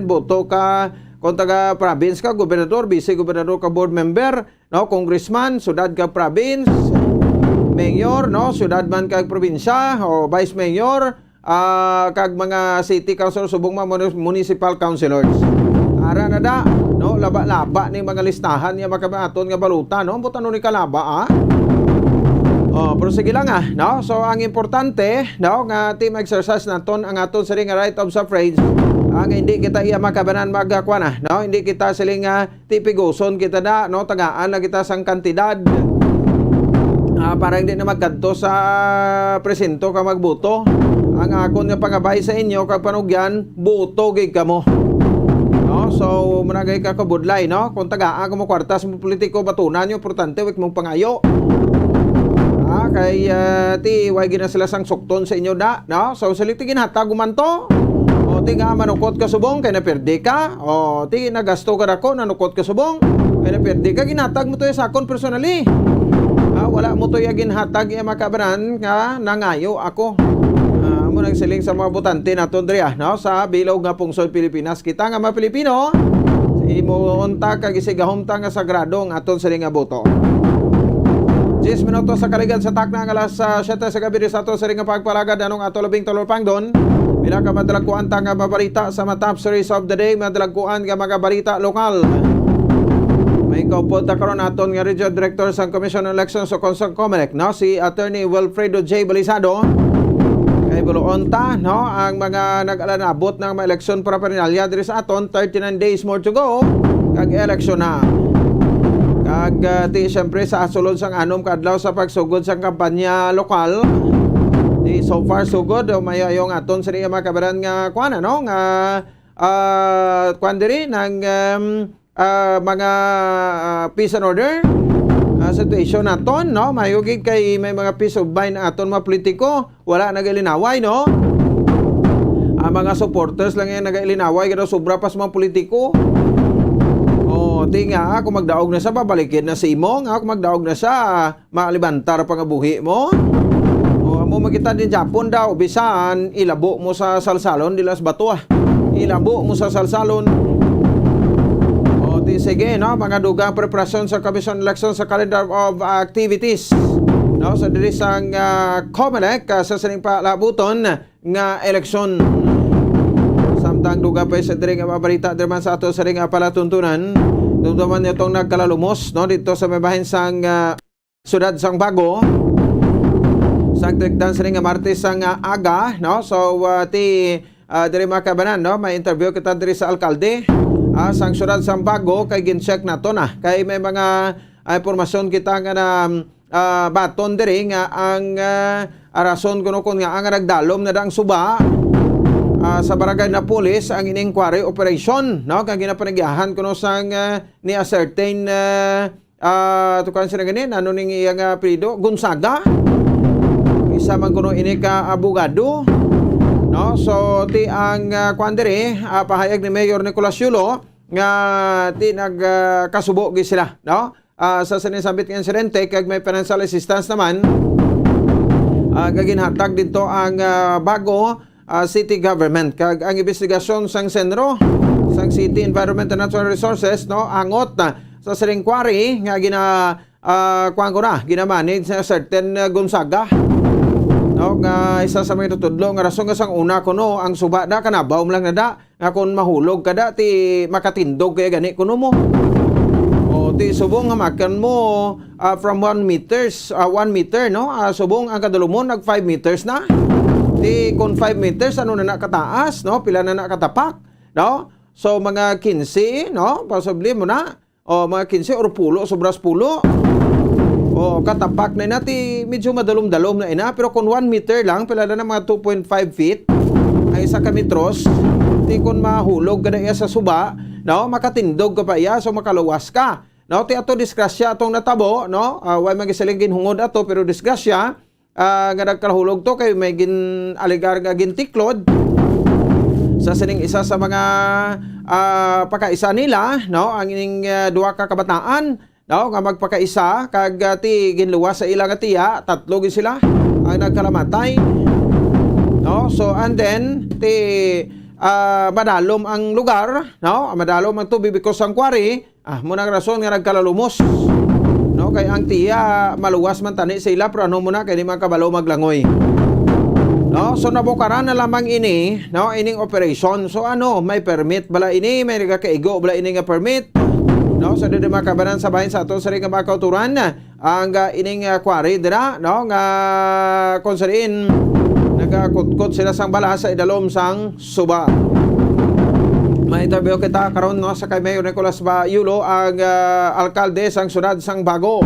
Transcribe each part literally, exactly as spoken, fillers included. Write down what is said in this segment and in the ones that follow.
boto ka, kung taga province ka, gobernador, vice gobernador ka, board member, no, congressman, syudad ka, province, mayor, no, syudad man kag probinsya, o vice mayor, ah, kag mga city council, subong mga muni-, municipal councilors. Ara na da, no, laba-laba ning mga listahan nga makamaton nga balota, no? Buta ni kalaba, ah. Oh, pero sige lang, ah, no? So, ang importante, no, nga team exercise naton ang aton siring nga right of suffrage, ah, nga hindi kita iya makabanan magkuan, ah, no? Hindi kita siling nga ti piguson kita na, no? Tagaan na kita sang kantidad. Ah, para hindi na magkadto sa presinto ka magboto. Ang akon nga pangabay sa inyo kag panugyan, boto gid kamo. No? So, muna gay ka kabudlay, no? Kung tagaan kamo kwarta sa mga politiko, batunan nyo, importante, wik mong pangayo. Ah, kay, ah, ti, way gina sila sang sukton sa inyo da, no? So, sila ti ginhatag man to. O, ti nga, manukot ka subong, kay naperde ka. O, ti, nagasto ka dako, nanukot ka subong, kay naperde ka, ginhatag mo to sa akon personally. Ah, wala mo to ya ginhatag ya makabaran nga nangayo ako. Ah, amo nang siling sa mga botante naton diri, ah, no? Sa bilog nga pungsod Pilipinas, kita nga mga Pilipino, imo unta kag isigahom ta nga sagrado ang aton siling nga boto. Diyes minutos sa kaligad sa takna nga alas, ah, siyete sa gabi sa ato siring nga pagpalagad anong ato labing talupangdon. Pila ka madalagkuan ta nga mabalita sa mga top series of the day, madalagkuan nga mga balita lokal. May kaupod ta karon aton nga Regional Director sang Commission on Elections o kon sang COMELEC, no? Si Attorney Wilfredo J. Balizado. Kay buloon ta, no? Ang mga nag-alanabot ng mga eleksyon para parinalya diri sa aton, thirty-nine days more to go. Kag eleksyon na. Kag, ah, ti, siyempre, sa sulod sang anom ka adlaw sa pagsugod sang kampanya lokal, ti, so far, so good. O, may ayong aton sa mga kabaran nga, kuan, ano, nga, ah, kuan diri, nang, um, ah, mga, ah, peace and order, ah, situation naton, no? Mayo gid kay may mga peace of mind aton mga politiko. Wala nagailinaway, no? Ang mga supporters lang yung nagailinaway, kaya sobra pa sa mga politiko. O, ti nga, ah, kung magdaog na sa, babalikin na si imo, nga, kung magdaog na sa, ah, malibantar pa nga buhi mo. O, amo makita din Japon daw, bisan ilabo mo sa salsalon, dilas bato, ah. Ilabo mo sa salsalon. O, ti, sige, no? Mga dugang preparasyon sa Commission Election sa calendar of activities, no? Sa diri sang, ah, COMELEC, ah, sa sining palabuton nga eleksyon. Samtang dugang pa sa diri nga mga balita, diri man sa ato sa ring, ah, palatuntunan, dumduman niyo tong nagkalalumos, no? Dito sa may bahin sang, ah, siyudad sang Bago, sang tikdan sining nga Martes sang, ah, aga, no? So, ah, ti, ah, diri mga kabanan, no? May interview kita diri sa alkalde, ah, sang siyudad sang Bago, kay gin-check nato na. Kay may mga, ah, impormasyon kita nga na, ah, baton diri nga ang, ah, rason kuno kon nga ang nagdalom na dang suba, ah, sa barangay Napoles ang in-inquiry operation, no? Kag ginapanagyahan kuno sang, ah, ni a certain, ah, ah, tukan sila ganin, ano ning iyang apelyido? Gonzaga. Isa man kuno ini ka abogado. No? So, ti ang, ah, kuan diri, ah, pahayag ni Mayor Nicolas Yulo nga ti nag, ah, kasubo gid sila, no? Ah, sa sining sambit nga insidente, kag may financial assistance naman, ah, nga ginhatag dito ang, ah, Bago, ah, city government. Kag ang investigasyon sang senro sang City Environment and Natural Resources, no, angot na sa siring quarry nga gina, ah, kuwan ko na, ginamanage sa certain, ah, Gonzaga. No, nga isa sa mga tutudlo nga rason nga sang una kuno ang suba na kanabaw mo lang na da, nga kung mahulog ka da, ti makatindog kaya gani kuno mo. O, ti subong nga makan mo, ah, from one meters, ah, one meter, no? Ah, subong ang kadulumon nag five meters na. Di kung five meters, ano na na kataas, no? Pila na na katapak, no? So, mga quince, no? Possibly mo na. O, mga quince or pulo, sobras pulo. O, katapak na ina, ti medyo madalom-dalom na ina. Pero kung one meter lang, pila na na mga two point five feet, ay isa ka metros, ti kung mahulog ka na iya sa suba, no? Makatindog ka pa iya, so makaluwas ka. No, ti ato disgrasya atong natabo, no? Ah, way man gisiling ginhungod ato, pero disgrasya, ah, nga nagkahulog to kay may gin-alegar nga gintiklod sa sining isa sa mga, ah, pakaisa nila, no? Ang ining, ah, duha ka kabataan, no? Nga magpakaisa, kag, ah, ti ginluwas sa ila nga tiya, tatlo gid sila ang nagkalamatay, no? So, and then, ti ah, madalom ang lugar, no? Madalom ang tubig because ang quarry, ah, mo nang rason nga nagkalalumos. No, kay ang tiya maluwas man tani sa ila, pero ano mo na, kay di man kabalo maglangoy. No, so nabukaran na lamang ini, no, ining operation. So ano, may permit bala ini, may nagakaigo bala ini nga permit? No, sa dili makabanan sa bahin sa ato sa ring mga kauturan, ang, ah, ining, ah, quarry dira, no, nga kung sa diin nagakutkot sila sang bala sa idalom sang suba. May interview kita karon, no, sa kay Mayor Nicolas Bayulo, ang, ah, alkalde sang siyudad sang Bago.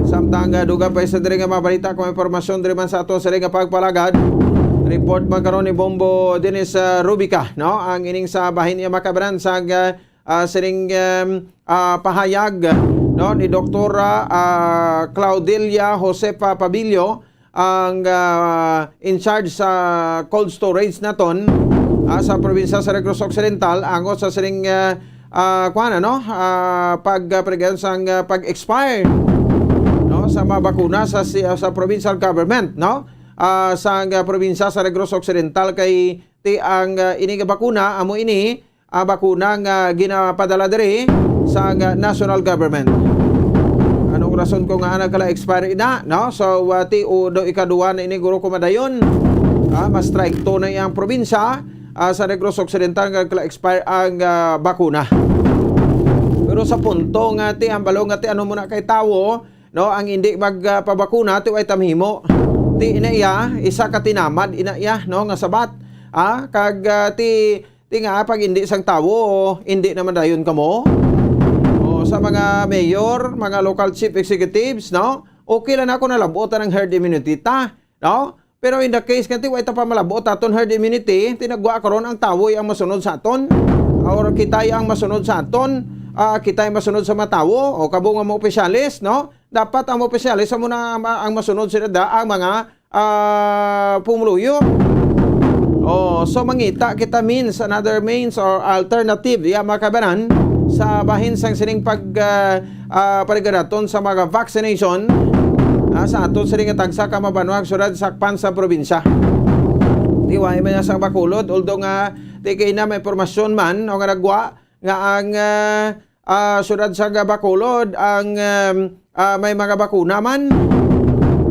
Samtang, ah, dugang pa sa diri nga mga balita, kung may impormasyon diri man sa ato sa diri nga pagpalagad, report man karon ni Bombo Dennis, ah, Rubica, no, ang ining sa bahin niya makabanan sa, ah, ah, sining, um, ah, pahayag, no, ni Doktora, ah, Claudelia Josefa Pabillo, ang, ah, in charge sa cold storage naton, ah, sa probinsya sa Negros Occidental, angot sa sining, ah, ah, kuwan, ano, ah, pag, ah, pag-, sang, ah, pag-expire, no, sa mga bakuna sa si-, sa provincial government, no, ah, sa, ah, probinsya sa Negros Occidental, kay ti ang, ah, ini nga bakuna amo ini, ah, bakuna nga ginapadala diri sa, ah, national government. Anong rason ko nga nagkala-expire ina, no? So, ah, ti o do ikaduha na ini, guro, ko madayon, ah, ma-strike to na iyang probinsya, ah, sa Negros Occidental nga nagkala-expire ang, ah, bakuna. Pero sa punto nga ti ang balo nga ti ano mo na kay tawo, no, ang hindi mag, ah, pabakuna, ti way tamhimo. Ti ina iya, isa ka tinamad ina iya, no, nga sabat. Ah, kag, ah, ti, ti nga pag hindi sang tawo, hindi naman dayon kamo. O, sa mga mayor, mga local chief executives, no, okay lang ako nalabot ang herd immunity ta, no? Pero in the case nga ti way ta pa malabot aton herd immunity, ti nagwa karon ang tawo ang masunod sa aton, or kita ang masunod sa aton, ah, kita ang masunod sa mga tawo, o kabo nga mga opisyales, no? Dapat ang mga opisyales amo na ang, ang masunod sila da ang mga, ah, pumuluyo. Oh, so mangita kita means, another means or alternative, ya, mga kabanan, sa bahin sang sining pag, ah, ah, paligaraton sa mga vaccination, ah, sa aton sining nga tagsa ka mabanwag siyudad sakpan sa probinsya. Tiwai man niya sa Bacolod, although nga ti kay na may impormasyon man o nga nagwa nga ang, ah, ah, siyudad sa Bacolod ang, um, ah, may mga bakuna man,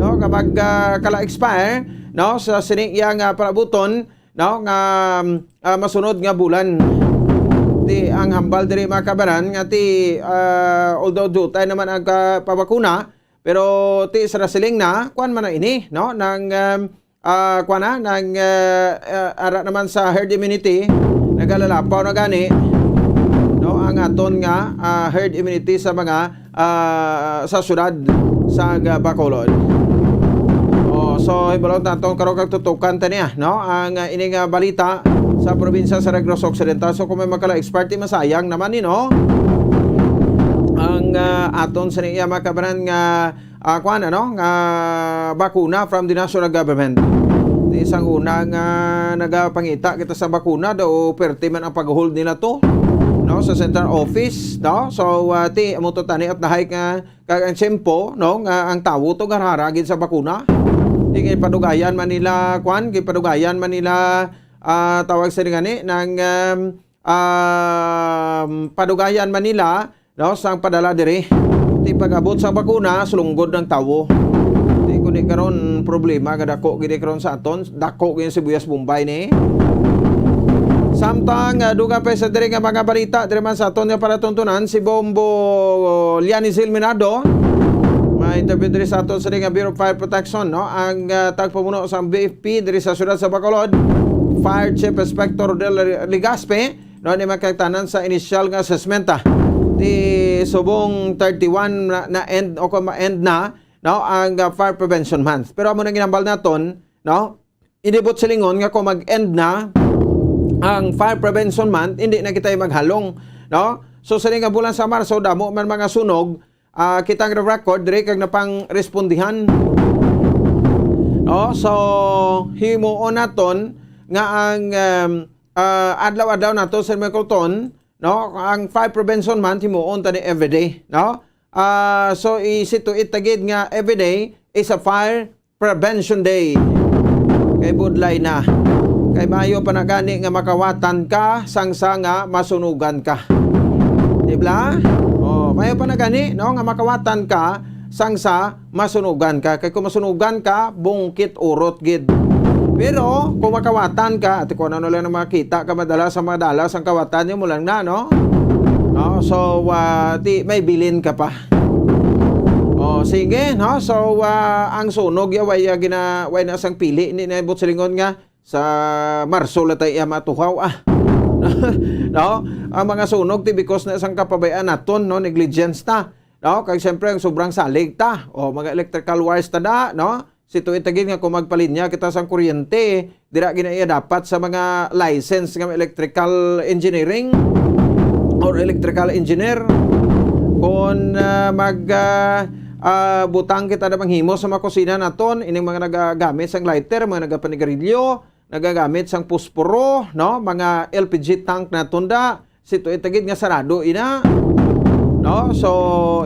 no, nga mag, ah, kala expire, no, sa sining iya nga palabuton, no, nga, um, ah, masunod nga bulan. Ti ang hambal diri, mga kabanan, nga ti, ah, although dutay naman ang, ah, pabakuna, pero ti sa siling na kuan man na ini, no, nang, um, ah, kuan na, nang, ah, ah, ara naman sa herd immunity, nagalalapaw na gani, no, ang aton nga, ah, herd immunity sa mga, ah, sa syudad sa, ah, Bacolod. Oh, so, hibalon ta aton karon kag tutukan ta niya, no? Ang, ah, ini nga balita sa probinsya sa Negros Occidental. So, kung may magkala expert, di masayang naman ni, no? Ang, ah, aton sa niya, mga kabanan, nga, ah, kuan, ano, nga bakuna from the national government. Di sang una nga nagapangita kita sa bakuna, daw perte man ang pag-hold nila to, no, sa central office, no? So, ah, ti, amo to tani at nahay nga kag ang tiyempo, no, nga ang tawo to garhara gid sa bakuna. Di kay padugayan man nila, kuan, kay padugayan man nila, ah, tawag sa gani, nang, um, um, padugayan man nila, no, sang padala diri. Ti pag-abot sang bakuna, sulunggod ang tawo. Ti kundi karon problema nga dako gid karon sa aton, dako gid sibuyas Bombay ni. Samtang, ah, dugang pa sa diri nga mga balita, diri man sa aton nga palatuntunan, si Bombo Liani Zilminado, may interview diri sa aton sa diri nga Bureau of Fire Protection, no? Ang, ah, tagpamuno sa B F P diri sa siyudad sa Bacolod, Fire Chief Inspector Del Legaspi, no, ni magkagtanan sa inisyal nga assessment, ah, ti subong thirty-one na, na end o kung ma-end na, no, ang, ah, Fire Prevention Month. Pero amo nang ginambal naton, no, inibot silingon nga kung mag-end na ang Fire Prevention Month, hindi na kita maghalong, no? So, sa nga bulan sa Marso, damo man mga sunog, ah, kitang record diri kag napang respondihan. No? So, himuon naton nga ang, um, ah, adlaw-adlaw nato sa mga kuton, no? Ang Fire Prevention Month, himuon tani everyday, no? Ah, so, i-see to it ta gid nga everyday is a Fire Prevention Day. Kay budlay na. Kay maayo pa na gani nga makawatan ka sang sa nga masunugan ka. Di ba? Oh, maayo pa na gani, no, nga makawatan ka sang sa masunugan ka. Kay kung masunugan ka, bungkit urot gid. Pero kung makawatan ka, ate, kung ano lang ang makita ka madala sa madala sang kawatan, yun mo lang na, no? No? So, ah, di, may bilin ka pa. Oh, sige, no? So, ah, ang sunog ya, way, ah, gina, way na sang pili, ni na buot silingon nga sa Marso la tayo iya matuhaw, ah. No? Ang mga sunog, ti, because na sang kapabayaan naton, no? Negligence ta. No? Kay siyempre, ang sobrang salig ta. O, mga electrical wires ta da, no? Si tuwi tagid nga kung magpalinya kita sang kuryente, dira gina iya dapat sa mga license nga electrical engineering or electrical engineer. Kung, ah, mag, ah, ah, butang kita na manghimo sa mga kusina naton, ining mga nagagamit sang lighter, mga nagapanigarilyo, nagagamit sang posporo, no? Mga L P G tank naton da, si tuwi tagid nga sarado ina. No? So,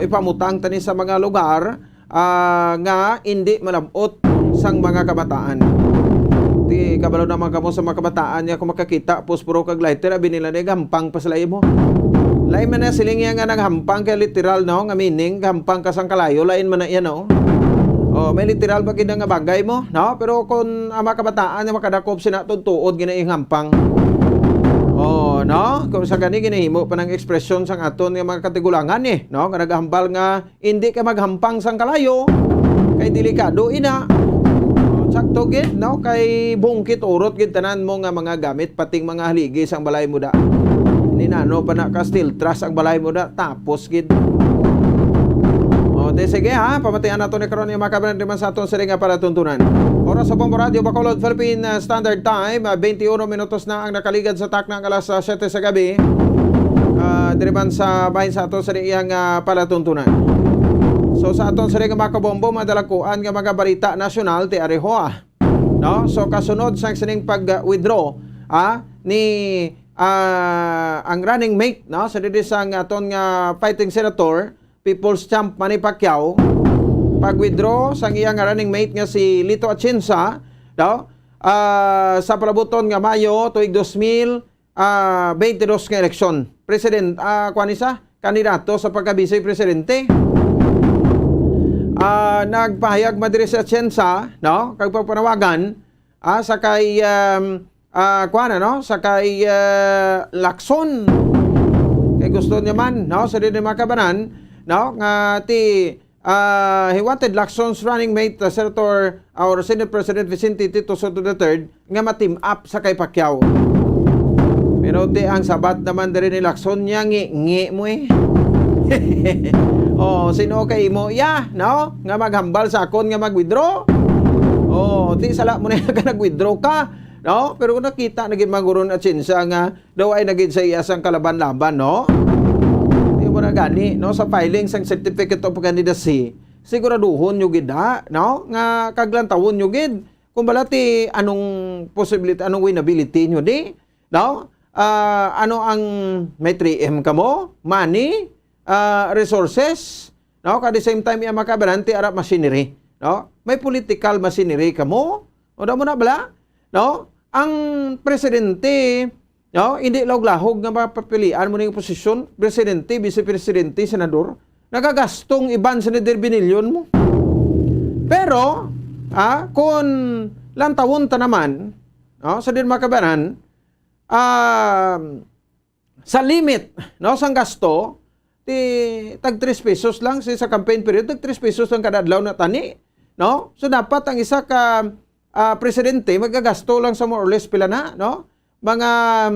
ipamutang tani sa mga lugar, ah, nga indi malabot sang mga kabataan. Di kabalo naman kamo sa mga kabataan nga kung makakita, posporo kag lighter, abi nila na gampang pa sila imo. Lain man na siling iya nga naghampang kay literal, no? Nga meaning, gampang ka sang kalayo, lain man na iya, no? Oh, may literal ba gid nga bagay mo, no? Pero kung ang mga kabataan nga makadakop sina, tuod gina ing hampang. Oh, no? Kung sa gani, ginahimo pa ng ekspresyon sang aton nga mga katigulangan, eh, no? Nga naghambal nga hindi ka maghampang sang kalayo, kay delikado ina. Oh, sakto gid, no? Kay bungkit urot gid tanan mo nga mga gamit, pating mga haligi sang balay mo da. Ninano pa na ka steel truss ang balay mo da, tapos gid. O, di sige ha, pamatian nato ni karon yung mga kabanan di man sa aton sila nga palatuntunan. Oras sa Bombo Radio Bacolod, Philippine, uh, Standard Time, uh, twenty-one minutos na ang nakaligad sa takna nga alas, uh, siyete sa gabi. Uh, diri man sa bahin sa aton sa iyang, uh, palatuntunan. So sa aton sa nga mga kabombo, madalakuan nga mga balita nasyonal ti Arehoa. No? So kasunod sang sining pag-withdraw, ah, ni, ah, ang running mate, no, sa diri sang aton nga fighting senator, People's Champ Manny Pacquiao, pag-withdraw sang iya nga running mate nga si Lito Atienza, no? Ah, sa palabuton nga Mayo tuig dos mil, ah, twenty-two nga eleksyon. President, ah, kuwan ni sa kandidato sa pagka-vice presidente. Ah, nagpahayag man diri si Atienza, no? Kag pagpanawagan, ah, sa kay, um, ah, kuwan, ano? Sa kay, ah, Lacson. Kay gusto niya man, no? Sa diri mga kabanan, no? Nga ti, ah, he wanted Lacson's running mate, uh, Senator, uh, or Senate President Vicente Tito Sotto the third nga ma-team up sa kay Pacquiao. Pero ti ang sabat naman diri ni Lacson niya, ngi-ngi mo eh. Oh, sino kay imo? Ya, no? Nga maghambal sa akon nga mag-withdraw? Oh, ti sala mo na ka nag-withdraw ka, no? Pero kung nakita na gid man guro ni Atienza nga daw ay na gid sa iya sang kalaban-laban, no? Di mo na gani, no? Sa filing sang certificate of candidacy, siguraduhon nyo gid, ha? No? Nga kaglantawon nyo gid. Kung bala ti, anong possibility, anong winnability nyo di? No? Ah, ano ang may three M kamo? Money, ah, resources, no? At the same time, iya makabarante ara machinery, no? May political machinery kamo? O, damo na bala? No? Ang presidente, no? Hindi laog-lahog nga mapapilian mo ning posisyon, presidente, vice presidente, senador. Nagagastong iban sa binilyon mo. Pero, ah, kung lantawon ta naman, no, sa din makabaran, ah, sa limit, no, sang gasto, ti tag tres pesos lang si sa campaign period, tag tres pesos lang kada adlaw na tani, no? So dapat ang isa ka, ah, presidente magagasto lang sa more or less pila na, no? Mga, um,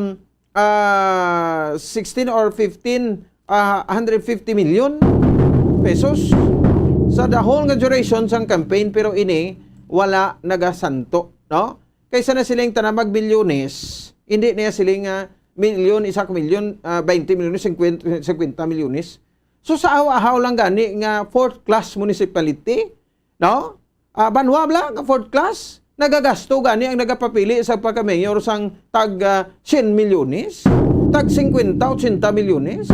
ah, sixteen or fifteen, ah, hundred fifty million pesos sa the whole nga duration sang campaign, pero ini wala nagasanto, no? Kaysa na siling tanan magbilyones, hindi niya siling nga milyon, isa ka milyon, ah, twenty milyones, fifty, fifty milyones. So, sa ahaw-ahaw lang gani nga fourth class municipality, no? Ah, banwa bala nga fourth class, nagagasto gani ang nagapapili sa pagka-mayor sang tag, ah, siyam milyones, tag singkwenta, ochenta milyones.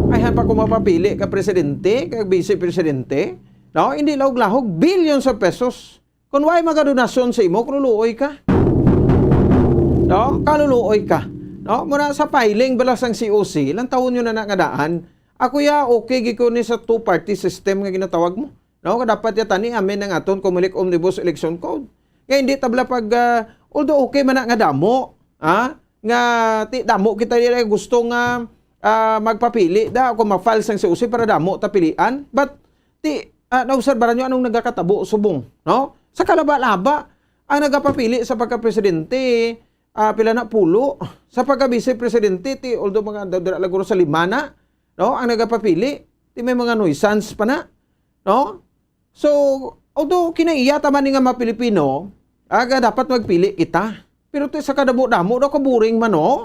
Ay, han pa kung mapapili ka presidente, ka vice presidente, no? Hindi lahog-lahog, billions of pesos. Kung way mga donasyon sa imo, kung luluoy ka. No? Kaluluoy ka. No? Mura sa filing bala sang C O C, lantawon nyo na na nga daan. Ako ya, okay gid ko ni sa two-party system nga ginatawag mo. No? Dapat ya tani amin ang aton Comelec Omnibus Election Code. Nga hindi tabla pag, ah, although okay man na nga damo, ha? Nga ti damo kita diri gusto nga, ah, magpapili da kung ma-file sang C O C para damo ta pilian. But ti, ah, naobserbaran nyo anong nagakatabo subong, no? Sa kalaba-laba, ang nagapapili sa pagka-presidente, ah, pila na pulo. Sa pagka-vice presidente, ti, although mga da-, dira lang guro sa lima na, no? Ang nagapapili, ti may mga nuisance pa na, no? So, although kinaiya ta man ni nga mga Pilipino, aga dapat magpili kita. Pero ti sa kadamo-damo daw, kaboring man, no?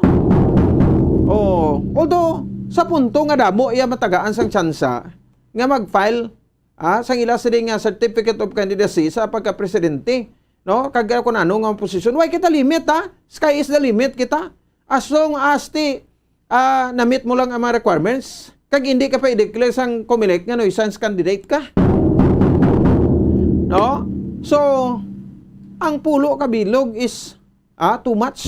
Oh, although, sa punto nga damo iya matagaan sang tsansa nga mag-file, ah, sang ila sini nga certificate of candidacy sa pagka-presidente, no? Kag kun ano nga posisyon. Why kita limit, ha? Sky is the limit kita. As long as ti, ah, na-meet mo lang ang mga requirements, kag hindi ka pa i-declare sang Comelec nga nuisance candidate ka. No? So, ang pulo ka bilog is, ah, too much.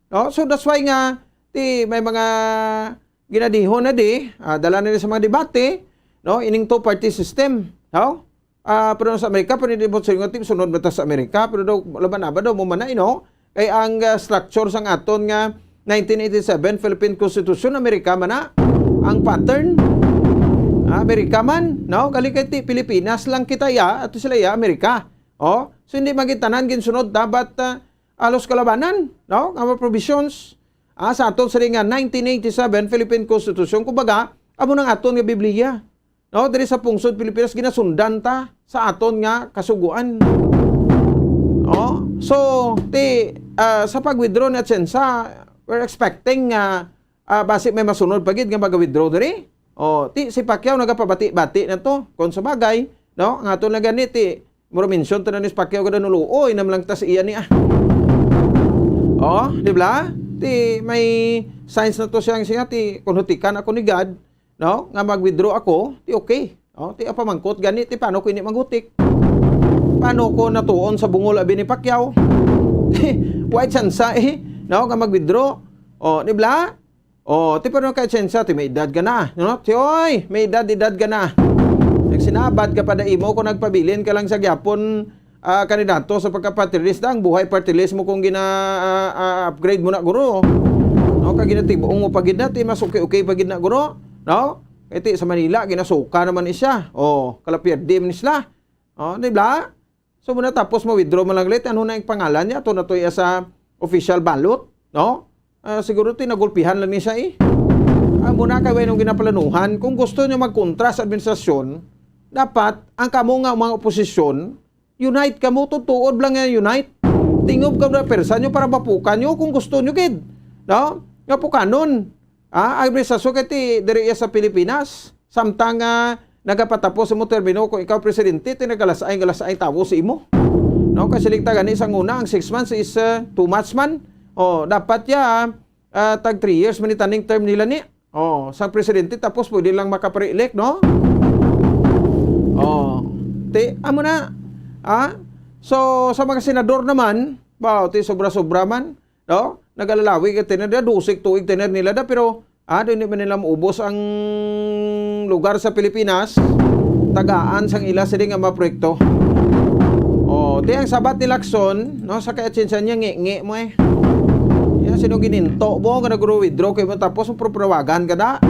No? So, that's why nga, ti, may mga ginadihon na di, ah, dala na sa mga debate, no? Ining two-party system. No? Ah, pero sa Amerika, pero hindi mo silingon, ti, sunod ba ta sa Amerika? Pero daw, laban na ba daw mo man na, you know? Kay ang, ah, structure sang aton nga nineteen eighty-seven Philippine Constitution, Amerika man na. Ang pattern, ah, Amerika man, no? Gali kay ti, Pilipinas lang kita ya, ato sila ya, Amerika. Oh, so hindi magitanan ginsunod dapat, ah, alos kalabanan, no? Nga mga provisions, ah, sa aton sila nga nineteen eighty-seven Philippine Constitution, kumbaga, amo nang aton nga Biblia. No, diri sa pungsod Pilipinas, ginasundan ta sa aton nga kasugoan. No? So, ti, ah, sa pag-withdraw ni Atienza, we're expecting nga, ah, basi may masunod pa gid nga mag-withdraw diri. O, ti, si Pacquiao nagapabati-bati na to. Kung sa bagay, no, ang aton lang gani, ti, mura mention ta na ni Pacquiao kada nulo, oy, nam lang ta sa iya ni, ah. O, di ba? Ti, may signs na to siya, siya, ti, kung hutikan ako ni God, no, nga mag-withdraw ako, ti okay. O, ti apamangkot gani, ti paano ko ini manghutik? Paano ko natuon sa bungol abi ni Pacquiao? Ti, why chance eh, no, nga mag-withdraw? O, di ba? O, ti paano ka chance, ti may edad ka na, no? Ti, oy, may edad, edad ka na. Nagsinabat ka pa da imo kung nagpabilin ka lang sa gyapon ah, kandidato sa pagka-party list, ang buhay party list mo kung gina, ah, ah, upgrade mo na, guro. No, kag ginatibong mo pa gid na, ti mas okay-okay pa gid na, guro. No? Kay ti sa Manila, ginasuka naman ni siya. O, kalapierde man ni sila. O, di ba? So, muna tapos ma-withdraw man lang ulit. Ano na yung pangalan niya? Ato na to iya sa official ballot. No? Ah, siguro ti nagulpihan lang ni siya eh. Amo na kay way nung ginaplanuhan. Kung gusto nyo magkontra sa administrasyon, dapat ang kamo nga mga oposisyon, unite kamo, tutuod lang nga unite. Tingob ka na persa nyo para mapukan nyo kung gusto nyo gid. No? Nga pukanon. Ah, ang administrasyon kay ti diri iya sa Pilipinas. Samtang, ah, nagapatapos imo termino, kung ikaw presidente, ti nagalasay, galasay tawo sa imo. No, kasi ligta gani sa una, ang six months is, ah, too much man. O, dapat ya, ah, tag three years man itaning term nila ni. O, sa presidente, tapos pwede lang makapare-elect, no? O, ti, amo na. Ah? So, sa mga senador naman, ba, ti sobra-sobra man, no? Nagalalawi ka tenure da, dusik tuig tenure nila da, pero, ah, di man nila maubos ang lugar sa Pilipinas, tagaan sang ila sini nga mga proyekto. O, ti ang sabat ni Lacson, no, sa kay Atienza niya, ngi-ngi mo eh. Ya, sino gininto mo nga nag-withdraw kay mo tapos mo proprowagan ka na?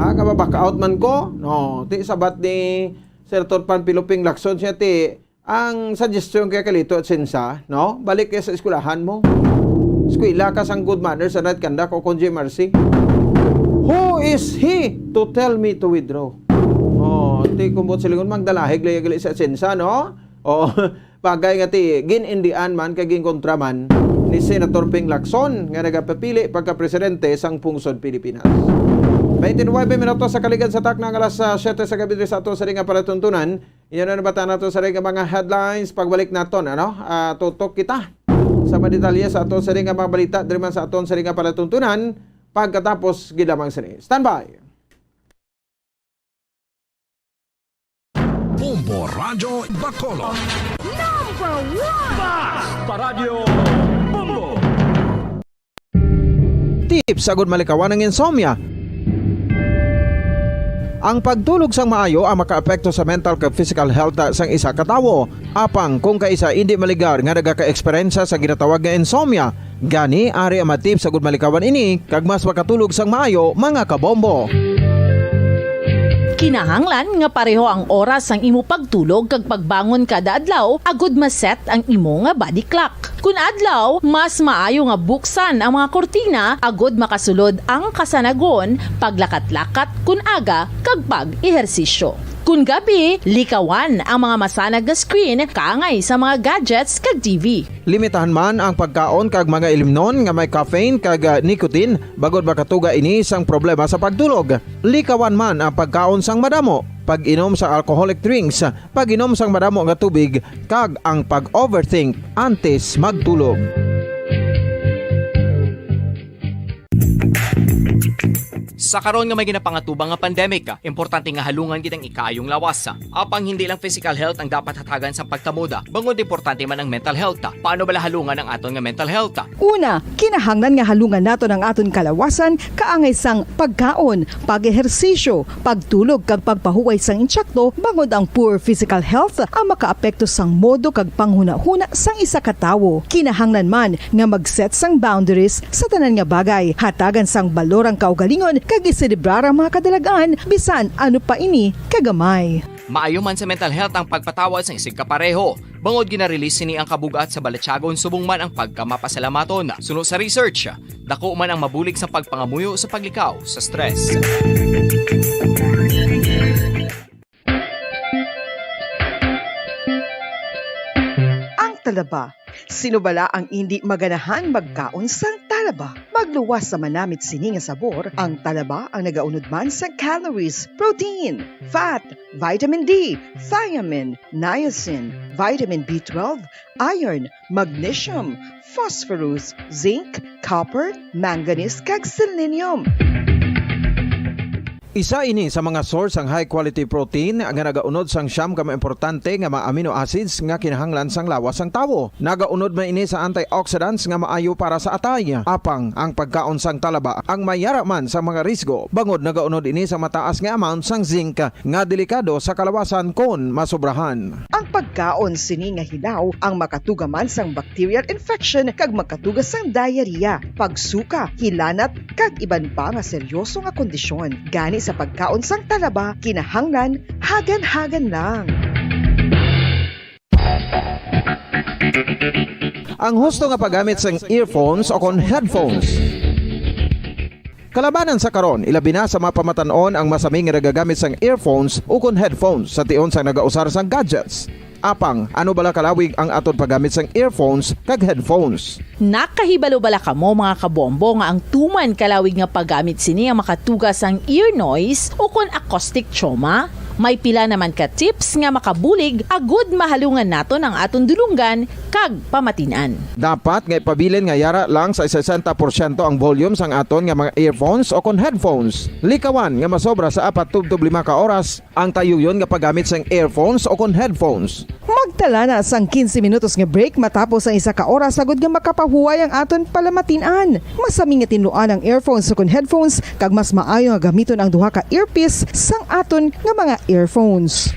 Ah, ka ba back out man ko? No, ti sabat ni Senator Panfilo Ping Lacson siya ti ang suggestion kay Kalito Atienza, no? Balik kay sa eskwelahan mo. Eskwela ka sang good manners and right conduct o kung G M R C. Who is he to tell me to withdraw? Oh, ti kumbot silingon, magdalahig lang gali sa Atienza, no? Oh, bagay nga ti, gin-indian man kay ginkontra man ni Senator Ping Lacson nga nagapapili pagka-presidente sang pungsod Pilipinas. Twenty-nine minutos sa kaligan sa takna nga alas, ah, siyete sa gabi diri sa ato sa ring nga palatuntunan. Inyo na nabatan nato sa ring nga mga headlines. Pagbalik naton, ano, ah, tutok kita sa mga detalye sa aton sa ring nga mga balita diri man sa aton sa ring nga palatuntunan pagkatapos gid lamang sini. Standby. Bombo Radyo Bacolod. Number one! Basta Radyo Bombo! tips agud malikawan ang insomnia. Ang pagtulog sang maayo ang makaapekto sa mental kag physical health sang isa ka tawo. Apang kung kaisa indi maligar nga nagaka-eksperyensya sa ginatawag nga insomnia, gani ari ang mga tips agud malikawan ini kag mas makatulog sang maayo, mga kabombo. Kinahanglan nga pareho ang oras sang imo pagtulog kag pagbangon kada adlaw agud ma-set ang imo nga body clock. Kun adlaw, mas maayo nga buksan ang mga kurtina agud makasulod ang kasanagon, paglakat-lakat kun aga, kag pag-ehersisyo. Kun gabi, likawan ang mga masanag nga screen kaangay sa mga gadgets kag T V. Limitahan man ang pagkaon kag mga ilimnon nga may caffeine kag, ah, nicotine, bangod makatuga ini sang problema sa pagtulog. Likawan man ang pagkaon sang madamo, pag-inom sa alcoholic drinks, pag-inom sang madamo nga tubig, kag ang pag-overthink antes magtulog. Sa karon nga may ginapangatubang nga pandemic, importante nga halungan gid ang ikaayong lawas. Apang hindi lang physical health ang dapat hatagan sang pagkamoda, bangod importante man ang mental health. Paano bala halungan ang aton nga mental health? Una, kinahanglan nga halungan naton ang aton kalawasan kaangay sang pagkaon, pag-ehersisyo, pagtulog kag pagpahuway sang insakto, bangod ang poor physical health ang makaapekto sang modo kag panghunahuna sang isa ka tawo. Kinahanglan man nga mag-set sang boundaries sa tanan nga bagay, hatagan sang balor ang kaugalingon kag iselebrar ang mga kadalag-an bisan ano pa ini kagamay. Maayo man sa mental health ang pagpatawad sang isigkapareho, bangod gina-release sini ang kabug-at sa balatyagon subong man ang pagkamapasalamaton. Suno sa research, dako man ang mabulig sa pagpangamuyo sa paglikaw sa stress. Ang talaba. Sino bala ang indi maganahan magkaon sang talaba? Magluwas sa manamit sini nga sabor, ang talaba ang nagaunod man sa calories, protein, fat, vitamin D, thiamine, niacin, vitamin B twelve, iron, magnesium, phosphorus, zinc, copper, manganese, kag selenium. Isa ini sa mga source sang high quality protein nga nagaunod sang siyam ka mga importante nga mga amino acids nga kinahanglan sang lawas sang tawo. Nagaunod man ini sa antioxidants nga maayo para sa atay. Apang ang pagkaon sang talaba ang may yara man sa mga risgo, bangod nagaunod ini sa mataas nga amount sang zinc nga delikado sa kalawasan kon masobrahan. Ang pagkaon sini nga hilaw ang makatuga man sang bacterial infection kag makatuga sang diarrhea, pagsuka, hilanat, kag iban pa nga seryoso nga kondisyon. Gani sa pagkaon sang talaba, kinahanglan hagan-hagan lang. Ang husto nga paggamit sang earphones o kon headphones. Kalabanan sa karon, ilabi na sa mga pamatan-on ang masami nga nagagamit sang earphones ukon headphones sa tion sang nagausar sang gadgets. Apang, ano bala kalawig ang aton paggamit sang earphones kag headphones? Nakahibalo bala kamo, mga kabombo, nga ang tuman kalawig nga paggamit sini ang makatuga sang ear noise ukon acoustic trauma? May pila naman ka tips nga makabulig agud mahalungan naton ang aton dulonggan kag pamatin-an. Dapat nga ipabilin nga yara lang sa sesenta porsyento ang volume sang aton nga mga earphones o kon headphones. Likawan nga masobra sa apat tubtob lima ka oras ang tayuyon nga paggamit sang earphones o kon headphones. Magtala na sang quince minutos nga break matapos ang isa ka oras agud nga makapahuway ang aton palamatin-an. Masami nga tinluan ang earphones o kon headphones, kag mas maayo nga gamiton ang duha ka earpiece sang aton nga mga earphones.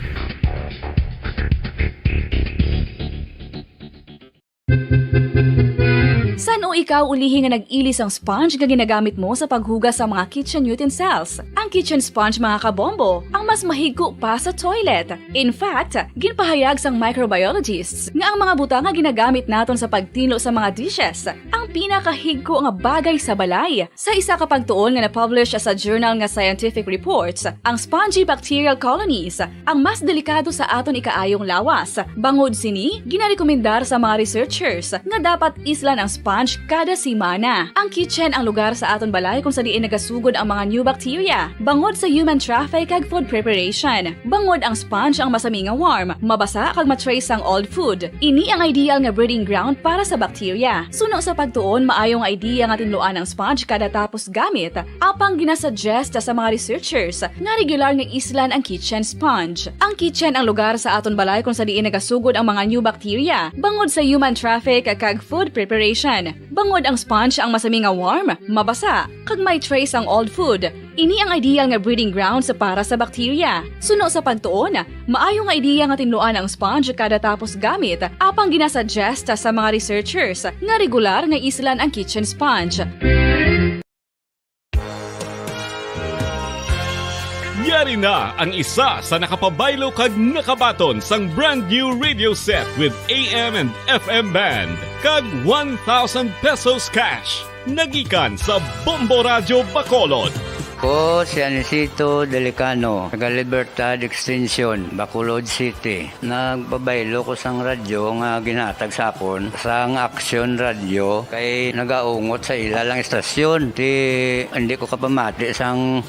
San-o ikaw ulihi nga nag-ili sang sponge nga ginagamit mo sa paghugas sa mga kitchen utensils? Ang kitchen sponge, mga kabombo, ang mas mahigko pa sa toilet. In fact, ginpahayag sang microbiologists nga ang mga butang nga ginagamit naton sa pagtinlo sa mga dishes ang pinakahigko nga bagay sa balay. Sa isa ka pagtuon nga na-publish sa journal nga Scientific Reports, ang spongy bacterial colonies ang mas delikado sa aton ikaayong lawas. Bangod sini, ginarekomendar sa mga researchers nga dapat islan ang sponge kada semana. Ang kitchen ang lugar sa aton balay kung sa diin nagasugod ang mga new bacteria, bangod sa human traffic kag food preparation. Bangod ang sponge ang masami nga warm, mabasa kag ma-trace sang old food. Ini ang ideal nga breeding ground para sa bacteria. Suno sa pagtuon, maayo nga idea nga tinluan ang sponge kada tapos gamit. Apang ginasuggest sa mga researchers nga regular nga islan ang kitchen sponge. Ang kitchen ang lugar sa aton balay kung sa diin nagasugod ang mga new bacteria, bangod sa human traffic kag food preparation. Bangod ang sponge ang masami nga warm, mabasa, kag may trace ang old food, ini ang ideal nga breeding grounds para sa bakterya. Suno sa pagtuon, maayo nga ideya nga tinluan ang sponge kada tapos gamit, apang ginasuggest sa mga researchers nga regular nga islan ang kitchen sponge. Yari na ang isa sa nakapabaylo kag nakabaton sang brand new radio set with A M and F M band kag one thousand pesos cash. Nagikan sa Bombo Radyo Bacolod. Ko si Anisito Delicano, taga Libertad Extension, Bacolod City. Nagpabaylo ko sang radyo nga ginhatag sa akon sang Action Radio kay nagaungot sa ila lang istasyon. Ti hindi ko kapamati sang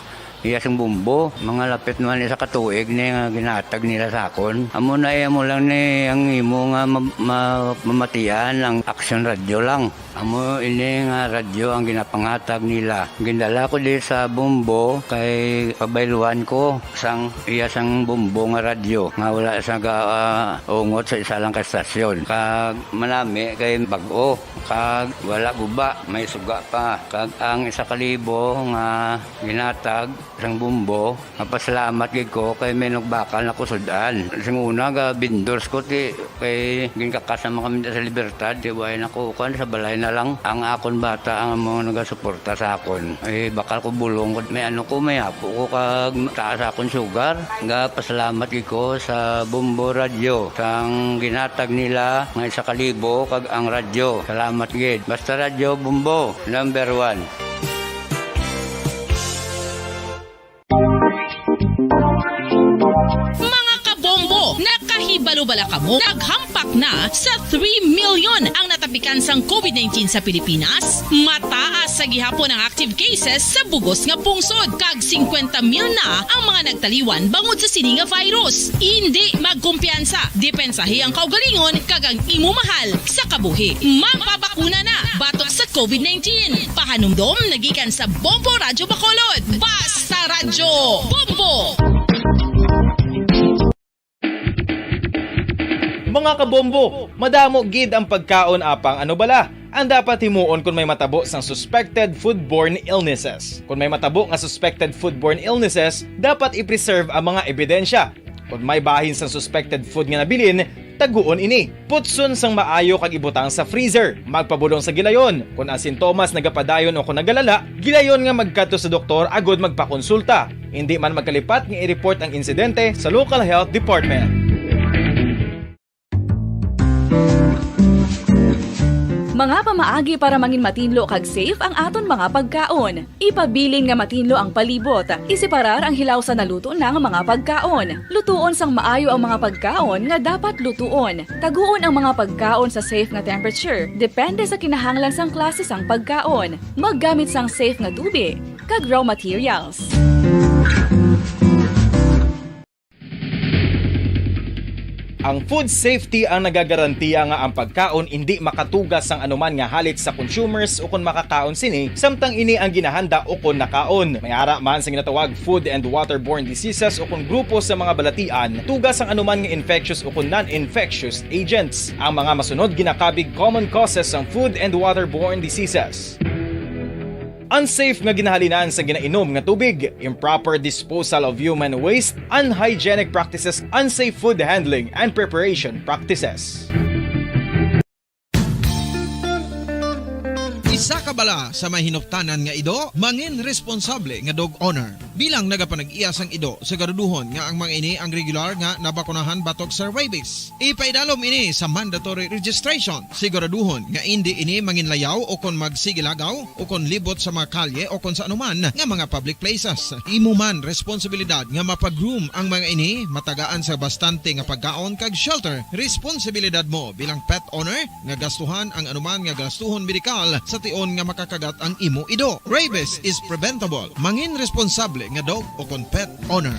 iya sing bumbo. Mga lapit man isa ka tuig ni nga ginhatag nila sa akon. Amo na iya mo lang ni ang imo nga ma- ma- mamatian ang Action Radio lang. Amo ini nga radyo ang ginapanghatag nila. Gindala ko di sa Bombo kay pabayluan ko sang iya sang Bombo nga radyo nga wala sa ga, ah, ungot sa isa lang ka stasyon. Kag manami kay bag-o kag wala guba, may suga pa. Kag ang isa ka libo nga ginatag sang Bombo, mapasalamat gid ko kay may nagbakal na ko sud-an. Sing una ga vendors ko ti kay ginkakas naman kami sa Libertad, ti way na ko kuan sa balay na lang. Ang akon bata ang mga nagasuporta sa akon. Eh, bakal ko bulong ko, may ano ko, may apo ko kag taas akon sugar. Ga pasalamat gid ko sa Bombo Radyo sang ginatag nila nga isa ka libo kag ang radyo. Salamat gid. Basta Radyo Bombo, number one. Mga kabombo, nakahibalo bala kamo? Naghampak na sa three million ang natapikan sang COVID nineteen sa Pilipinas. Mataas sa gihapon ang active cases sa bugos nga pungsod, kag singkwenta mil na ang mga nagtaliwan bangod sa sini nga virus. Indi magkumpiyansa, depensahi ang kaugalingon kag ang imo mahal sa kabuhi. Magpabakuna na batok sa COVID nineteen. Pahanumdom nagikan sa Bombo Radyo Bacolod. Basta Radyo Bombo! Mga kabombo, madamo gid ang pagkaon apang ano bala ang dapat himuon kon may matabo sang suspected foodborne illnesses. Kon may matabo nga suspected foodborne illnesses, dapat i-preserve ang mga ebidensya. Kon may bahin sang suspected food nga nabilin, taguon ini. Putson sang maayo kag ibutang sa freezer. Magpabulong sa gilayon. Kon ang sintomas nagapadayon o kon nagalala, gilayon nga magkadto sa doktor agud magpakonsulta. Indi man magkalipat nga i-report ang insidente sa local health department. Mga pamaagi para mangin matinlo kag safe ang aton mga pagkaon. Ipabilin nga matinlo ang palibot. Iseparar ang hilaw sa naluto na nga mga pagkaon. Lutuon sang maayo ang mga pagkaon nga dapat lutuon. Taguon ang mga pagkaon sa safe nga temperature, depende sa kinahanglan sang klase sang pagkaon. Maggamit sang safe nga tubig kag raw materials. Ang food safety ang nagagarantiya nga ang pagkaon indi makatuga sang anuman nga halit sa consumers ukon makakaon sini, samtang ini ang ginahanda ukon nakaon. May ara man sa ginatawag food and waterborne diseases ukon grupo sa mga balatian, tuga sang anuman nga infectious ukon non-infectious agents. Ang mga masunod ginakabig common causes sang food and waterborne diseases. Unsafe nga ginahalinan sa ginainom nga tubig, improper disposal of human waste, unhygienic practices, unsafe food handling and preparation practices. Isa ka bala sa may hinuptanan nga ido, mangin responsable nga dog owner. Bilang nagapanag-iya sang ido, siguraduhon nga ang mga ini ang regular nga nabakunahan batok sa rabies. Ipaidalom ini sa mandatory registration. Siguraduhon nga indi ini manginlayaw o kon magsigilagaw o kon libot sa mga kalye o kon sa anuman nga mga public places. Imo man responsibilidad nga mapag-groom ang mga ini, matagaan sa bastante nga pagkaon kag shelter. Responsibilidad mo bilang pet owner nga gastuhan ang anuman nga gastuhon medikal sa tion nga makakagat ang imo ido. Rabies is preventable. Mangin responsable nga dog o kon pet owner.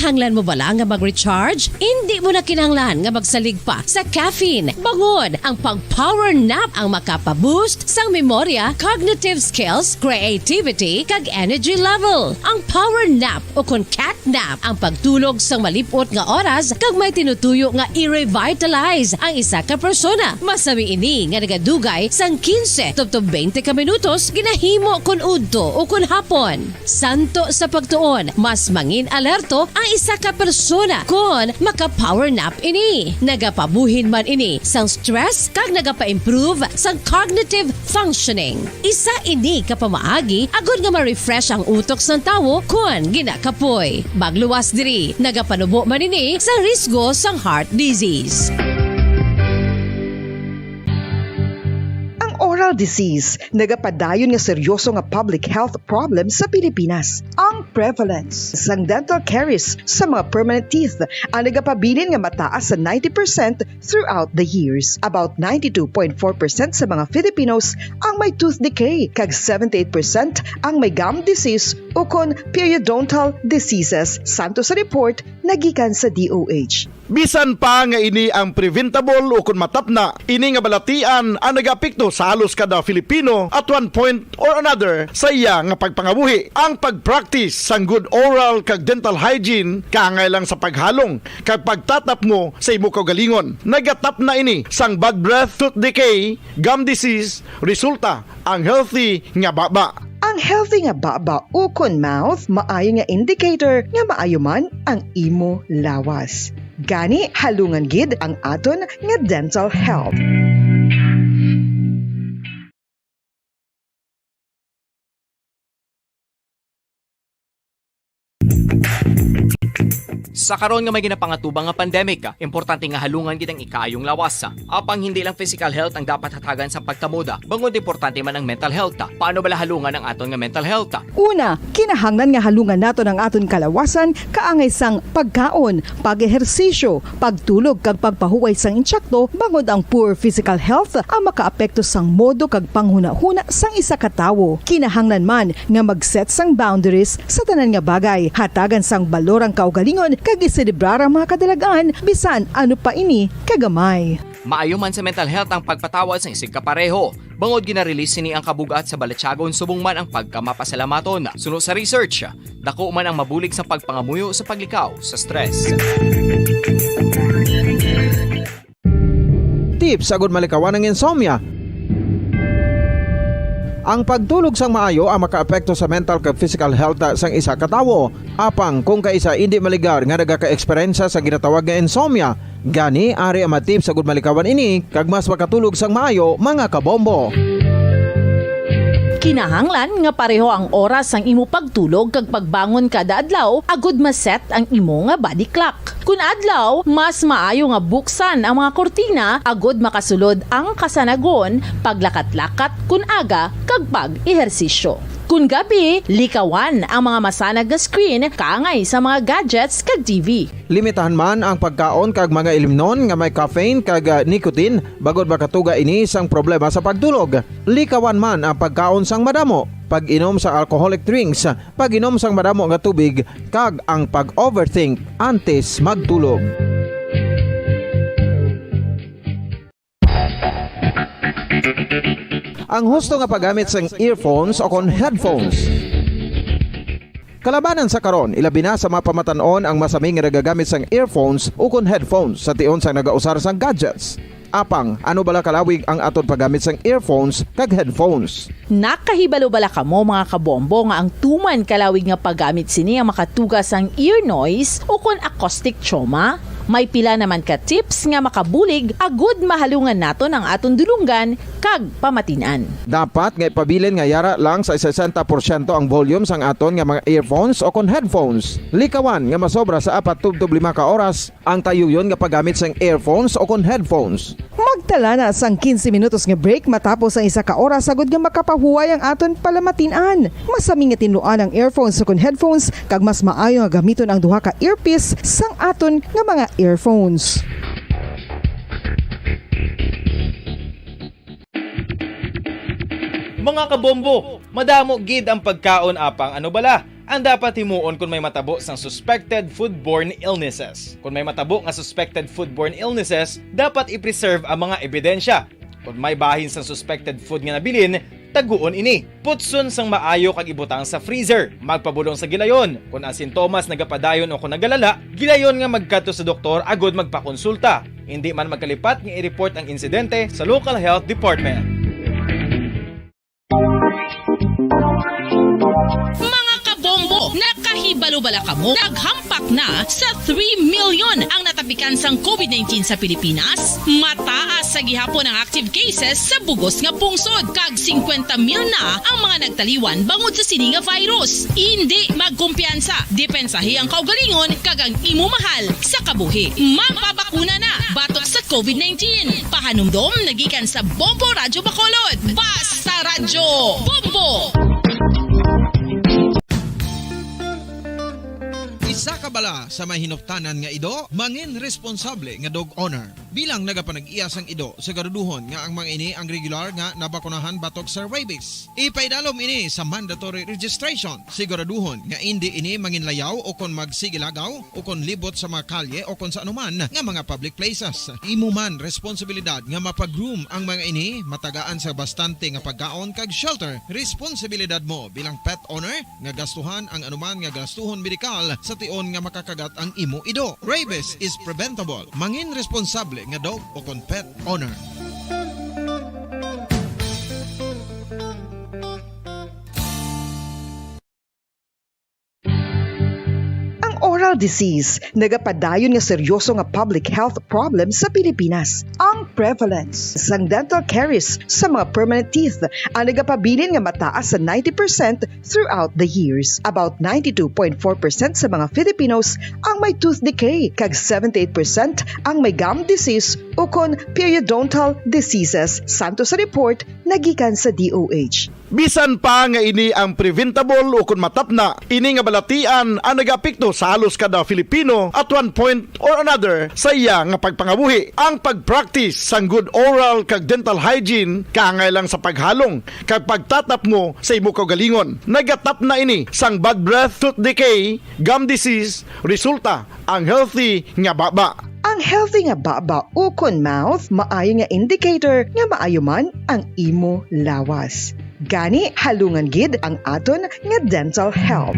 Kinahanglan mo bala nga mag-recharge? Indi mo na kinahanglan nga magsalig pa sa caffeine. Bangod ang pag-power nap ang makapa-boost sang memorya, cognitive skills, creativity, kag energy level. Ang power nap o kon cat nap ang pagtulog sang malip-ot nga oras kag may tinutuyo nga i-revitalize ang isa ka persona. Masami ini nga nagadugay sang quince tubtob twenty ka minutos ginahimo kon udto o kon hapon. Santo sa pagtuon, mas mangin alerto ang isa ka persona kon maka-power nap ini. Nagapabuhin man ini sang stress kag nagapa-improve sang cognitive functioning. Isa ini ka pamaagi agod nga ma-refresh ang utok sang tawo kon ginakapoy. Magluwas diri, nagapanubo man ini sa risgo sang heart disease. Ang oral disease nagapadayon nga seryoso nga public health problem sa Pilipinas. Ang prevalence sang dental caries sa mga permanent teeth ang nagapabilin nga mataas sa ninety percent throughout the years. About ninety-two point four percent sa mga Filipinos ang may tooth decay, kag seventy-eight percent ang may gum disease ukon periodontal diseases, santo sa report nga gikan sa D O H. Bisan pa nga ini ang preventable ukon matapna, ini nga balatian ang nagaapekto sa halos kada Filipino at one point or another sa iya nga pagpangabuhi. Ang pag-practice sang good oral kag dental hygiene kaangay lang sa paghalong kag pagtatapngo sa imo kaugalingon. Nagatapna ini sang bad breath, tooth decay, gum disease, resulta ang healthy nga baba. Ang healthy nga baba ukon mouth maayo nga indicator nga maayo man ang imo lawas. Gani, halungan gid ang aton nga dental health. Sa karon nga may ginapangatubang nga pandemic, importante nga halungan gid ang ikaayong lawas. Apang hindi lang physical health ang dapat hatagan sa pagtamod, bangod importante man ang mental health. Paano bala halungan ang aton nga mental health? Una, kinahanglan nga halungan naton ang aton kalawasan kaangay sang pagkaon, pag-ehersisyo, pagtulog kag pagpahuway sang insakto, bangod ang poor physical health ang makaapekto sang modo kag panghunahuna sang isa ka tawo. Kinahanglan man nga mag-set sang boundaries sa tanan nga bagay. Hatagan sang balor ang kaugalingon kag iselebrar ang mga kadalag-an, bisan ano pa ini kagamay. Maayo man sa mental health ang pagpatawad sang isigkapareho, bangod gina-release sini ang kabug-at sa balatyagon subong man ang pagkamapasalamaton. Suno sa research, dako man ang mabulig sa pagpangamuyo sa paglikaw sa stress. Tips agud malikawan ang insomnia. Ang pagtulog sang maayo ang makaapekto sa mental kag physical health sang isa ka tawo. Apang kung kaisa indi maligar nga nagaka-eksperyensya sa ginatawag nga insomnia, gani ari ang mga tips agud malikawan ini kag mas makatulog sang maayo, mga kabombo. Kinahanglan nga pareho ang oras sang imo pagtulog kag pagbangon kada adlaw agud ma-set ang imo nga body clock. Kun adlaw, mas maayo nga buksan ang mga kurtina agud makasulod ang kasanagon, paglakat-lakat kun aga, kag pag-ehersisyo. Kun gabi, likawan ang mga masanag nga screen kaangay sa mga gadgets kag T V. Limitahan man ang pagkaon kag mga ilimnon nga may caffeine kag, ah, nicotine, bangod makatuga ini sang problema sa pagtulog. Likawan man ang pagkaon sang madamo, pag-inom sa alcoholic drinks, pag-inom sang madamo nga tubig, kag ang pag-overthink antes magtulog. Ang husto nga paggamit sang earphones o kon headphones. Kalabanan sa karon, ilabi na sa mga pamatan-on ang masami nga nagagamit sang earphones o kon headphones sa tion sang nagausar sang gadgets. Apang, ano bala kalawig ang aton paggamit sang earphones kag headphones? Nakahibalo bala kamo, mga kabombo, nga ang tuman kalawig nga paggamit sini ang makatuga sang ear noise o kon acoustic trauma? May pila naman ka tips nga makabulig agud mahalungan naton ang aton dulonggan kag pamatin-an. Dapat nga ipabilin nga yara lang sa sesenta porsyento ang volume sang aton nga mga earphones o kon headphones. Likawan nga masobra sa apat tubtob lima ka oras ang tayuyon nga paggamit sang earphones o kon headphones. Magtala na sang quince minutos nga break matapos ang isa ka oras agud nga makapahuway ang aton palamatin-an. Masami nga tinluan ang earphones o kon headphones, kag mas maayo nga gamiton ang duha ka earpiece sang aton nga mga earphones. Mga kabombo, madamo gid ang pagkaon, apang ano bala? Ang dapat himuon kon may matabo sang suspected foodborne illnesses. Kon may matabo nga suspected foodborne illnesses, dapat i-preserve ang mga ebidensya. Kon may bahin sang suspected food nga nabilin, taguon ini. Putson sang maayo kag ibutang sa freezer. Magpabulong sa gilayon. Kon ang sintomas nagapadayon o kon nagalala, gilayon nga magkadto sa doktor agud magpakonsulta. Indi man magkalipat nga i-report ang insidente sa local health department. Mga kabombo, nakahibalo bala kamo? Naghampak na sa three million ang natapikan sang covid nineteen sa Pilipinas. Mataas sa gihapon ang active cases sa bugos nga pungsod, kag singkwenta mil na ang mga nagtaliwan bangod sa sini nga virus. Indi magkumpiyansa, depensahi ang kaugalingon kag ang imo mahal sa kabuhi. Magpabakuna na batok sa covid nineteen. Pahanumdom nagikan sa Bombo Radyo Bacolod. Basta Radyo Bombo! Isa ka bala sa may hinuktanan nga ido, mangin responsable nga dog owner. Bilang nagapanag-iya sang ido, siguraduhon nga ang mga ini ang regular nga nabakunahan batok sa rabies. Ipaidalom ini sa mandatory registration. Siguraduhon nga indi ini manginlayaw o kon magsigilagaw o kon libot sa mga kalye o kon sa anuman nga mga public places. Imo man responsibilidad nga mapag-groom ang mga ini, matagaan sa bastante nga pagkaon kag shelter. Responsibilidad mo bilang pet owner nga gastuhan ang anuman nga gastuhon medikal sa tion nga makakagat ang imo ido. Rabies is preventable. Mangin responsable nga dog o kon pet owner. Ang oral disease nagapadayon nga seryoso nga public health problem sa Pilipinas. Ang prevalence sang dental caries sa mga permanent teeth ang nagapabilin nga mataas sa ninety percent throughout the years. About ninety-two point four percent sa mga Filipinos ang may tooth decay, kag seventy-eight percent ang may gum disease ukon periodontal diseases, santo sa report nagikan sa D O H. Bisan pa nga ini ang preventable ukon matapna, ini nga balatian ang nagaapekto sa halos kada Filipino at one point or another sa iya nga pagpangabuhi. Ang pag-practice sang good oral kag dental hygiene kaangay lang sa paghalong kag pagtatapngo sa imo kaugalingon. Nagatapna ini sang bad breath, tooth decay, gum disease, resulta ang healthy nga baba. Ang healthy nga baba ukon mouth maayo nga indicator nga maayo man ang imo lawas. Gani, halungan gid ang aton nga dental health.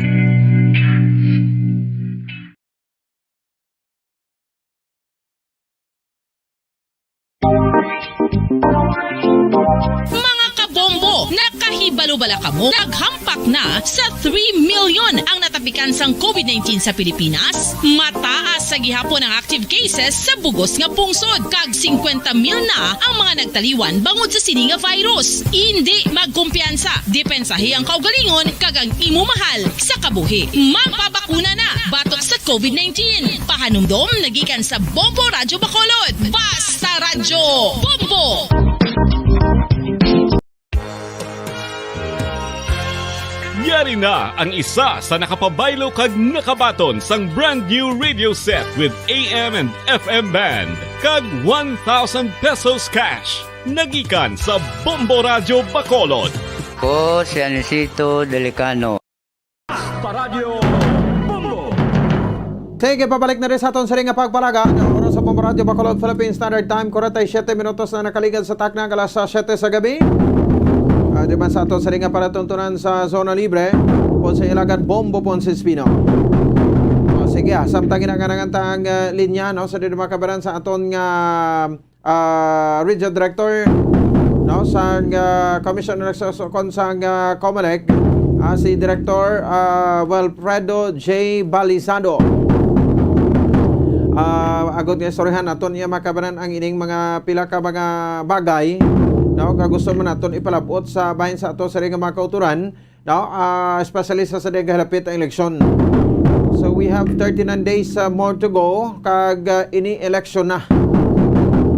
Mga kabombo, nakahibalo bala kamo? Naghampak na sa three million ang natapikan sang covid nineteen sa Pilipinas. Mataas sa gihapon ang active cases sa bugos nga pungsod, kag singkwenta mil na ang mga nagtaliwan bangod sa sini nga virus. Indi magkumpiyansa, depensahi ang kaugalingon kag ang imo mahal sa kabuhi. Magpabakuna na batok sa covid nineteen. Pahanumdom nagikan sa Bombo Radyo Bacolod. Basta Radyo Bombo! Yari na ang isa sa nakapabaylo kag nakabaton sang brand new radio set with A M and F M band kag one thousand pesos cash. Nagikan sa Bombo Radyo Bacolod. Ko si Anisito Delicano. Paradyo Bombo. Sige, pabalik na rin sa aton siring nga pagpalaga. Ang oras sa Bombo Radyo Bacolod, Philippine Standard Time, forty-seven minutos na nakaligad sa takna, alas siyete sa gabi. Ah, di man sa aton siring nga palatuntunan sa Zona Libre, Ponce Ilagan, Bombo Ponce Espino. O, sige, ah, samtang ginanganangan ta ang, ah, linya, no, sa di makabaran sa aton nga ah, Region Director, no, sang, ah, Commission on Elections ukon sang, ah, COMELEC, ah, si Director, ah, Wilfredo J Balizado. Ah, agod nga istoryahan naton iya makabanan ang ining mga pila ka mga bagay, no, nga gusto man naton ipalab-ot sa bahin sa ato sa mga kauturan, no? Ah, especially sa, sa nagahilapit ang eleksyon. So, we have thirty-nine days, ah, more to go, kag, ah, ini eleksyon na.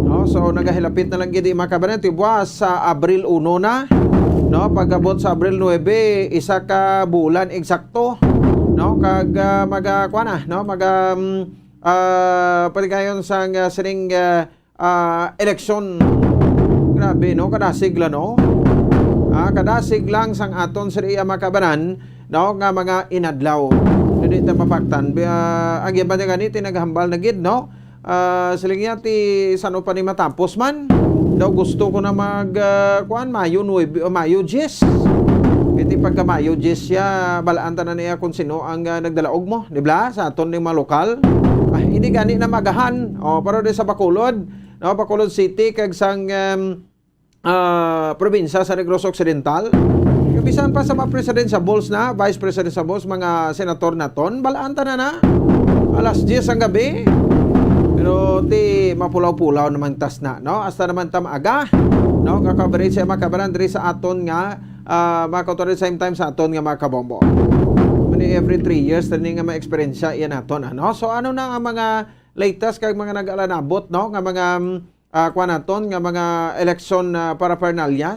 No? So, nagahilapit na lang gid, mga kababayan, buwas sa Abril uno na, no? Pag-abot sa Abril nuebe, isa ka bulan eksakto, no? Kag, ah, maga-, kuwan na, no? Maga-, mm, ah, paligayon sang, ah, sining, ah, ah, eleksyon. Grabe, no? Kadasig lang, no? Ah, kadasig lang sang aton sa iya makabanan no, nga mga inadlaw. Hindi ta mapaktan. Bi-, ah, ang yaban niya gani, ti naghambal na gid, no? Ah, siling niya, ti san-o pa ni matapos man? Daw gusto ko na mag, ah, kuan, Mayo nuebe, o Mayo diyes. Iti pagka Mayo diyes siya, balaan ta na niya kung sino ang, ah, nagdalaog mo, di ba? Sa aton ning mga lokal. Ah, hindi gani na magahan. O, pero di sa Bacolod, no, Bacolod City, kag sang, um, ah, probinsya sa Negros Occidental. Kag bisan pa sa mga presidentiables na, vice presidentiables, mga senator naton, balaan ta na na. Alas diyes ang gabi. Pero ti mapulaw-pulaw naman tas na, no? Hasta naman ta maaga, no? Ka-coverage sa mga kabaran diri sa aton nga, ah, mga kautoran, same time sa aton nga mga kabombo. Mani every three years, tani nga mga eksperyensya yan naton, ano? So, ano na ang mga latest kag mga nag-alanabot, no? Nga mga, mm, ah, kuan naton, nga mga eleksyon, ah, paraphernalias,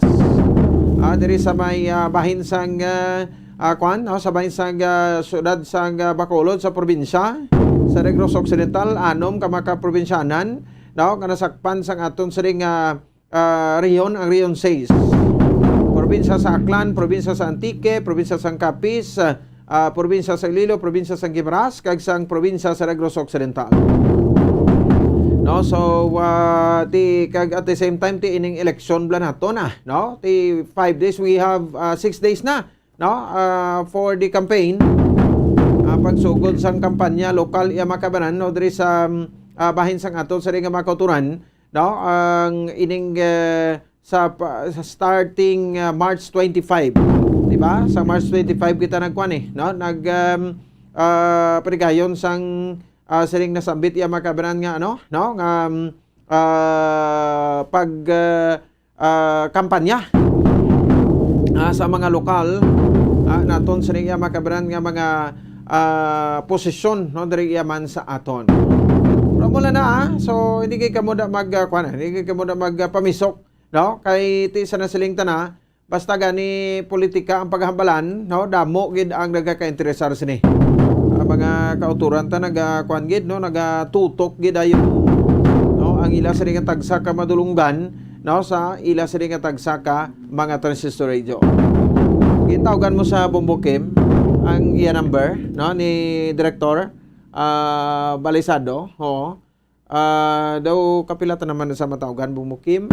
ah, diri sa may, ah, bahin sang, ah, ah, kuan, no, sa bahin sang, ah, siyudad sang, ah, Bacolod sa probinsya sa Negros Occidental, anom ka mga kaprobinsyanan, no, nga nasakpan sang aton siring nga, ah, rehiyon, ang Rehiyon sais. Probinsya sa Aklan, probinsya sa Antique, probinsya sang Capiz, ah, ah, probinsya sa Iloilo, probinsya sang Guimaras, kag sang probinsya sa Negros Occidental. No, so, ah, ti, kag at the same time, ti ining eleksyon bala nato na, no? Ti five days, we have, ah, six days na, no? Ah, for the campaign, ah, pagsugod sang kampanya lokal, iya makabanan, no, diri sa, ah, bahin sang aton sa nga mga kautoran, no? Ang ining, eh, sa pa-, sa starting, ah, March twenty-five, di ba? Sa March twenty-five kita nagkuan, eh, no? Nag, um, ah, panigayon sang, ah, siring nasambit iya mga kabanan nga, ano, no? Nga, um, ah, pag, ah, ah, kampanya, ah, sa mga lokal, ah, naton siring iya mga kabanan nga mga, ah, posisyon, no? Diri iya man sa aton. Pero mula na, ah. So, hindi kay kamo da mag, ah, kuwan, hindi kay kamo da mag, ah, pamisok, no? Kay ti sa nasiling ta na, basta gani politika ang paghambalan, no? Damo gid ang nagakainteresar sini. Ang mga kauturan ta naga, kuwan gid, no? Nagatutok gid ayo, no? Ang ila sini nga tagsa ka madulunggan, no? Sa ila sini nga tagsa ka mga transistor radio. Gintawgan mo sa Bombo Kim ang iya number, no? Ni Director, ah, Balisado, oo. Ah, daw kapila ta naman sa matawgan, Bumukim.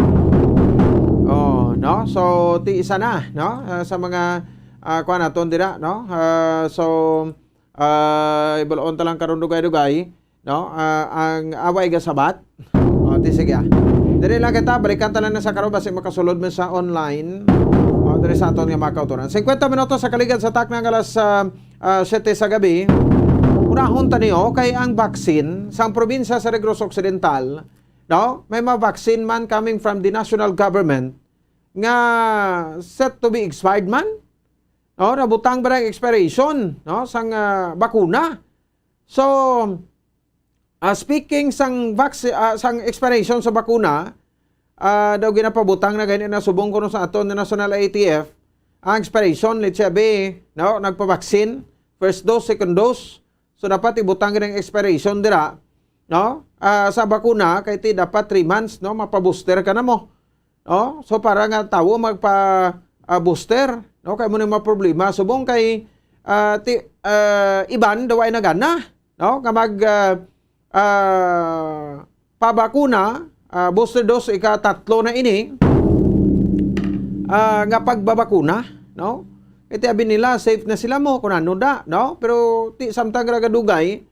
Oh, no? So, ti isa na, no? Ah, sa mga, ah, kuwan naton dira, no? Ah, so, ah, ibaloon ta lang karon dugay-dugay, no? Ah, ang away ga sabat. Oh, ti sige, ah. Diri lang kita, balikan ta lang na sa karon, basi makasulod man sa online. Oh, diri sa aton nga mga kautoran. Singkwenta minutos sa kaligad sa takna nga alas, ah, ah, siyete sa gabi, unahon ta niyo kay ang vaccine sang probinsya sa Negros Occidental, no? May mga vaccine man coming from the national government nga set to be expired man, no? Nabutang ba ang expiration, no, sang, ah, bakuna? So, ah, speaking sang vaccine, ah, sang expiration sa bakuna, ah, daw ginapabutang na gani na subong kuno sa aton nga National A T F, ang expiration, let's say, abi, no, nagpabaksin, first dose, second dose. So, dapat ibutang gid ang expiration dira, no? Ah, sa bakuna, kay ti dapat three months, no, mapabooster ka na mo. No? So, para nga tawo magpa, ah, booster, no? Kay mo na mga problema. Subong kay, ah, ti-, ah, iban daw ay nagana, no? Nga mag, ah, ah, pabakuna, ah, booster dose, ikatatlo na ini, ah, nga pagbabakuna, no? Kay ti abi nila, safe na sila mo, kung ano da, no? Pero ti, samtang ragadugay,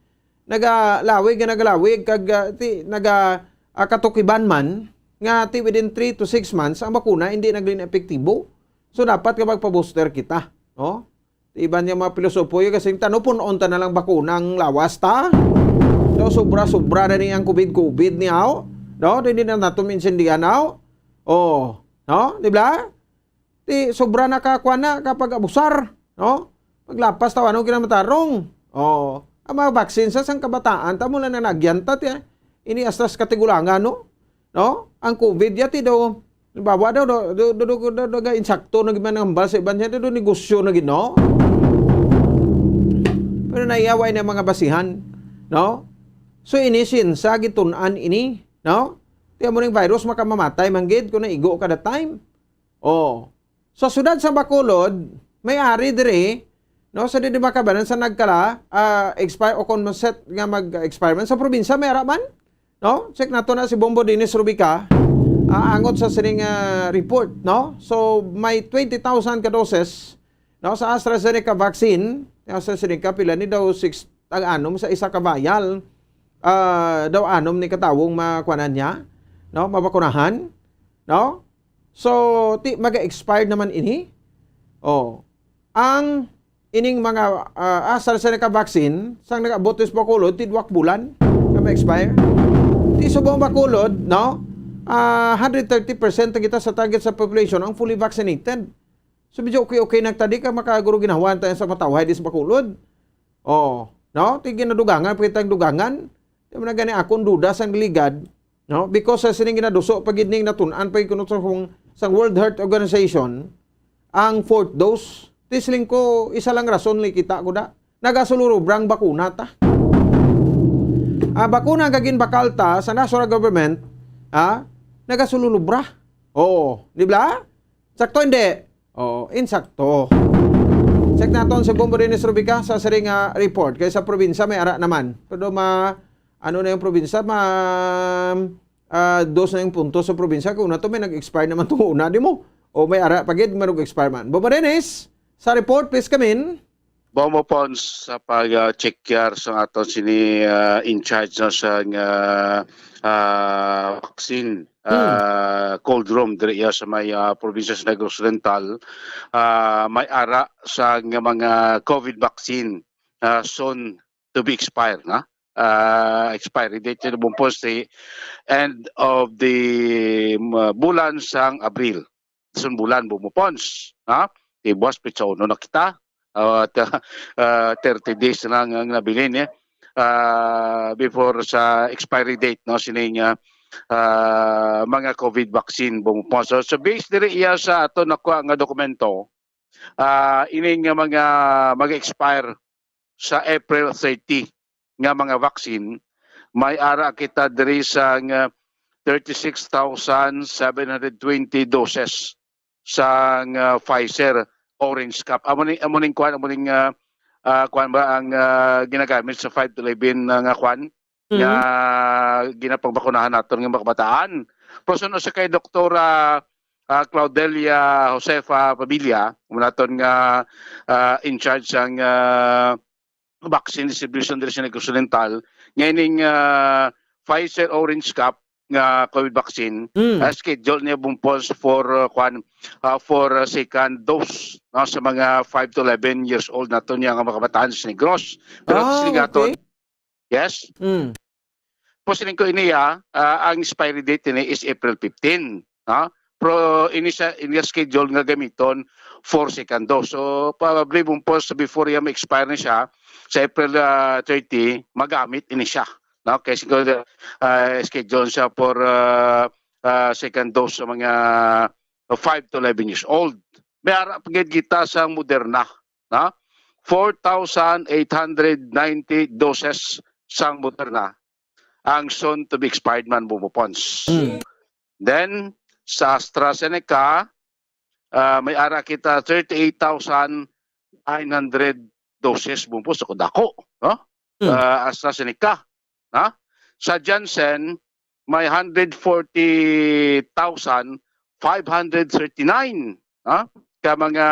nagalawig nga nagalawig, kag, ah, ti, naga, ah, katukiban man, nga ti within three to six months, ang bakuna hindi na gid epektibo. So, dapat nga magpa-booster kita, no? Iban nga mga pilosopo, yung kasing tano, punon ta na lang bakuna ang lawas ta. So, sobra-sobra na ni ang covid-covid ni aw. No? Hindi na nato maintindihan aw. Oh, no? Di ba? Ti, sobra na ka, kuwan na, kapag abusar. No? Paglapas tawa, ano kinamatarong? Oh, ang mga vaccine sa sang kabataan, tamo lang na nagyanta, ti, ah. Ini astas katigulangan, no? No? Ang covid, yati daw, halimbawa daw, do, do, do, do, do, do, ga insakto na gid man ang hambal sa iban niya, do, do, negosyo na gid, no? Pero naiyaway na mga basihan, no? So, ini sinsa gitun-an ini, no? Tiyan mo ning virus, makamamatay man gid kung naigo ka that time. Oh. Sa siyudad sa Bacolod, may ari diri No, sa di makabanan sa nagkala, ah, expire o kung set nga mag-expire man sa probinsya, may ara man. No? Check nato na si Bombo Dennis Rubica, ah, angot sa sining, ah, report, no? So, may twenty thousand ka doses, no, sa AstraZeneca vaccine. Yung AstraZeneca, pila ni daw six, ang anom sa isa ka vial, ah, daw anom ni katawong makuanan niya, no, mabakunahan, no? So, ti, maga-expire naman ini. Oh, ang ining mga, ah, AstraZeneca vaccine, sang nag-abot sa Bacolod, ti duwa ka bulan nga ma-expire. Ti subong Bacolod, no? Ah, hundred thirty percent ang kita sa target sa population ang fully vaccinated. So, medyo okay-okay nagtadi ka makaguro ginahuan tayo sa matawhay di sa Bacolod. Oh, no? Ti ginadugangan, pakita ang dugangan. Di man na gani akong duda sang ligad, no? Because sa sining ginaduso pa gid ning natun-an pa gid kuno sa kung, sa World Health Organization, ang fourth dose, ti siling ko, isa lang rason ni kita ko da. Nagasulurubra ang bakuna ta. Ah, bakuna nga ginbakal ta sa national government, ah, nagasulurubra. Oo, di ba? Sakto, hindi? Oo, insakto. Check naton si Bombo Dennis Rubica sa siring nga report. Kay sa probinsya, may ara naman. Pero ma, ano na yung probinsya? Ma, ah, dos na yung punto sa probinsya. Kung na to, may nag-expire naman itong una, di mo? O may ara pa gid, may nag-expire man. Bombo Dennis, sa report, please come in. Bombo Pons, sa pag-check yar sa aton sini, ah, in charge na sa nga, ah, vaccine, Hmm. ah, cold room diri iya sa may, ah, probinsya sa Negros Oriental, ah, may ara sa nga mga COVID vaccine, ah, soon to be expired, na? Ah, expiry date ni Bombo Pons si end of the, um, bulan sang Abril. Sun bulan, Bombo Pons, ha? Ti buwas, petsa uno na kita. Ah, ta-, ah, thirty days na lang ang nabilin, eh. Ah, before sa expiry date, no, sining, ah, ah, mga COVID vaccine, Bombo Pons. So, so based diri iya sa ato nakuha nga dokumento, ah, ining nga mga mag-expire sa April thirty nga mga vaccine, may ara kita diri sang thirty-six thousand seven hundred twenty doses sang, ah, Pfizer Orange Cap. Amo ni, amo ning kwan, amo ning, ah, ah, kwan ba ang, ah, ginagamit sa five to eleven, ah, nga kwan? Mm. Nga ginapangbakunahan naton nga mga kabataan. Pero suno sa kay Doktora, ah, Claudelia Josefa Pabilia, amo naton nga, ah, in charge sang, ah, vaccine distribution diri sa Negros Oriental, nga ining, ah, Pfizer Orange Cap nga COVID vaccine, Mm. ah, schedule niya, Bombo Pons, for, ah, kwan, ah, for, ah, second dose, no, sa mga five to eleven years old naton niya nga mga kabataan sa Negros. Pero Ah, siling aton, okay. Yes? Mm. Pos siling ko ini, ah, ah, ang expiry date ini is April fifteen, ha? Pero ini siya, ini schedule nga gamiton for second dose. So, probably, Bombo Pons, before iya ma-expire na siya, sa April, ah, thirty, magamit ini siya, no? Kay siguro, ah, schedule siya for, ah, ah, second dose sa mga five to eleven years old. May ara pa gid kita sa Moderna, na? Four thousand eight hundred ninety doses sang Moderna ang soon to be expired man, Bombo Pons. Mm. Then, sa AstraZeneca, ah, may ara kita thirty-eight thousand nine hundred doses, Bombo Pons, dako, no? Mm. Ah, AstraZeneca, ha? Sa Janssen, may hundred forty thousand five hundred thirty-nine, ha? Ka mga,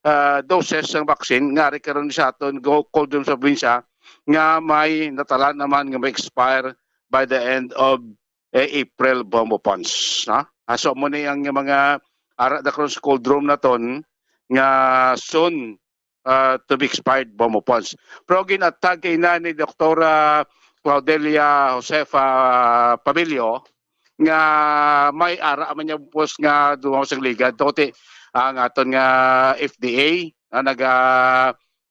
ah, doses ng vaccine nga ari karon sa aton go-, cold room sa probinsya nga may natala naman nga may expire by the end of, eh, April, Bombo Pons, ha? Ah, so, mo ni ang mga ara na karon sa cold room naton nga soon, ah, to be expired, Bombo Pons. Pero ginatag kay na ni Doktora Claudelia Josefa Pabilio nga may ara man niya pos nga dumaw sa ligad. Tuti ang aton nga F D A na naga,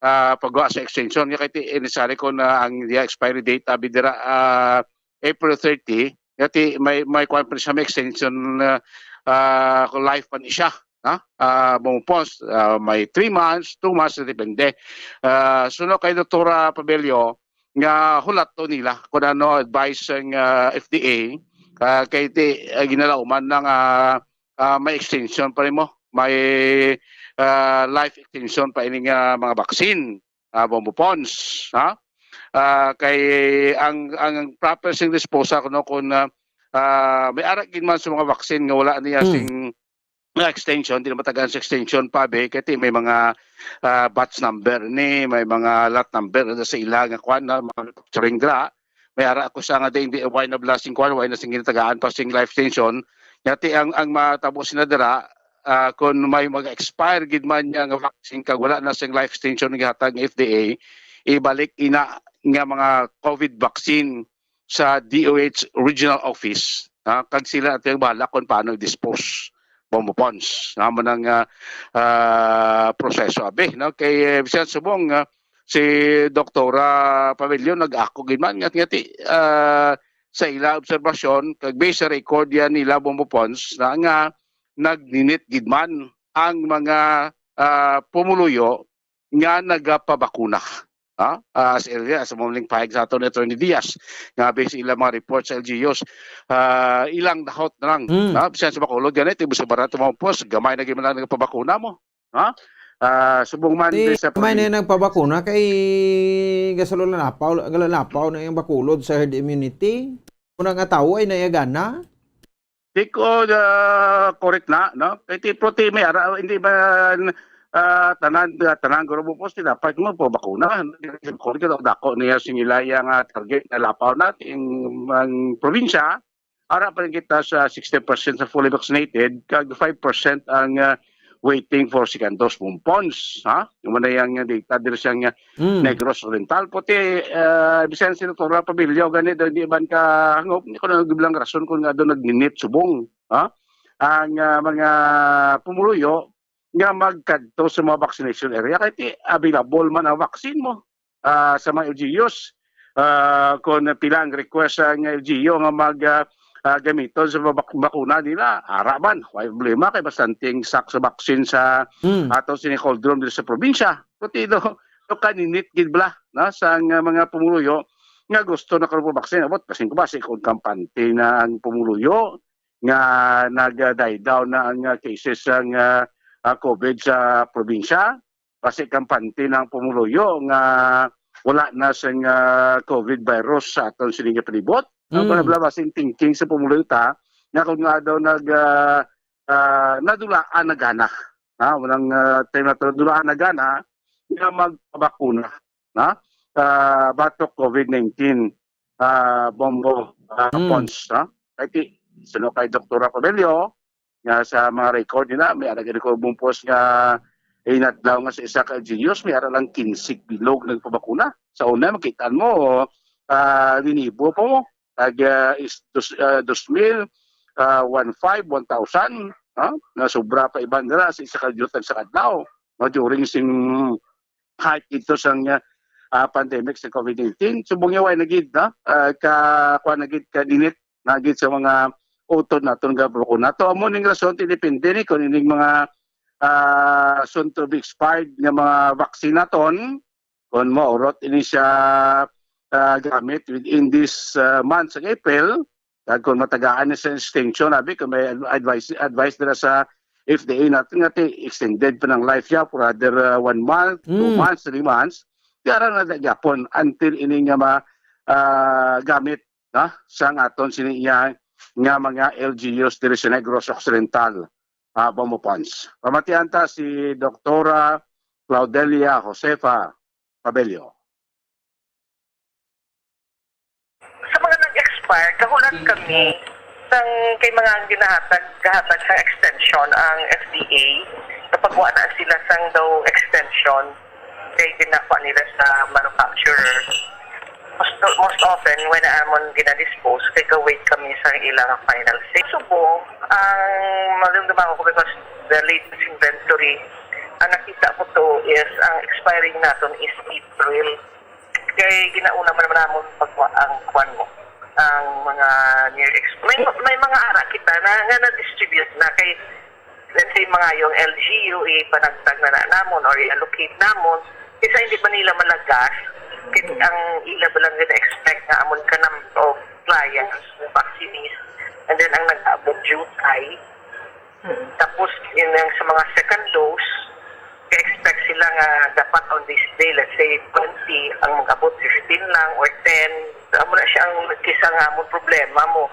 ah, pagwa sa extension. Nga kay ti, inisali ko na ang iya expiry date, abi dira, ah, April thirty, nga ti may, may kwan pa siya, may extension, ah, ah, life pa ni siya, ha? Ah, Bombo Pons, ah, may three months, two months, depende. Ah, suno kay Doktora Pabelio, nga hulaton nila kung ano advice ang, ah, F D A, ah, kay ti, ah, ginalauman na nga, ah, may extension pa rin mo. may, ah, life extension pa ini nga mga vaccine, ah, Bombo Pons, ha? Ah, kay ang, ang proper sing responsa kuno kung, ah, ah, may ara gid man sa mga vaccine nga wala niya Hmm. sing nga extension, di na matagaan sa extension pa, be, kay ti may mga, ah, batch number ni, may mga lot number na sa ila nga kwan na manufacturing dira. May ara ako sa nga di, di, why na blasting kwan, why na sing ginatagaan pa sing life extension. Yati ang, ang matabo sina dira, ah, kung may mag-expire gid man niya nga vaccine kag wala na sing life extension nga hatag ng F D A, ibalik ina nga mga COVID vaccine sa D O H regional office, ha, kag sila nato ang bahala kung paano i-dispose, Bombo Pons. Amo nang, ah, ah, proseso, abi, no? Kay, eh, bisan subong, ah, si Doktora Pavilion nag-ako gid man, ngat-, ngati, ah, sa ila obserbasyon, kag based sa record yan nila, Bombo Pons, na nga nagninit gid man ang mga, ah, pumuluyo nga nagapabakuna. Ha? Ah, sa area, sa mga pahayag sa aton ni Attorney Diaz, nga based sa ilang mga report sa L G Us, ah, ilang dahot na lang. Hmm. Ha? Bisan sa Bacolod, gani, ti sa Barat, mga pos, gamay na gid man lang nagapabakuna mo. Ha? Ah, subong man, Ti, di sa may pamilya. Na nagpabakuna kay gasalo lanapaw, galanapaw na yung Bacolod sa herd immunity. Kung nga tao ay nayagana. Di ko, ah, correct na, no? Kay ti, pero ti, may ara, hindi ba, ah, tanan, ah, tanan grupo po sila, pag mo po bakuna, correct, dako niya sing ila yang, ah, target na lapaw natin, ang probinsya, ara pa rin kita sa sixty percent sa fully vaccinated, kag five percent ang, ah, waiting for second dose, Bombo Pons, ha? Yung man na yung data, diri siya nga Mm. Negros Oriental. Puti, ah, bisan si Doktora Pabilio, gani, daw di man ka hangop, hindi ko na nagbilang rason kung nga doon nagninit subong, ha? Ang, ah, mga pumuluyo nga magkadto sa mga vaccination area, kay ti available man ang vaccine mo, ah, sa mga L G Us. Ah, kung pila ang request sa L G U nga mag, ah, ah, gamiton sa bak-, bakuna nila, ara man, wala problema kay bastanting sak sa vaccine sa Mm. ato sini cold room dito sa probinsya. Kuti do, do kaninit gid bala, na, sa nga mga pumuluyo nga gusto na karon vaccine. Abot, basin ko ba, si kung kampante na ang pumuluyo nga nag-, ah, die down na ang, ah, cases sang, ah, ah, COVID sa probinsya. Kasi kampante na ang pumuluyo nga wala na sing, ah, COVID virus sa aton sini nga palibot. Ang Mm. Wala, wala ba sing thinking sa pumuluyo ta nga kung nga daw nag, ah, ah, nadulaan na gana. Ha, walang, ah, time na nadulaan na gana nga magpabakuna, ha? Ah, batok COVID nineteen, ah, Bombo, ah, Mm. Pons, ha? Kay ti, suno kay Doktora Comelio, nga sa mga record nila, may ara gid ko bumpos nga inadlaw nga sa isa ka L G Us, may ara lang kinse bilog nagpabakuna. Sa una, makita mo, ah, linibo pa mo. Tag, ah, is, dos, ah, dos mil, ah, one five, one thousand, ha? Nga sobra pa iban nila sa isa ka L G Us sa adlaw. No, during sing height ito sang, ah, ah, pandemic sa COVID nineteen. Subong niya, way na gid, no? Ah, ka, kuwan na gid, kaninit na gid sa mga utod naton nga bakuna. To, amo ning rason, ti depende ni kung ining mga, ah, soon to be expired nga mga vaccine naton, kung maurot ini siya, ah, gamit within this, ah, month sa April, kag kung matagaan ni sa extension, abi, kung may advice, advice nila sa F D A natin nga ti extended pa ng life niya for other, ah, one month, two Mm. months, three months, kaya na gyapon until ini nga ma-, ah, gamit, no, sang aton sini iya nga mga L G Us diri sa Negros Occidental, ah, Bombo Pons. Pamatian ta si Doktora Claudelia Josefa Pabello. Sa mga nag-expire, kahulan kami sang kay mga ginahatag, gahatag sa extension ang F D A, kapag wala sila sang daw extension, kay ginakuha nila sa manufacturer. Most, most often, when amon ginadispose, kay ga-wait kami sa ilang final say. Subong, ang malumduman ko because the latest inventory, ang nakita ko to is, ang expiring naton is April. Kay ginauna man naman namon pagkuha ang kwan mo, ang mga near ex-, may, may mga ara kita na, nga na-distribute na kay, let's say, mga yung L G U, ipanagtag na na namon or i-allocate namon. Kaysa hindi pa nila malagas, kay ang ila ba lang gina-expect nga amon ka number of clients, vaccinees, and then ang nag-abot jutay, Tapos, yun yung sa mga second dose, ka-expect sila nga dapat on this day, let's say, twenty, ang mag-abot fifteen lang or ten. Amo na siya ang nagkisa nga among problema mo.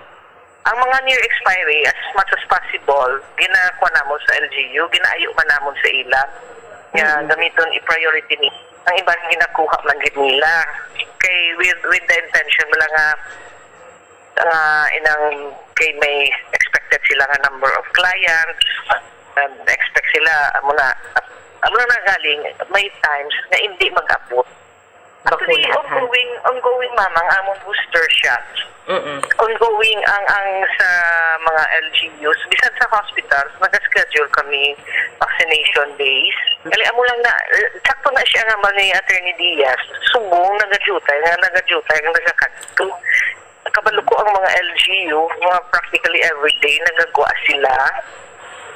Ang mga near expiry, as much as possible, ginakuha namon sa L G U, ginaayo man namon sa ila nga gamiton i-priority ni ang iban ginakuha man gid nila. Kay with, with the intention lang nga, nga inang kay may expected sila nga number of clients, and expect sila, amo na, amo na nagaling, may times na hindi mag-abot. Actually, ongoing, ongoing, ma'am, ang among booster shot. Mm-mm. Ongoing ang, ang sa mga L G Us. Bisan sa hospitals, nag-schedule kami vaccination days. Kali amo lang na, eh, sakto na siya nga man ni Attorney Diaz. Subong, nagadutay, nga nagadutay, nga nagakadto. Kabalo ko ang mga L G U, mga practically everyday, nagagwa sila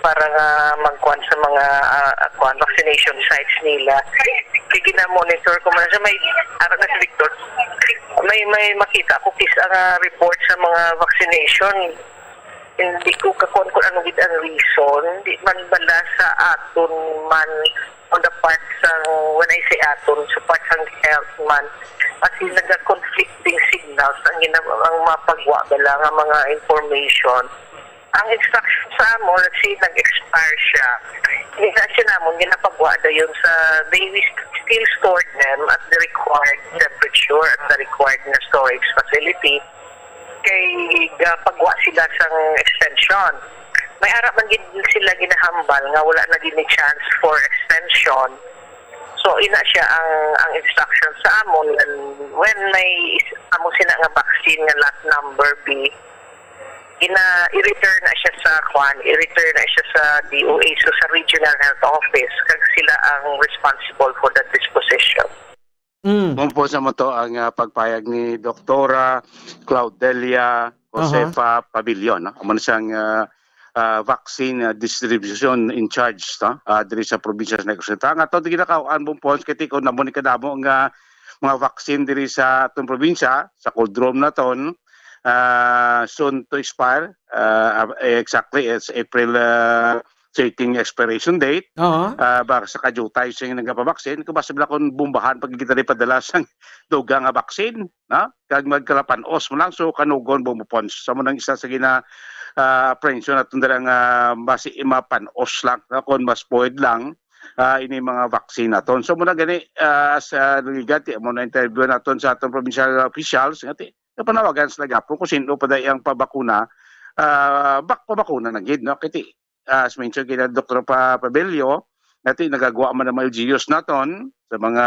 para nga magkuan sa mga, ah, kuan, vaccination sites nila. Kaya gina-monitor ko man siya, may, ara na si Victor, may, may makita ko kis-, ang, ah, report sa mga vaccination. Hindi ko kakuan kung ano gid ang reason. Di man bala sa aton man on the part sang, when I say aton, sa part sang health man, kasi naga-conflicting signals ang gina-, ang mapagwa bala nga mga information. Ang instruction sa amo, let's say, nag-expire siya. Instruction namon, ginapagwa dayon sa, they, we still store them at the required temperature at the required na storage facility. Kay gapagwa sila sang extension. May ara man gid sila ginahambal nga wala na gid ni chance for extension. So, ina siya ang, ang instruction sa amon, when, when may is-, amo sila nga vaccine nga lot number B, ina, i-return na siya sa kwan, i-return na siya sa D O H, so sa Regional Health Office, kag sila ang responsible for that disposition. Mm. Mao po sa mo to ang, ah, pagpayag ni Doktora Claudelia Aha. Josefa Pabilion, no? Amo na siyang, ah, ah, vaccine, ah, distribution in charge, no? Ah, diri sa probinsya sa Negros Oriental. Ang ato ginakaw-an, Bumpons, kay tikon na mo ni kadamo nga mga vaccine diri sa atong probinsya, sa Coldroom naton, ah, soon to expire. Ah, exactly, it's April, ah, thirteen expiration date. Oo. Ah, ba sa kajutay sing nagapabaksin, kung basta bala kung bombahan pag kita di padala sang dugang nga baksin, no? Kag magkalapan-os mo lang, so kanugon, Bumpons. Sa mo nang isa sa gina, ah, apprehension naton dira nga basi mapan-os lang, no? Kung mas void lang, ah, ini mga vaccine naton. So, muna gani, ah, sa ligati, mo na interview naton sa atong provincial officials, nga ti, napanawagan sila gapon kung sino pa dai ang pabakuna, ah, bak-, pabakuna na gid, no? Kay ti, ah, as mentioned kina Doktor Pa-, Pabelio, nga ti nagagwa man ang mga L G Us naton sa mga,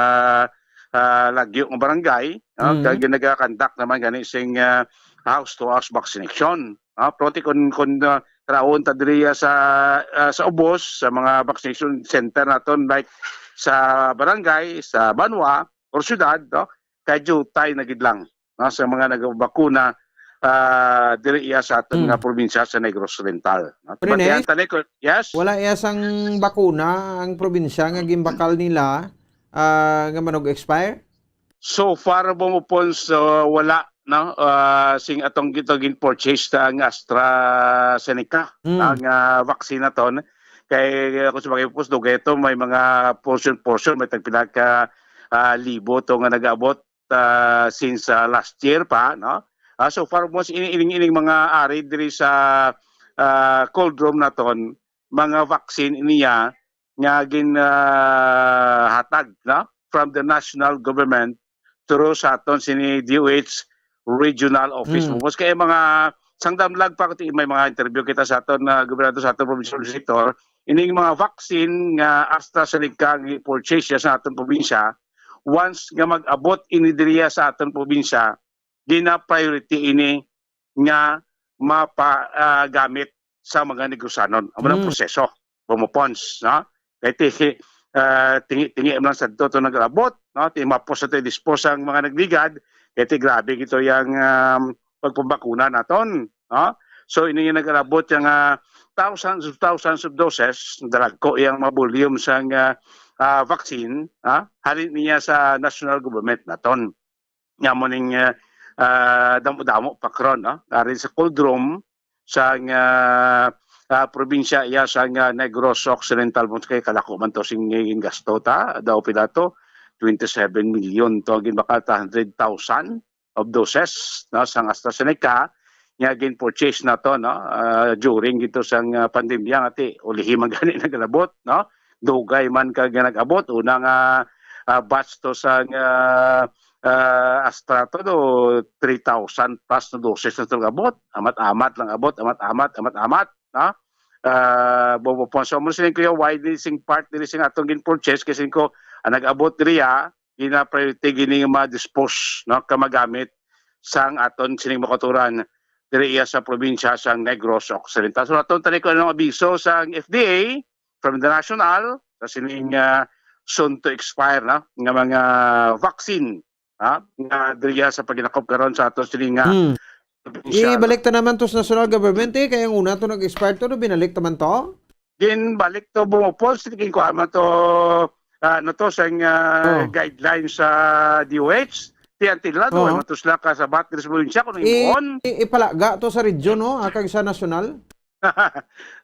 ah, lagyo nga barangay, no? Mm. Kag nagakandak naman gani sing, ah, house to house vaccination, no? Pero ti kun, kun, ah, raon ta diri sa, ah, sa ubos, sa mga vaccination center naton, like sa barangay, sa banwa, or syudad, no? Kay jutay na gid lang, no, sa mga nagabakuna, ah, diri iya sa aton Hmm. nga probinsya sa Negros Oriental, no? Pero, Batian Nes, ta ni ko, yes? Wala iya sang bakuna ang probinsya nga gimbakal nila, ah, nga manog-expire? So far, Bumpons, uh, wala, no? Ah, sing atong gito gin-purchase ta ang AstraZeneca, Hmm. ang, ah, vaccine naton. Kay, uh, kung sa mga ipos, dugay ito, may mga portion-portion, may tagpila ka, ah, libo to nga nag-abot, ah, since, ah, last year pa, no? Ah, so far, most ini-, ining, ining mga ari diri sa, ah, Coldroom naton, mga vaccine niya nga gin, ah, hatag, no? From the national government through sa aton sini D O H regional office. Hmm. Mas kay mga sangdamlag pa, kuti may mga interview kita sa aton, ah, gobernador, sa aton provincial legislator, ining mga vaccine nga AstraZeneca nga i-purchase siya sa aton probinsya, once nga mag-abot ini diriya sa aton probinsya, gina-priority ini nga mapa-, ah, gamit sa mga Negrosanon. Amo nang Hmm. proseso, Bumpons, no? Kay ti, ah, tingi-tingi man lang sa to, to nag-abot, no? Ti mapos sa to, dispose ang mga nagligad, kay ti grabe gito yang, um, pagpabakuna naton, no? So, ini yung nag-abot yung, ah, thousands of thousands of doses, dalagko yung mga volume sa, ah, ah, vaccine, ha? Halin niya sa national government naton. Nga mo ning, ah, ah, damo-damo pa karon, no? Ari sa Coldroom, sa, ah, ah, probinsya iya sang, ah, Negros Occidental, mo kay kadako man to sing gingasto ta, daw pila to, twenty-seven million to ang ginbakal ta, hundred thousand of doses, no, sang AstraZeneca nga gin-purchase nato, no, ah, during dito sang, ah, pandemya nga ti ulihi man gani nagalabot, no, dugay man ka nga nag-abot. Una nga, ah, batch to sang, ah, ah, Astra to, do, three thousand plus na doses na to nag-abot. Amat-amat lang abot, amat-amat, amat-amat, no? Ah, bobo po. So, mo sining kuya, why di sing part diri sing atong gin-purchase? Kasi ko, ang nag-abot diri, ah, gina-priority gini nga ma-dispose, no, ka magamit sang aton sining makuturan diri iya sa probinsya sang Negros Occidental. So, aton tani ko anong abiso sang F D A from the national sa sining, ah, soon to expire na nga mga vaccine, ha, nga diri iya sa paginakop karon sa aton sining, ah, Hmm. probinsya. Ibalik ta naman to sa national government, eh, kay ang una to nag-expire to, no, binalik ta man to? Ginbalik to, bumupos, tingin ko, ama to, ah, ano to, sang, ah, Oh. guidelines sa D O H. Ti until na, Oo. duha man to sila kasabat diri sa probinsya, kung I-, imuon. i-, ipalaga to sa region, no? Akag sa nasyonal.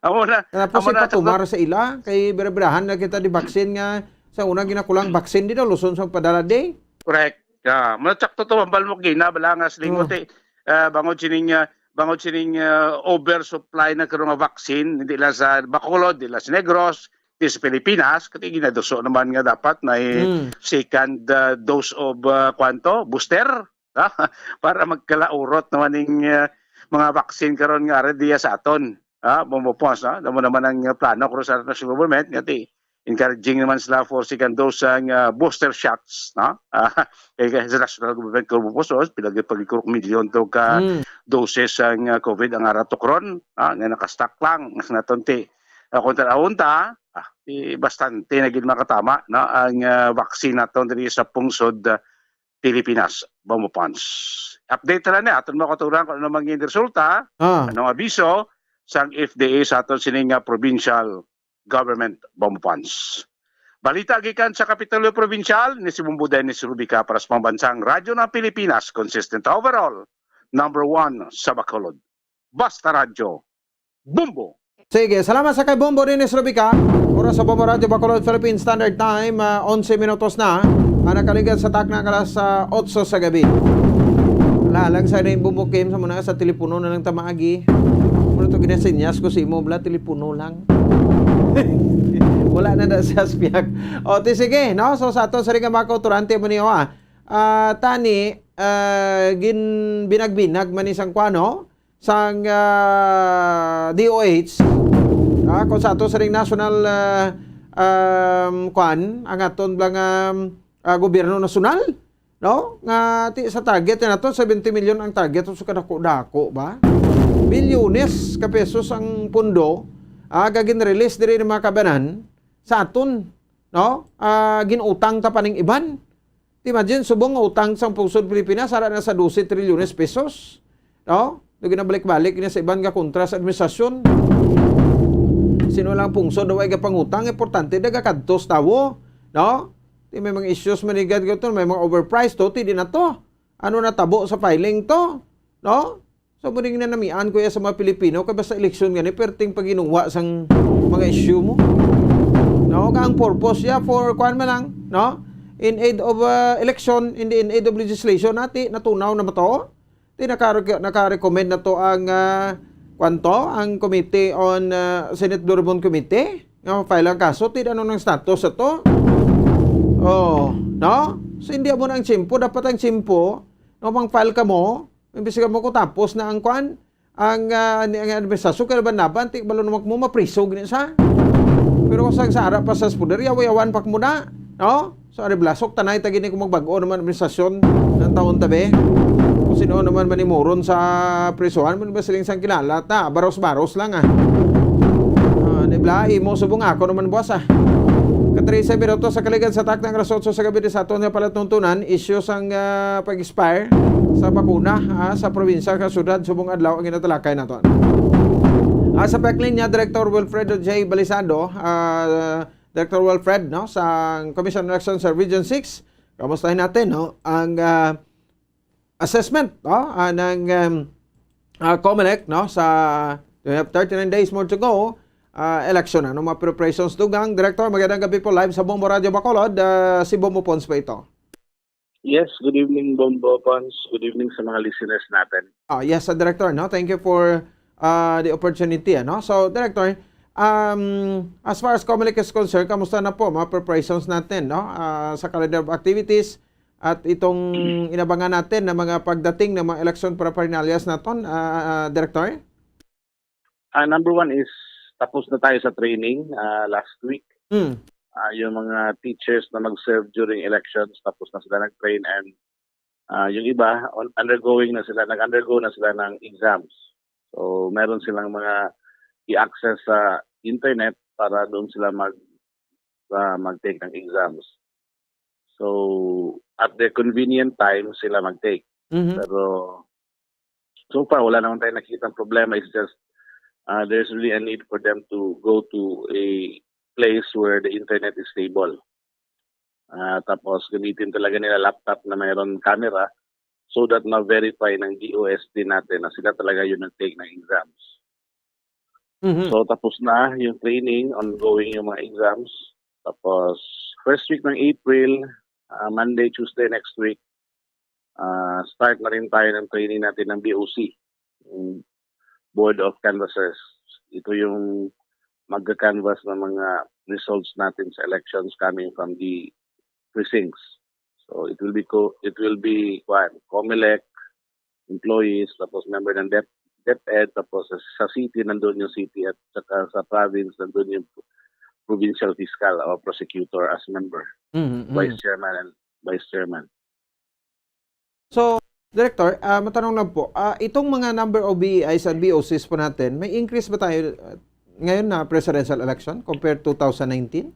Amo na, Tapos amo na, ipatumar sa ila, kay bira-birahan na kita di vaccine nga sa una ginakulang vaccine di daw, luson sa padala di. Correct. Ah, muna sakto to, mambal mo gina, bala nga sa lingot, Oh. eh. Ah, bangod sining, ah, bangod sining, ah, oversupply na karon nga vaccine, hindi lang sa Bacolod, hindi lang sa Negros, di sa Pilipinas, kasi ginaduso naman nga dapat may Hmm. second, ah, dose of, ah, kwanto, booster, ah, para magkalaurot naman ning, ah, mga vaccine karon nga ari diya sa aton. Ah, bumupos, ah. Alam mo naman ang, ah, plano ko sa national government, nga ti, encouraging naman sila for second dose sang, ah, booster shots, no? Ah, kay, kay sa national government ko bumupos, oh, pila gid pag-, milyon to ka Hmm. doses sang, ah, COVID ang ara tukron, ah, nga nakastock lang sa naton ti. Ah, kung tan-awon ta, ah, di bastante na gid makatama, no, ang, ah, vaccine naton diri sa pungsod, ah, Pilipinas, Bombo Pons. Update na ni aton mga katuran kung ano man yung resulta, Ah. anong abiso sang F D A sa aton sining nga provincial government, Bombo Pons. Balita gikan sa Kapitolyo Provincial, ni si Bombo Dennis Rubica para sa Pambansang Radyo ng Pilipinas, consistent overall, number one sa Bacolod. Basta Radyo, Bombo! Sige, salamat sa kay Bombo Dennis Rubica. Oras sa Bombo Radyo Bacolod, Philippine Standard Time, ah, onse minutos na. Ang nakaligad sa takna nga alas, ah, otso sa gabi. Wala lang sa rin Bombo Kim, sa muna sa telepono na lang tamaagi. Muna to ginasinyas ko sa imo, bla, telepono lang. Wala na na sa spiak. O, ti sige, no? So, sa ato sa rin nga mga kauturante mo niyo, ah. Ah, tani, ah, gin-, binag-binag man ni sang kuan, no? sang, ah, D O H, ah, kung sa ato sa ring national, ah, um, kwan, ang aton lang, um, ah, gobyerno nasyonal, no? Nga ti sa target na nato, seventy million ang target, so kadako-dako ba? Bilyones ka pesos ang pondo, ah, nga gin-release diri ng mga kabanan sa aton, no? Ah, gin-utang ta pa ning iban. Imagine, subong nga utang sang pungsod Pilipinas, ara na sa dose trilyones pesos. No? Do ginabalik-balik niya sa iban nga kontra sa administrasyon. Sino lang pungsod daw ay gapangutang, importante, daga kadtos tawo. No? Di may mga issues man igad gato, may mga overpriced to, ti di na to. Ano natabo sa filing to? No? So, muna nga namian ko ya sa mga Pilipino, kay basta eleksyon gani, perting paginuwa sang mga issue mo. No? Kaya ang purpose ya for, kuan man lang, no? In aid of, uh, election, in the, in aid of legislation, nati, natunaw na ba to? Ti, naka-, naka-recommend na to ang, uh, kuan to, ang Committee on, uh, Senate Blue Ribbon Committee, nga ma-file ang kaso, ti, ano nang status sa to? Oh, no? So, hindi mo na ang tiyempo, dapat ang tiyempo, no, mang-file ka mo, imbestigar mo ko tapos na ang kwan, ang, ah, ni, ang administrasyon, kaya laban-laban, ti, balo naman mo mapriso, gini sa. Pero kung sang sara pa sa poder, yawa-yawan pa mo na, no? So, ari blasok, tanay, tagi ni kung magbago naman administrasyon ng taon tabi. Kung sino naman manimuron sa prisuhan, mo ba siling sang kilala, ta, baros-baros lang, ah. Ah, di bla, imo subong ako naman, boss, ah. Katrese minuto sa kaligan sa taknang alas otso sa gabi di sa aton nga palatuntunan, isyu sang, ah, pag-expire sa bakuna, ah, sa probinsya, sa syudad, subong adlaw ang ginatalakay naton. Ah, sa Peklinya, Director Wilfredo J. Balisado, ah, Director Wilfred, no, sa Commission on Elections sa Region six. Kamustahin natin, no, ang, ah, assessment, no, ah, ng, um, ah, COMELEC, no, sa We have thirty-nine days more to go. Ah, election, ano mga preparations, Dugang? Director, magandang gabi po. Live sa Bombo Radio Bacolod, ah, si Bombo Pons po ito. Yes, good evening, Bombo Pons. Good evening sa mga listeners natin. Ah, yes, ah, Director, no? Thank you for, ah, the opportunity, ano? So, Director, um, as far as Comelec is concerned, kamusta na po mga preparations natin, no? Ah, sa calendar of activities at itong inabangan natin na mga pagdating ng mga election paraphernalias naton, ah, ah, Director? Ah, number one is, tapos na tayo sa training, ah, last week. Hmm. Ah, yung mga teachers na mag-serve during elections, tapos na sila nag-train, and, ah, yung iba, on-, undergoing na sila, nag-undergo na sila ng exams. So, meron silang mga i-access sa internet para doon sila mag-, ah, mag-take ng exams. So, at their convenient time, sila mag-take. Mhm. Pero, so far, wala naman tayong nakitang problema. It's just, uh, there's really a need for them to go to a place where the internet is stable. Ah, tapos, gamitin talaga nila laptop na mayroon camera so that ma-verify ng D O S din natin na sila talaga yung nag-take ng exams. Mhm. So, tapos na yung training, ongoing yung mga exams. Tapos, first week ng April, ah, Monday, Tuesday next week, ah, start na rin tayo ng training natin ng B O C, yung Board of Canvassers. Ito yung magka-canvass ng mga results natin sa elections coming from the precincts. So, it will be co-, it will be, kuwan, Comelec, employees, tapos member ng Dep-, DepEd, tapos sa, sa city, nandun yung city, at saka sa province, nandun yung provincial fiscal or prosecutor as member, Mhm, mhm. vice chairman and vice chairman. So, Director, ah, matanong lang po, ah, itong mga number of B E Is and B O Cs po natin, may increase ba tayo, ah, ngayon na presidential election compared two thousand nineteen?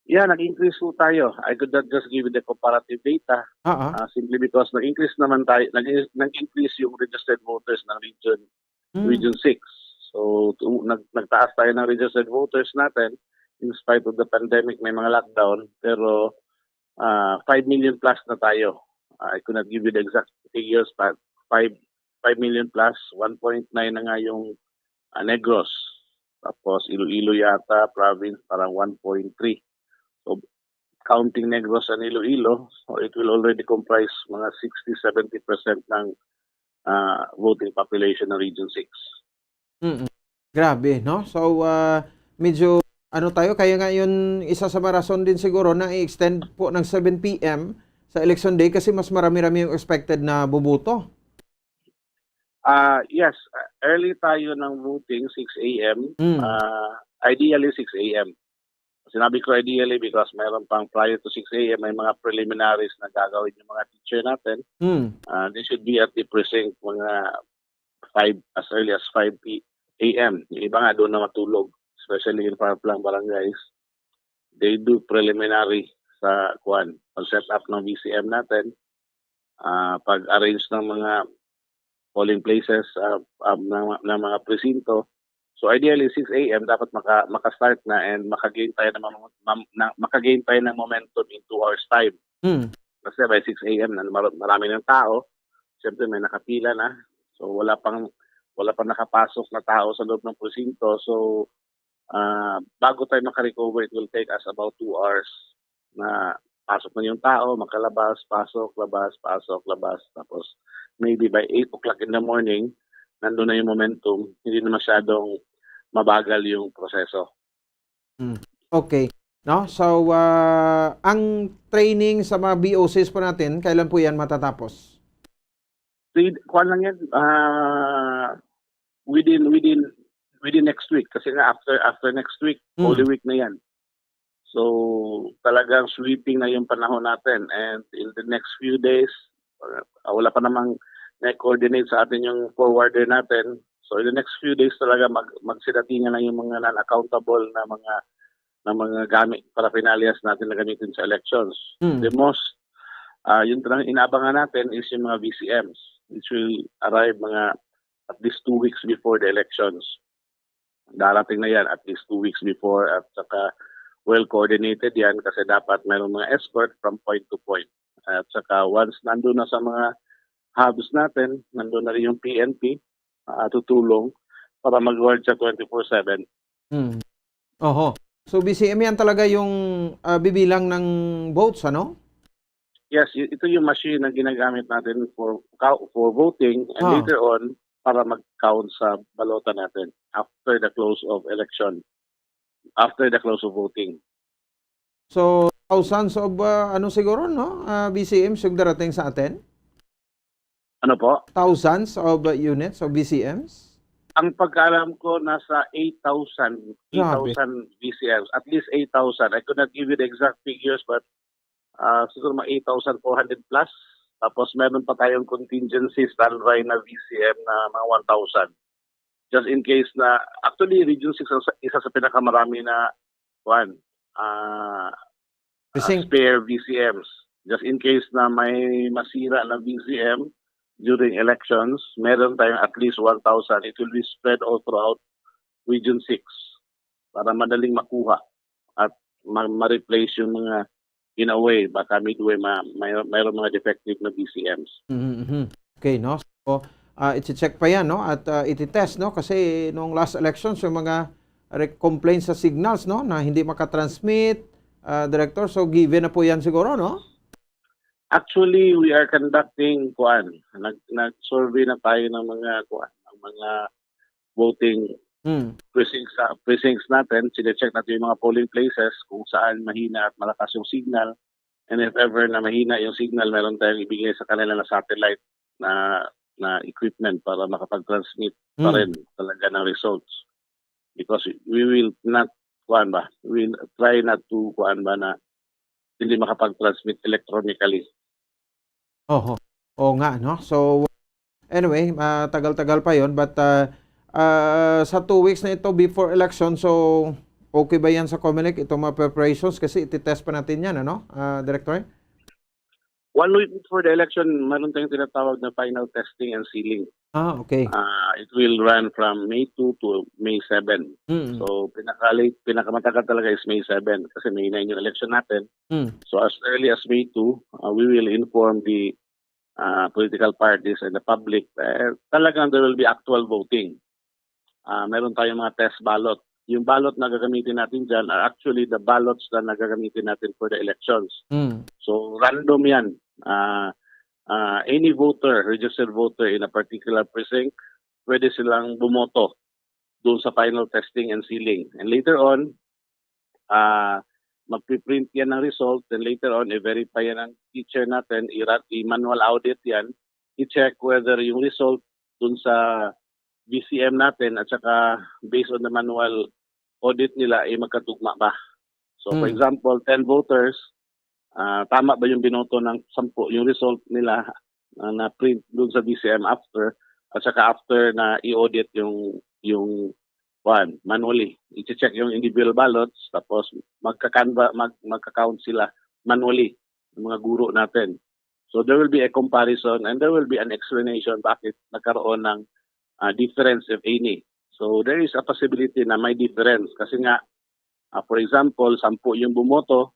Yeah, nag-increase po tayo. I could not just give you the comparative data, Ah, ah. ah, simply because nag-increase naman tayo, nag-, nag-increase yung registered voters ng region, Hmm. Region six. So, tu-, nag-, nagtaas tayo ng registered voters natin. In spite of the pandemic, may mga lockdown, pero, ah, five million plus na tayo. I could not give you the exact figures, but five, five million plus, one point nine na nga yung, ah, Negros. Tapos Iloilo yata, province, parang one point three. So, counting Negros and Iloilo, so it will already comprise mga sixty, seventy percent ng, ah, voting population ng Region six. Mm. Grabe, no? So, ah, medyo ano tayo, kaya nga yun, isa sa mga rason din siguro na i-extend po ng seven P M sa election day kasi mas marami-rami yung expected na boboto. Ah, yes, ah, early tayo ng voting, six A M. Mm. Ah, ideally, six A M. Sinabi ko ideally because meron pang prior to six A M, may mga preliminaries na gagawin yung mga teacher natin. Mm. Ah, they should be at the precinct mga five, as early as five P M. Yung iba nga doon na matulog, especially in far-flung barangays. They do preliminary sa, kuwan, pag-set up ng V C M natin, ah, pag-arrange ng mga polling places, ah, ah, ng, ng mga presinto. So ideally, six A M dapat maka-, maka-start na and maka-gain tayo ng mom-, mam-, na, maka-gain tayo ng momentum in two hours time. Hmm. Kasi by six A M na mar-, marami ng tao, siyempre may nakapila na. So wala pang, wala pang nakapasok na tao sa loob ng presinto. So, ah, bago tayo makarecover, it will take us about two hours na pasok na yung tao, makalabas, pasok, labas, pasok, labas. Tapos maybe by eight o'clock in the morning, nandun na yung momentum, hindi na masyadong mabagal yung proseso. Hmm. Okay. No? So, ah, ang training sa mga B O Cs po natin, kailan po yan matatapos? Wid-, kuwan lang yan, ah, within, within, within next week. Kasi nga after, after next week, Hmm. Holy Week na yan. So, talagang sweeping na yung panahon natin. And in the next few days, ah, wala pa namang na-coordinate sa atin yung forwarder natin. So, in the next few days talaga mag-, magsidatingan na yung mga non-accountable na mga, na mga gamit, paraphernalias natin na gamitin sa elections. Hmm. The most, ah, yung talagang inaabangan natin is yung mga V C Ms, which will arrive mga at least two weeks before the elections. Darating na yan at least two weeks before at saka well coordinated yan kasi dapat mayroong mga escort from point to point. At saka once nandun na sa mga hubs natin, nandun na rin yung P N P, ah, tutulong para mag-ward siya twenty-four seven. Hmm. Oho. So, B C M yan talaga yung ah, bibilang ng votes, ano? Yes, y- ito yung machine na ginagamit natin for cou- for voting and Ah. later on para mag-count sa balota natin after the close of election. After the close of voting. So, thousands of, ah, ano siguro, no? Ah, B C Ms yung darating sa atin? Ano po? Thousands of ah, units of B C Ms? Ang pagkaalam ko, nasa eight thousand, Grabe. eight thousand B C Ms, at least eight thousand. I could not give you the exact figures, but uh, siguro mga eight thousand four hundred plus. Tapos meron pa tayong contingency standby na B C M na mga one thousand. Just in case na, actually, Region six ang sa- isa sa pinakamarami na, kuan, ah, ah, Precinct. Spare B C Ms. Just in case na may masira na B C M during elections, meron tayong at least one thousand. It will be spread all throughout Region six para madaling makuha at ma- ma-replace yung mga, in a way, baka midway ma- may mayroong mga defective na B C Ms. Mhm, mhm. Okay, no? So, ah, iti-check pa yan, no? At ah, iti-test, no? Kasi nung last elections, yung mga re- complaints sa signals, no? Na hindi makatransmit, ah, Director. So, given na po yan siguro, no? Actually, we are conducting, kuan, nag nag-survey na tayo ng mga, kuan, ng mga voting Hmm. precincts, sa precincts natin. Sine-check natin yung mga polling places kung saan mahina at malakas yung signal. And if ever na mahina yung signal, meron tayong ibigay sa kanila na satellite na na equipment para makapag-transmit pa Hmm. rin talaga ng results. Because we will not, kuan ba, we will try not to, kuan ba, na hindi makapag-transmit electronically. Oho. Oo nga, no? So, anyway, matagal-tagal pa yon. But uh, uh, sa two weeks na ito before election, so okay ba yan sa Comelec, itong mga preparations? Kasi iti-test pa natin yan, ano, uh, Director? One week before the election, meron tayong tinatawag na final testing and sealing. Ah, okay. Uh, it will run from May two to May seven. Mm. So, pinaka-late, pinakamatagal talaga is May seven kasi May nine yung election natin. Mm. So, as early as May two, uh, we will inform the uh, political parties and the public. Eh, talagang there will be actual voting. Uh, meron tayong mga test ballot. Yung ballot na gagamitin natin dyan are actually the ballots na nagagamitin natin for the elections. Mm. So, random yan. Uh, uh, any voter, registered voter in a particular precinct, pwede silang bumoto doon sa final testing and sealing. And later on, uh, magpiprint yan ng result, then later on, i-verify yan ng teacher natin, i-, i-manual audit yan, i-check whether yung result dun sa V C M natin at saka based on the manual audit nila ay magkatugma ba. So, for Hmm. example, ten voters, ah, tama ba yung binoto ng sampu, yung result nila ah, na-print dun sa V C M after, at saka after na i-audit yung, yung, kuwan, manually. I-check yung individual ballots, tapos magka-canva-, mag-, magka-count sila manually, ng mga guro natin. So there will be a comparison and there will be an explanation bakit nagkaroon ng ah, difference, if any. So there is a possibility na may difference kasi nga, ah, for example, sampu yung bumoto,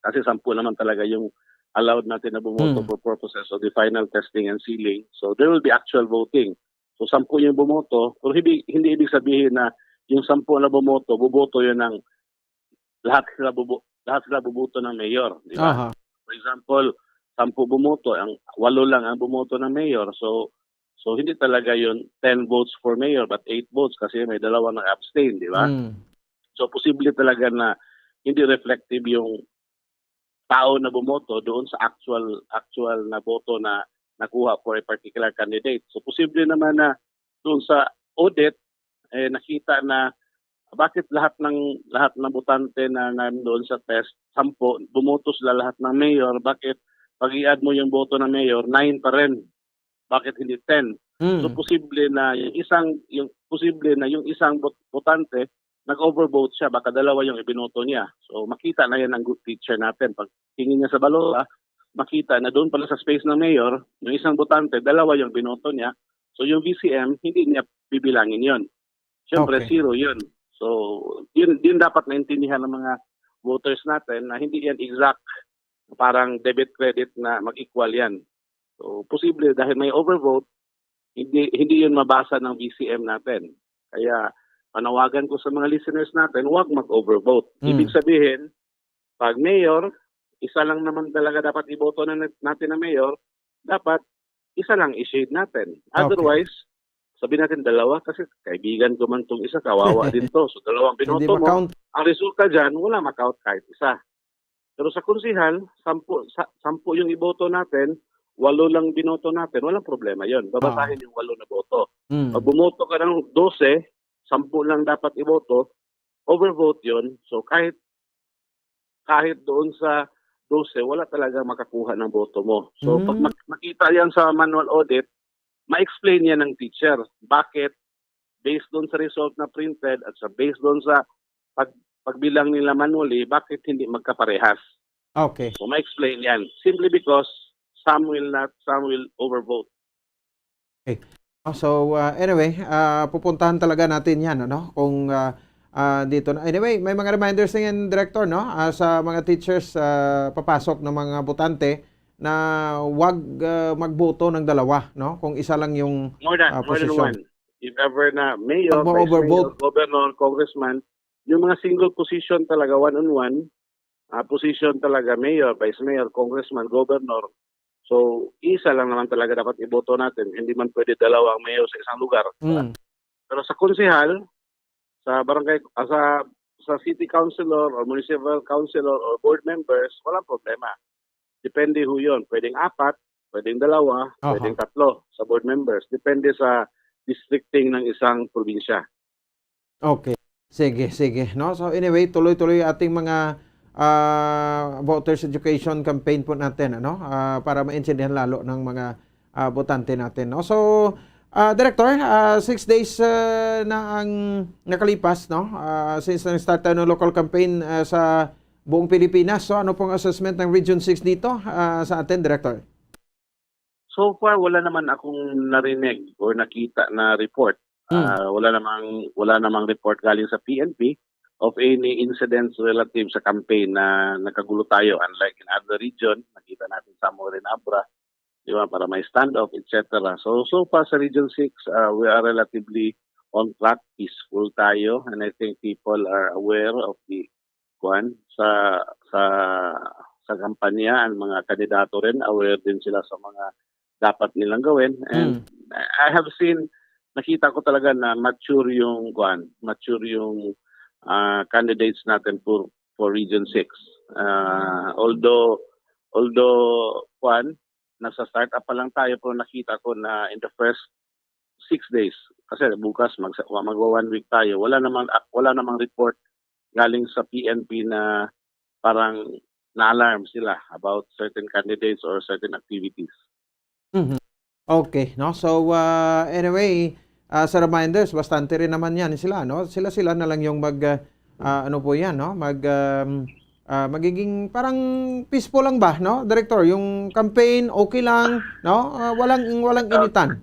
kasi sampu naman talaga yung allowed natin na bumoto Hmm. for purposes of the final testing and sealing. So there will be actual voting. So sampu yung bumoto, pero hindi, hindi ibig sabihin na yung sampu na bumoto, buboto yun ng lahat sila bubo lahat sila buboto ng mayor, di ba? Aha. For example, sampu bumoto, ang walo lang ang bumoto ng mayor. So so hindi talaga yun ten votes for mayor but eight votes kasi may dalawa nag-abstain, di ba? Mm. So posible talaga na hindi reflective yung tao na bumoto doon sa actual actual na boto na nakuha for a particular candidate. So posible naman na doon sa audit eh nakita na bakit lahat ng lahat ng botante na nandoon sa test, sampu, bumoto sila lahat ng mayor, bakit pag i-add mo yung boto ng mayor, nine pa rin? Bakit hindi ten? So Mm. posible na yung isang yung posible na yung isang bot- botante nag-overvote siya, baka dalawa yung ibinoto niya. So makita na yan ng good teacher natin. Pag tingin niya sa balota, makita na doon pala sa space ng mayor, yung isang botante, dalawa yung binoto niya. So yung V C M, hindi niya bibilangin yon. Siyempre, Okay. zero yun. So yun, yun dapat naintindihan ng mga voters natin na hindi yan exact, parang debit credit na mag-equal yan. So posible dahil may overvote, hindi hindi yun mabasa ng V C M natin. Kaya panawagan ko sa mga listeners natin, huwag mag-overvote. Ibig Mm. sabihin, pag mayor, isa lang naman talaga dapat iboto na nat-, natin na mayor, dapat isa lang i-shade natin. Okay. Otherwise, sabi natin dalawa kasi kaibigan ko man tong isa, kawawa din 'to. So, dalawang Hindi binoto mo, ma-count. Ang resulta diyan, wala ma-count kahit isa. Pero sa konsehal, sampu, sa, sampu yung iboto natin, walo lang binoto natin, walang problema 'yon. Babasahin Ah. yung walo na boto. Mm. Pag bumoto ka ng dose, sampu lang dapat iboto, overvote 'yon. So, kahit, kahit doon sa dose, wala talaga makakuha ng boto mo. So, pag Mm. mak-, makita 'yan sa manual audit, ma-explain 'yan ng teacher. Bakit? Based doon sa result na printed at sa, based doon sa pag-, pagbilang nila manually, bakit hindi magkaparehas? Okay. So, ma-explain 'yan. Simply because some will not, some will overvote. Okay. Ah, so, ah, anyway, ah, pupuntahan talaga natin 'yan, ano, kung, ah, ah, dito na. Anyway, may mga reminders na 'yan, Director, no? Ah, sa mga teachers, ah, papasok ng mga botante na wag, ah, magboto ng dalawa, no? Kung isa lang yung, More than, ah, more than posisyon. one. If ever na mayor, Pag vice mayor, ma-overvote. governor, congressman, yung mga single position talaga, one on one, ah, position talaga, mayor, vice mayor, congressman, governor. So, isa lang naman talaga dapat iboto natin. Hindi man pwede dalawa ang mayor sa isang lugar, di ba? Mm. Pero sa konsehal, sa barangay, ah, sa, sa city councilor or municipal councilor or board members, walang problema. Depende ho 'yon. Pwedeng apat, pwedeng dalawa, Aha. pwedeng tatlo sa board members. Depende sa districting ng isang probinsya. Okay. Sige, sige, no? So, anyway, tuloy-tuloy ating mga, ah, voters education campaign po natin, ano? Ah, para maintindihan lalo ng mga, ah, botante natin, no? So, ah, Director, ah, six days, ah, na ang nakalipas, no? Ah, since nag-start tayo ng local campaign, ah, sa buong Pilipinas. So, ano pong assessment ng Region six dito, ah, sa atin, Director? So far, wala naman akong narinig or nakita na report. Hmm. Ah, wala namang, wala namang report galing sa P N P of any incidents relative sa campaign na nagkagulo tayo. Unlike in other region, nakita natin somewhere in Abra, di ba, para may standoff, et cetera. So, so far sa Region six, ah, we are relatively on track, peaceful tayo, and I think people are aware of the, kuwan, sa, sa, sa kampanya. Ang mga kandidato rin, aware din sila sa mga dapat nilang gawin. And Hmm. I, I have seen, nakita ko talaga na mature yung, kuwan, mature yung, ah, candidates natin for, for Region six. Ah, although, although, kuwan, nasa startup pa lang tayo, pero nakita ko na in the first six days, kasi bukas magsa-, wa-, magwa one week tayo, wala namang, wala namang report galing sa P N P na parang na-alarm sila about certain candidates or certain activities. Mhm. Okay, no? So, ah, anyway, ah, sa reminders, bastante rin naman yan sila, no? Sila-sila na lang yung mag, ah, ah, ano po yan, no? Mag, um, ah, magiging parang peaceful lang ba, no, Director? Yung campaign, okay lang, no? Ah, walang, walang Ah, initan.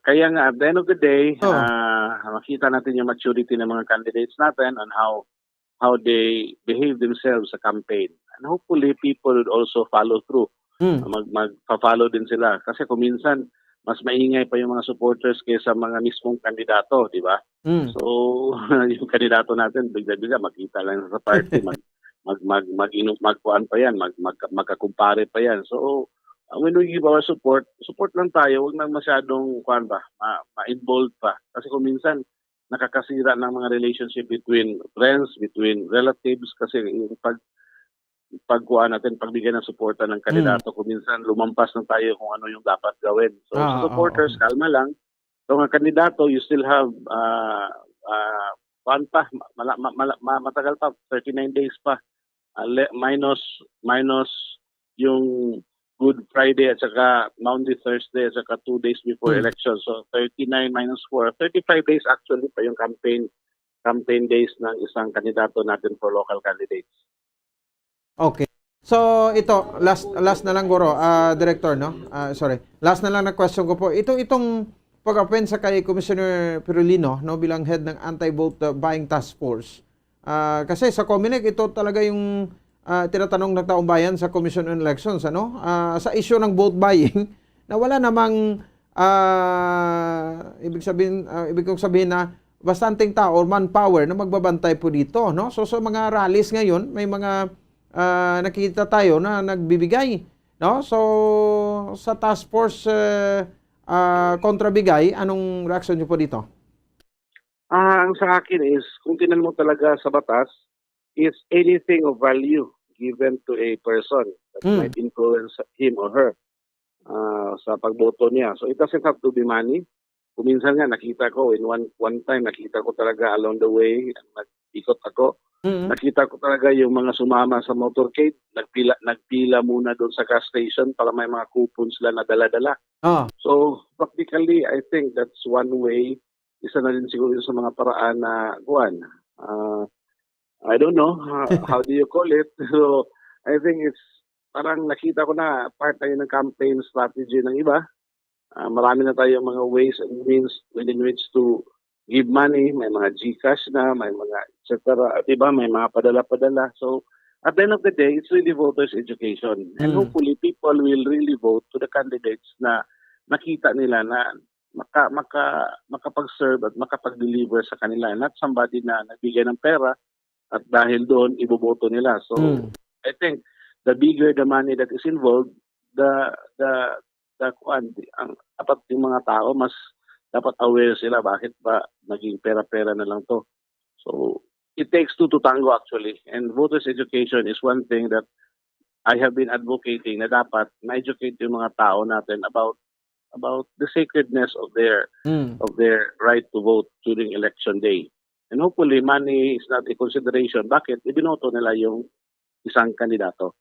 Kaya nga, at the end of the day, Oh. ah, makita natin yung maturity ng mga candidates natin on how, how they behave themselves sa campaign. And hopefully, people would also follow through. Hmm. Mag-, magpa-follow din sila. Kasi kung minsan, mas maingay pa yung mga supporters kaysa mga mismong kandidato, di ba? Hmm. So, yung kandidato natin, bigla-bigla, makita lang sa party, mag-, mag-, mag-, mag-inom, magkuan pa yan, mag-, mag-, magkakumpare pa yan. So, uh, when we give our support, support lang tayo, wag nang masyadong, kuan ba, ma-, ma-involve pa. Kasi kung minsan, nakakasira ng mga relationship between friends, between relatives, kasi yung pag-, pagkuan natin, pagbigay ng suporta ng Hmm. kandidato, kung minsan lumampas na tayo kung ano yung dapat gawin. So, sa Ah, supporters, oo. kalma lang. So, mga kandidato, you still have, ah, ah, kuan pa, ma-, mala-, ma-, mala-, ma-, matagal pa, thirty-nine days pa. Ah, le-, minus, minus yung Good Friday at saka Maundy Thursday at saka two days before Hmm. election. So, thirty-nine minus four, thirty-five days actually pa yung campaign, campaign days ng isang kandidato natin for local candidates. Okay. So, ito, last, last na lang, guro, ah, Director, no? Ah, sorry. Last na lang na question ko po. Ito, itong pag-appoint sa kay Commissioner Pirulino, no, bilang head ng Anti-Vote, uh, Buying Task Force. Ah, kasi sa Comelec, ito talaga yung, ah, tinatanong ng taong bayan sa Commission on Elections, ano? Ah, sa issue ng vote buying, na wala namang, ah, ibig sabihin, ah, ibig kong sabihin na bastanteng tao or manpower na magbabantay po dito, no? So, sa mga rallies ngayon, may mga, ah, nakikita tayo na nagbibigay, no? So, sa task force, eh, ah, kontra Bigay, anong reaksyon niyo po dito? Ah, ang sa akin is, kung tinan mo talaga sa batas, is anything of value given to a person that Hmm. might influence him or her ah, sa pagboto niya. So it doesn't have to be money. Kung minsan nga nakita ko in one one time, nakita ko talaga along the way, nag-ikot ako, Mm. nakita ko talaga yung mga sumama sa motorcade, nagpila nagpila muna doon sa gas station para may mga coupon sila na dala-dala. Ah. So practically, I think that's one way, isa na rin siguro yun sa mga paraan na kuan. Ah, I don't know, ah, how do you call it? So I think it's parang nakita ko na part na yun ng campaign strategy ng iba. Ah, marami na tayong mga ways and means within which to give money. May mga GCash na, may mga et cetera. Di ba? May mga padala-padala. So at the end of the day, it's really voters education. And Mm. hopefully, people will really vote to the candidates na nakita nila na maka, maka, makapag-serve at makapag-deliver sa kanila. Not somebody na nagbigay ng pera at dahil doon, iboboto nila. So Mm. I think the bigger the money that is involved, the the the kuan, ang dapat yung mga tao mas dapat aware sila bakit ba naging pera-pera na lang to. So it takes two to tango actually. And voters education is one thing that I have been advocating na dapat ma-educate yung mga tao natin about about the sacredness of their Mm. of their right to vote during election day. And hopefully, money is not a consideration. Bakit? Ibinoto nila yung isang kandidato.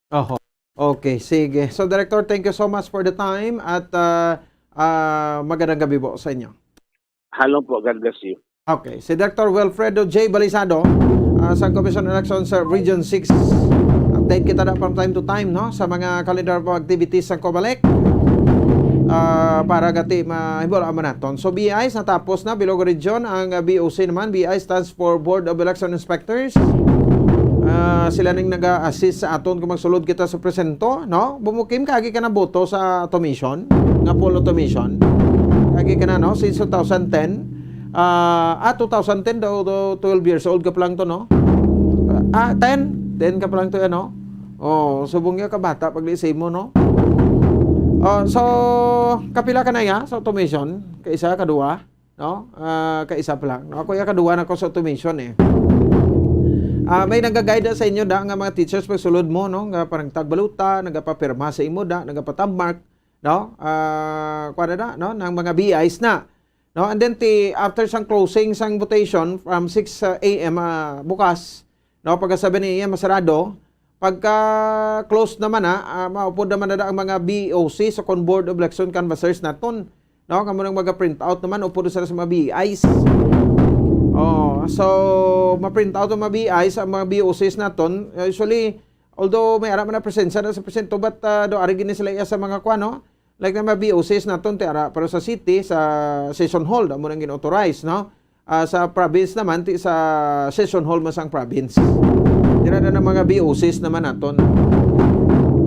Oho. Okay, sige. So, Director, thank you so much for the time at, ah, ah, magandang gabi po sa inyo. Halong po, God bless you. Okay, si Director Wilfredo J Balisado, ah, sa Commission on Elections sa Region six. Update kita na from time to time, no, sa mga calendar of activities sa COMELEC. Ah, para gati mahibal-an man naton. So, B I S natapos na, Bilog Region, ang, ah, B O C naman, B I stands for Board of Election Inspectors. Ah, sila ning naga-assist sa aton kung magsulod kita sa presento, no? Bumukim, kaagi ka na boto sa automation, nga full automation. Kaagi ka na, no? Since two thousand ten, ah, ah, two thousand ten daw, daw, twelve years old ka pa lang to, no? Ah, ten? Ten ka pa lang to, ano? Oh, subong niya ka bata pag sa imo, no? Oh, so, kapila ka na ya sa automation? Kaisa, kaduwa? No? Ah, kaisa pa lang. No? Ako ya kaduwa na ko sa automation, eh. Ah, may nagaguide sa inyo da nga mga teachers pagsulod mo, no? Nga parang tagbaluta, nagapapirma sa imo da, nagapatabmark, no? Ah, kuwan na da, no? Nang mga B Is na. No? And then ti after sang closing sang votation from six A M, ah, bukas, no, pagka seven A M masarado, pagka close naman na, ah, maupod naman na ang mga B O C sa kon Board of Election Canvassers naton. No, kamo nang maga-print out naman, upod sila sa mga B Is. Oh, so ma-print out ang mga B Is, ang mga B O Cs naton. Usually, although may ara man na presensya na sa presento, but, ah, do ari gini sila iya sa mga kwan, no? Like na mga B O Cs naton, ti ara, pero sa city, sa session hall, amo nang gin-authorize, no? Ah, sa province naman, ti sa session hall man sang province. Dira na ng mga B O Cs naman naton.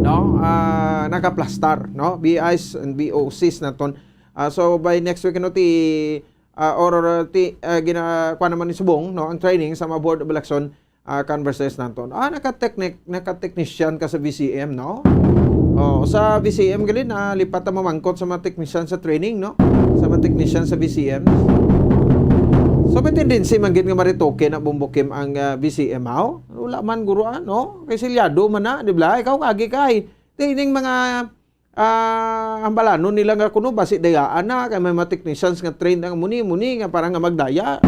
No? Ah, nakaplastar, no? B Is and B O Cs naton. Ah, so by next week, no, ti, ah, or, or ti, ah, gina, kuwan naman ni subong, no, ang training sa mga Board of Election, ah, Canvassers naton. Ah, naka-technic-, naka-technician ka sa V C M, no? Oh, sa V C M gali, nalipat ang mamangkot sa mga technician sa training, no? Sa mga technician sa V C M. So, may tendency man gid nga maretoke na bumbukim ang, ah, V C M, haw? Wala man, guro, ah, no? Kay silyado man na, di ba? Ikaw, kagi kay. Ti, ining mga, ah, hambalanon nila nga kuno basi dayaan na, kay may mga technicians nga trained ang muni, muni nga para nga magdaya.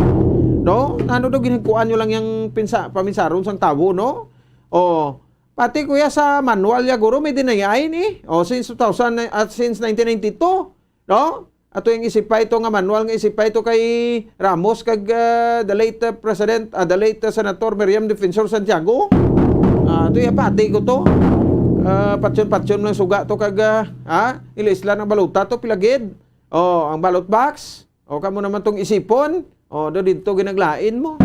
No? Ano daw ginkuan nyo lang yang pinsa-, paminsaron sang tawo, no? Oh, pati kuya sa manual ya guro may dinayay ni. Oh, since two thousand at since nineteen ninety-two, no? Ato yung isipay to nga manual nga isipay to kay Ramos kag, ah, the late, ah, President, ah, the late, ah, Senator Miriam Defensor Santiago. Ah, to ya pati ko to. Ah, patyon-patyon lang suga to kag, ah, ha? Ilisla ng balota to, pilagid. Oh, ang ballot box. O kamo naman tong isipon. O do didto ginaglain mo.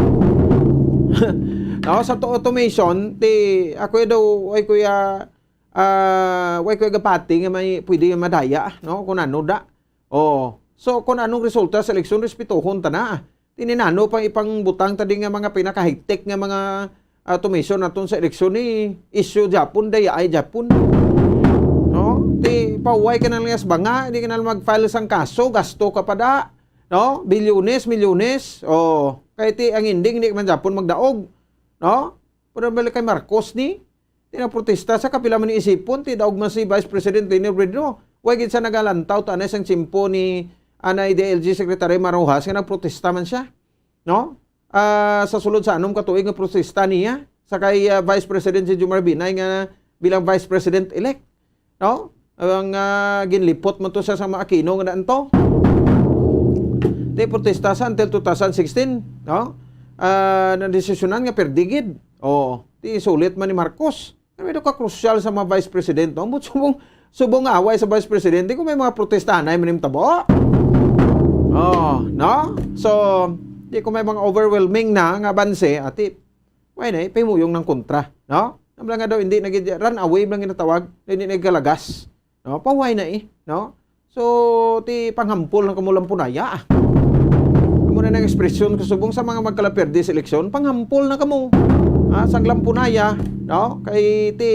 No, sa to automation, ti ako daw, way kuya, ah, way kuya gapati nga may pwede nga madaya, no? Kung ano da. O, So, kung anong resulta sa eleksyon, respetuhon ta na. Tininano pang ipangbutang ta di nga mga pinaka-high-tech nga mga automation naton sa eleksyon ni issue Japon, dayai Japon. No? Ti, pauway ka na lang sa banga, di ka na lang mag-file sang kaso, gasto ka pa da. No? Bilyones, milyones. Oh, kay ti, ang ending, di man Japon magdaog. No? Pero balik kay Marcos ni, ti nagprotesta sa kapila man ni isipon, ti daog man si Vice President Leni Robredo. Way gid sa nagalantaw, ta anay sang tiyempo ni anay D I L G Secretary Mar Roxas nga nagprotesta man siya. No? Ah, sa sulod sa anom ka tuig nga protesta niya, sa kay, ah, Vice President si Jomar Binay nga bilang Vice President-elect. No? Ang, ah, ginlipot man to siya sa mga Aquino nga daan to. Ti protesta sa until two thousand sixteen, no? Ah, nadesisyonan nga perdi gid. Oh, ti sulit man ni Marcos. Ano ito ka crucial sa mga vice president, no? But subong, subong nga away sa vice president, di ko may mga protesta na yung tabo. Oh, no? So, di ko may mga overwhelming na nga banse, ati, why na, ipahimuyong ng kontra, no? Nabla nga daw, hindi na gid, run away lang ginatawag, hindi na galagas. No? Pahuway na eh, no? So, ti panghampol na kamo lampunaya, ah. Amo na nang ekspresyon ko subong sa mga magkalaperde sa eleksyon, panghampol na kamo. Ah, sang lampunaya, no? Kay ti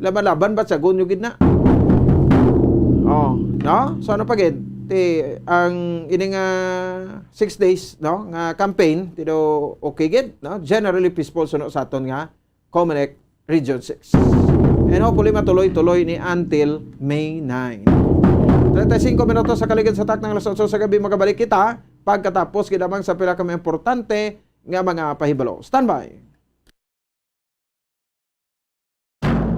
laban-laban, batyagon nyo gid na. Oh, no? So, ano pa gid? Ti, ang ini nga six days, no, nga campaign, ti daw okay gid, no? Generally peaceful suno sa aton nga Comelec Region six. And hopefully, matuloy-tuloy ni until May nine. Treinta y cinco minutos sa kaligid sa takna nga alas otso sa gabi, magabalik kita pagkatapos gid lamang sa pila ka mga importante nga mga pahibalo. Standby.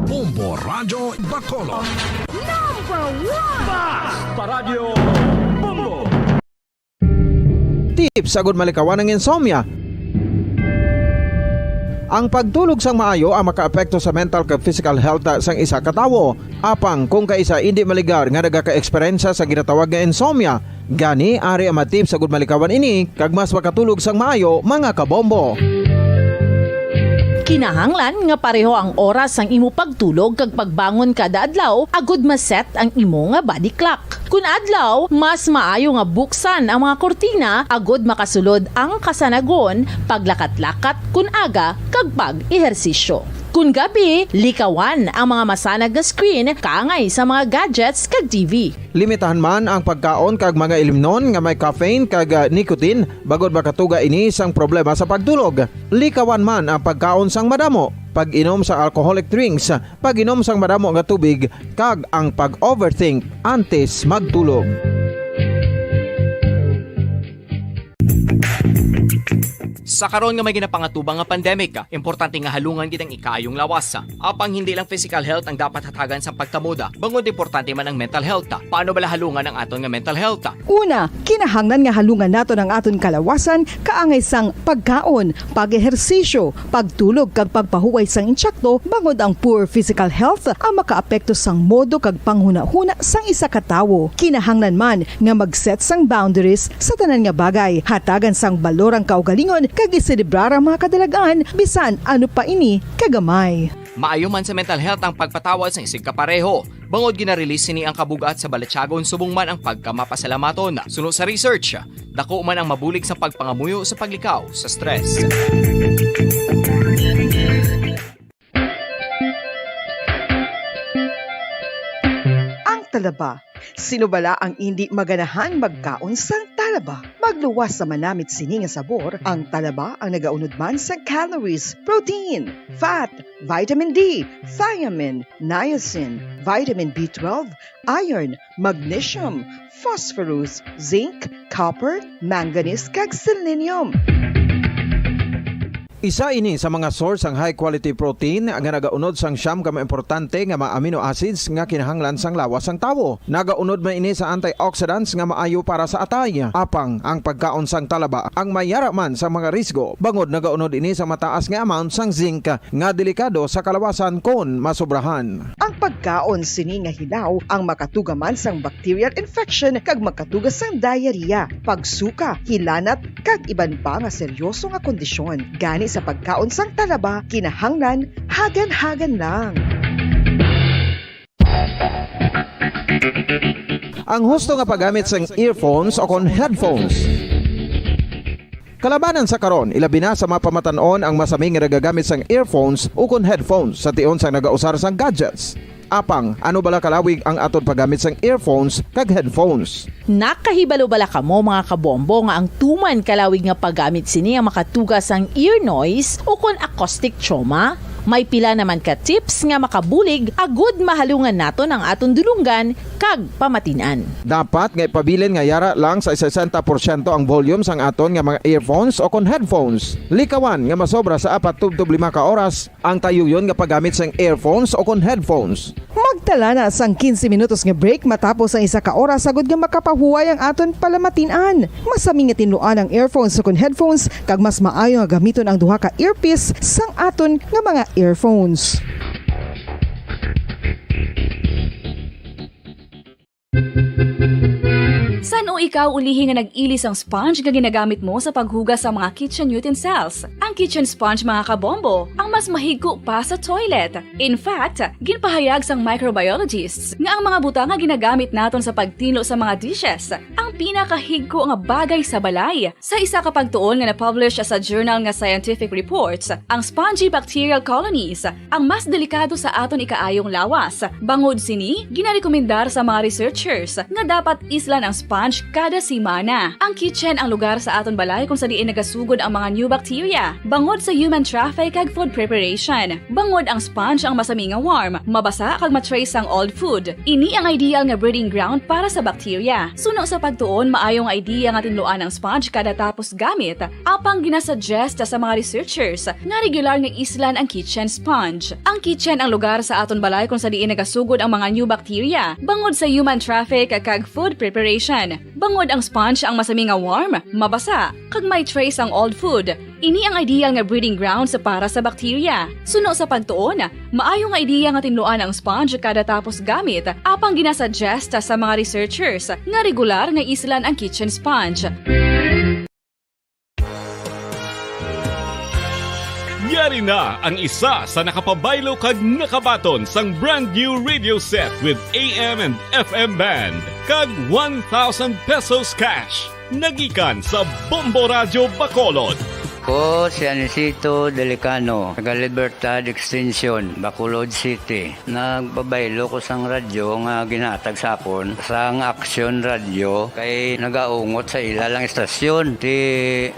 Bombo Radyo Bacolod. Number one! Basta Radyo Bombo! Tips agud malikawan ang insomnia. Ang pagtulog sang maayo ang makaapekto sa mental kag physical health sang isa ka tawo. Apang kung kaisa indi maligar nga nagaka-eksperyensya sa ginatawag nga insomnia, gani ari ang mga tips agud malikawan ini kag mas makatulog sang maayo, mga kabombo. Kinahanglan nga pareho ang oras sang imo pagtulog kag pagbangon kada adlaw agud ma-set ang imo nga body clock. Kun adlaw, mas maayo nga buksan ang mga kurtina agud makasulod ang kasanagon, paglakat-lakat kun aga, kag pag-ehersisyo. Kun gabi, likawan ang mga masanag nga screen kaangay sa mga gadgets kag T V. Limitahan man ang pagkaon kag mga ilimnon nga may caffeine kag, ah, nicotine, bangod makatuga ini sang problema sa pagtulog. Likawan man ang pagkaon sang madamo, pag-inom sa alcoholic drinks, pag-inom sang madamo nga tubig, kag ang pag-overthink antes magtulog. Sa karon nga may ginapangatubang nga pandemic, importante nga halungan gid ang ikaayong lawas. Apang hindi lang physical health ang dapat hatagan sang pagtamod, bangod importante man ang mental health. Paano bala halungan ang aton nga mental health? Una, kinahanglan nga halungan naton ang aton kalawasan kaangay sang pagkaon, pag-ehersisyo, pagtulog kag pagpahuway sang intsakto, bangod ang poor physical health ang makaapekto sang modo kag panghunahuna sang isa ka tawo. Kinahanglan man nga mag-set sang boundaries sa tanan nga bagay, hatagan sang balor ang kaugalingon kag iselebrar ang mga kadalag-an bisan ano pa ini kagamay. Maayo man sa mental health ang pagpatawad sang isigkapareho, bangod gina-release sini ang kabug-at sa balatyagon subong man ang pagkamapasalamaton. Suno sa research, dako man ang mabulig sa pagpangamuyo sa paglikaw sa stress. Ang talaba. Sino bala ang indi maganahan magkaon sang talaba? Magluwas sa manamit sini nga sabor, ang talaba ang nagaunod man sang calories, protein, fat, vitamin D, thiamine, niacin, vitamin B twelve, iron, magnesium, phosphorus, zinc, copper, manganese, kag selenium. Isa ini sa mga source sang high quality protein nga nagaunod sang siyam ka mga importante nga mga amino acids nga kinahanglan sang lawas sang tawo. Nagaunod man ini sa antioxidants nga maayo para sa atay. Apang ang pagkaon sang talaba ang may yara man sa mga risgo, bangod nagaunod ini sa mataas nga amount sang zinc nga delikado sa kalawasan kon masobrahan. Ang pagkaon sini nga hilaw ang makatuga man sang bacterial infection kag makatuga sang diarrhea, pagsuka, hilanat, kag iban pa nga seryoso nga kondisyon. Gani sa pagkaon sang talaba, kinahanglan hagan-hagan lang. Ang husto nga paggamit sang earphones o kon headphones. Kalabanan sa karon, ilabi na sa mga pamatan-on ang masami nga nagagamit sang earphones o kon headphones sa tion sang nagausar sang gadgets. Apang, ano bala kalawig ang aton paggamit sang earphones kag headphones? Nakahibalo bala kamo, mga kabombo, nga ang tuman kalawig nga paggamit sini ang makatuga sang ear noise o kon acoustic trauma? May pila naman ka tips nga makabulig agud mahalungan naton ang aton dulonggan kag pamatin-an. Dapat nga ipabilin nga yara lang sa sesenta porsyento ang volume sang aton nga mga earphones o kon headphones. Likawan nga masobra sa apat tubtob lima ka oras ang tayuyon nga paggamit sang earphones o kon headphones. Magtala na sang quince minutos nga break matapos ang isa ka oras agud nga makapahuway ang aton palamatin-an. Masami nga tinluan ang earphones o kon headphones, kag mas maayo nga gamiton ang duha ka earpiece sang aton nga mga earphones. San-o ikaw ulihi nga nag-ili sang sponge nga ginagamit mo sa paghugas sa mga kitchen utensils? Ang kitchen sponge, mga kabombo, ang mas mahigko pa sa toilet. In fact, ginpahayag sang microbiologists nga ang mga butang nga ginagamit naton sa pagtinlo sa mga dishes ang pinakahigko nga bagay sa balay. Sa isa ka pagtuon nga na-publish sa journal nga Scientific Reports, ang spongy bacterial colonies ang mas delikado sa aton ikaayong lawas. Bangod sini, ginarekomendar sa mga researchers nga dapat islan ang sponge kada semana. Ang kitchen ang lugar sa aton balay kung sa diin nagasugod ang mga new bacteria, bangod sa human traffic kag food preparation. Bangod ang sponge ang masami nga warm, mabasa kag ma-trace ang old food. Ini ang ideal nga breeding ground para sa bacteria. Suno sa pagtuon, maayo nga idea nga tinluan ang sponge kada tapos gamit, apang ginasuggest sa mga researchers nga regular nga islan ang kitchen sponge. Ang kitchen ang lugar sa aton balay kung sa diin nagasugod ang mga new bacteria, bangod sa human traffic kag food preparation. Bangod ang sponge ang masami nga warm, mabasa, kag may trace ang old food. Ini ang ideal nga breeding grounds para sa bacteria. Suno sa pagtuon, maayo nga idea nga tinluan ang sponge kada tapos gamit, apang ginasuggest sa mga researchers nga regular nga islan ang kitchen sponge. Yari na ang isa sa nakapabaylo kag nakabaton sang brand new radio set with A M and F M band kag one thousand pesos cash. Nagikan sa Bombo Radyo Bacolod. Ko si Anisito Delicano, taga Libertad Extension, Bacolod City. Nagpabaylo ko sang radyo nga ginhatag sa akon sang Action Radio kay nagaungot sa ila lang istasyon. Ti,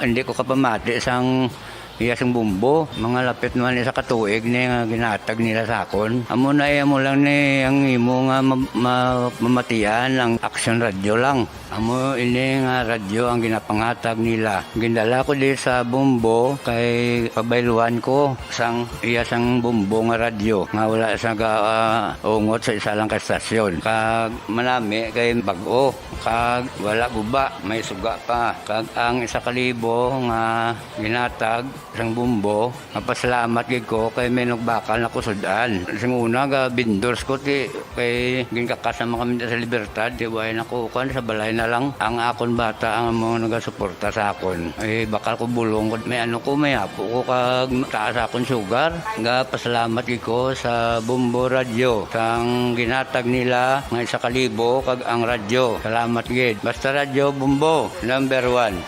hindi ko kapamati sang iya sang bumbo. Mga lapit naman isa ka tuig ni nga ginhatag nila sa akon. Amo na, eh, amo lang ni ang imo nga ma-, ma-, mamatian ang Action Radio lang. Amo ini nga radyo ang ginapanghatag nila. Gindala ko di sa Bombo kay pabayluhan ko sang iya sang Bombo nga radyo nga wala sa ga-, ah, ungot sa isa lang ka estasyon. Kag manami kay bag-o, kag wala guba, may suga pa. Kag ang isa ka libo nga ginhatag sang Bombo, mapasalamat gid ko kay may nagbakal na ko sud-an. Sing una, ga vendors ko, ti, kay ginkakas naman kami sa Libertad, ti, way na ko, kuan, sa balay na lang. Ang akon bata ang mga nagasuporta sa akon. Eh, bakal ko bulong ko, may ano ko, may apo ko, kag taas akon sugar. Ga pasalamat gid ko sa Bombo Radyo, sang ginhatag nila nga isa ka libo, kag ang radyo. Salamat gid. Basta Radyo Bombo, number one.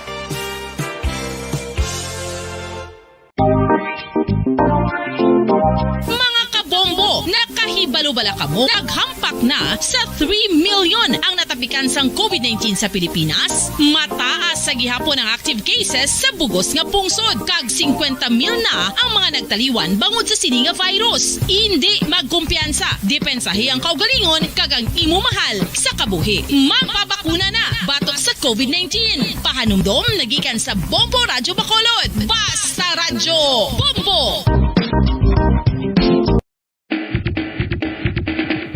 Mga kabombo, nakahibalo bala kamo? Naghampak na sa three million ang natapikan sang covid nineteen sa Pilipinas. Mataas sa gihapon ang active cases sa bugos nga pungsod, kag singkwenta mil na ang mga nagtaliwan bangod sa sini nga virus. Indi magkumpiyansa, depensahi ang kaugalingon kag ang imo mahal sa kabuhi. Magpabakuna na batok sa covid nineteen. Pahanumdom nagikan sa Bombo Radyo Bacolod. Basta Radyo Bombo!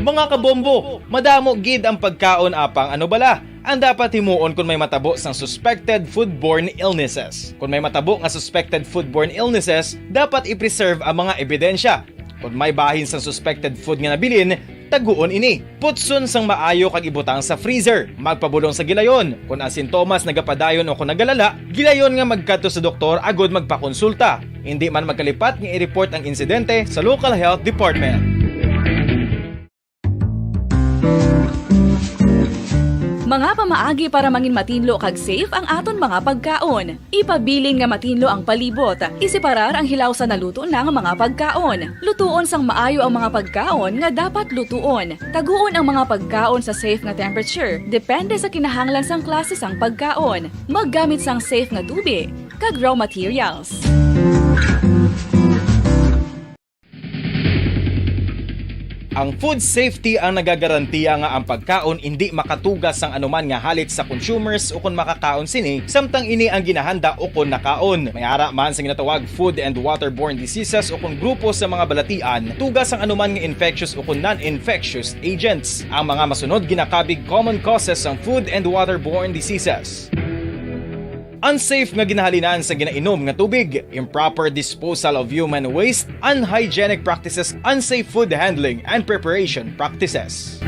Mga kabombo, madamo gid ang pagkaon, apang ano bala ang dapat himuon kon may matabo sang suspected foodborne illnesses? Kon may matabo nga suspected foodborne illnesses, dapat i-preserve ang mga ebidensya. Kon may bahin sang suspected food nga nabilin, taguon ini. Putson sang maayo kag ibutang sa freezer. Magpabulong sa gilayon. Kon ang sintomas nagapadayon o kon nagalala, gilayon nga magkadto sa doktor agud magpakonsulta. Indi man magkalipat nga i-report ang insidente sa local health department. Mga pamaagi para mangin matinlo kag safe ang aton mga pagkaon. Ipabilin nga matinlo ang palibot. Iseparar ang hilaw sa naluto na nga mga pagkaon. Lutuon sang maayo ang mga pagkaon nga dapat lutuon. Taguon ang mga pagkaon sa safe nga temperature, depende sa kinahanglan sang klase sang pagkaon. Maggamit sang safe nga tubi kag raw materials. Ang food safety ang nagagarantiya nga ang pagkaon indi makatuga sang anuman nga halit sa consumers ukon makakaon sini, samtang ini ang ginahanda ukon nakaon. May ara man sa ginatawag food and waterborne diseases ukon grupo sa mga balatian, tuga sang anuman nga infectious ukon non-infectious agents. Ang mga masunod ginakabig common causes sang food and waterborne diseases. Unsafe nga ginahalinan sa ginainom nga tubig, improper disposal of human waste, unhygienic practices, unsafe food handling and preparation practices.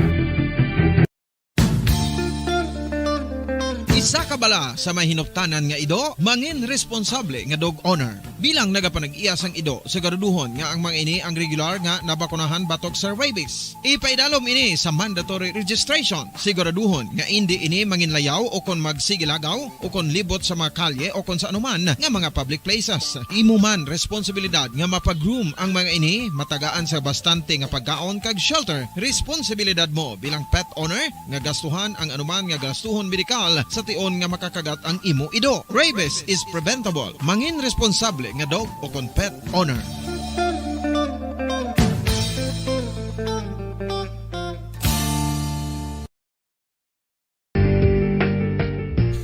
Isa ka bala sa may hinuptanan nga ido, mangin responsable nga dog owner. Bilang nagapanag-iya sang ido, siguraduhon nga ang mga ini ang regular nga nabakunahan batok sa rabies. Ipaidalom ini sa mandatory registration. Siguraduhon nga indi ini manginlayaw o kon magsigilagaw o kon libot sa mga kalye o kon sa anuman nga mga public places. Imo man responsibilidad nga mapag-groom ang mga ini, matagaan sa bastante nga pagkaon kag shelter. Responsibilidad mo bilang pet owner nga gastuhan ang anuman nga gastuhon medikal sa tion nga makakagat ang imo ido. Rabies is preventable. Mangin responsable nga dog o kon pet owner.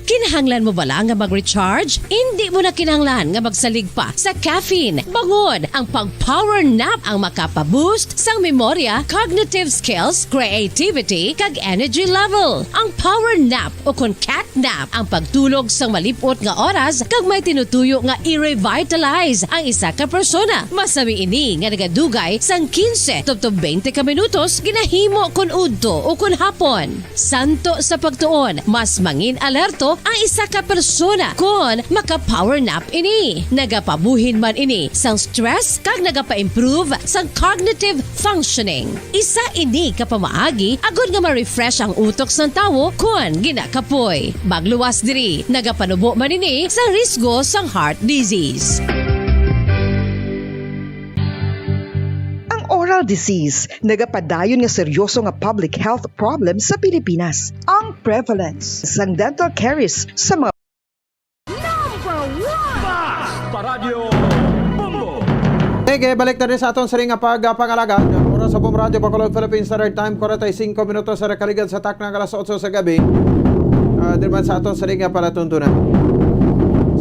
Kinahanglan mo bala nga mag-recharge? Indi mo na kinahanglan nga magsalig pa sa caffeine. Bangon, ang pag-power nap ang makapa-boost sang memorya, cognitive skills, creativity, kag energy level. Ang power nap o kon cat nap ang pagtulog sang malip-ot nga oras kag may tinutuyo nga i-revitalize ang isa ka persona. Masami ini nga nagadugay sang quince tubtob twenty ka minutos ginahimo kon udto o kon hapon. Santo sa pagtuon, mas mangin-alerto ang isa ka persona kon maka-power nap ini. Nagapabuhin man ini sang stress kag nagapa-improve sang cognitive functioning. Isa ini ka pamaagi agod nga ma-refresh ang utok sang tawo kon ginakapoy. Magluwas diri, nagapanubo man ini sang risgo sang heart disease. Ang oral disease nagapadayon nga seryoso nga public health problem sa Pilipinas. Ang prevalence sang dental caries sa mga Paradyo Bombo! Sige, balik na rin sa aton siring nga pagpangalagad. Oras sa Bombo Radyo Bacolod, Philippine Standard Time, forty-five minutos sa nakaligad sa takna nga alas otso sa gabi. Ah, diri man sa aton siring nga palatuntunan.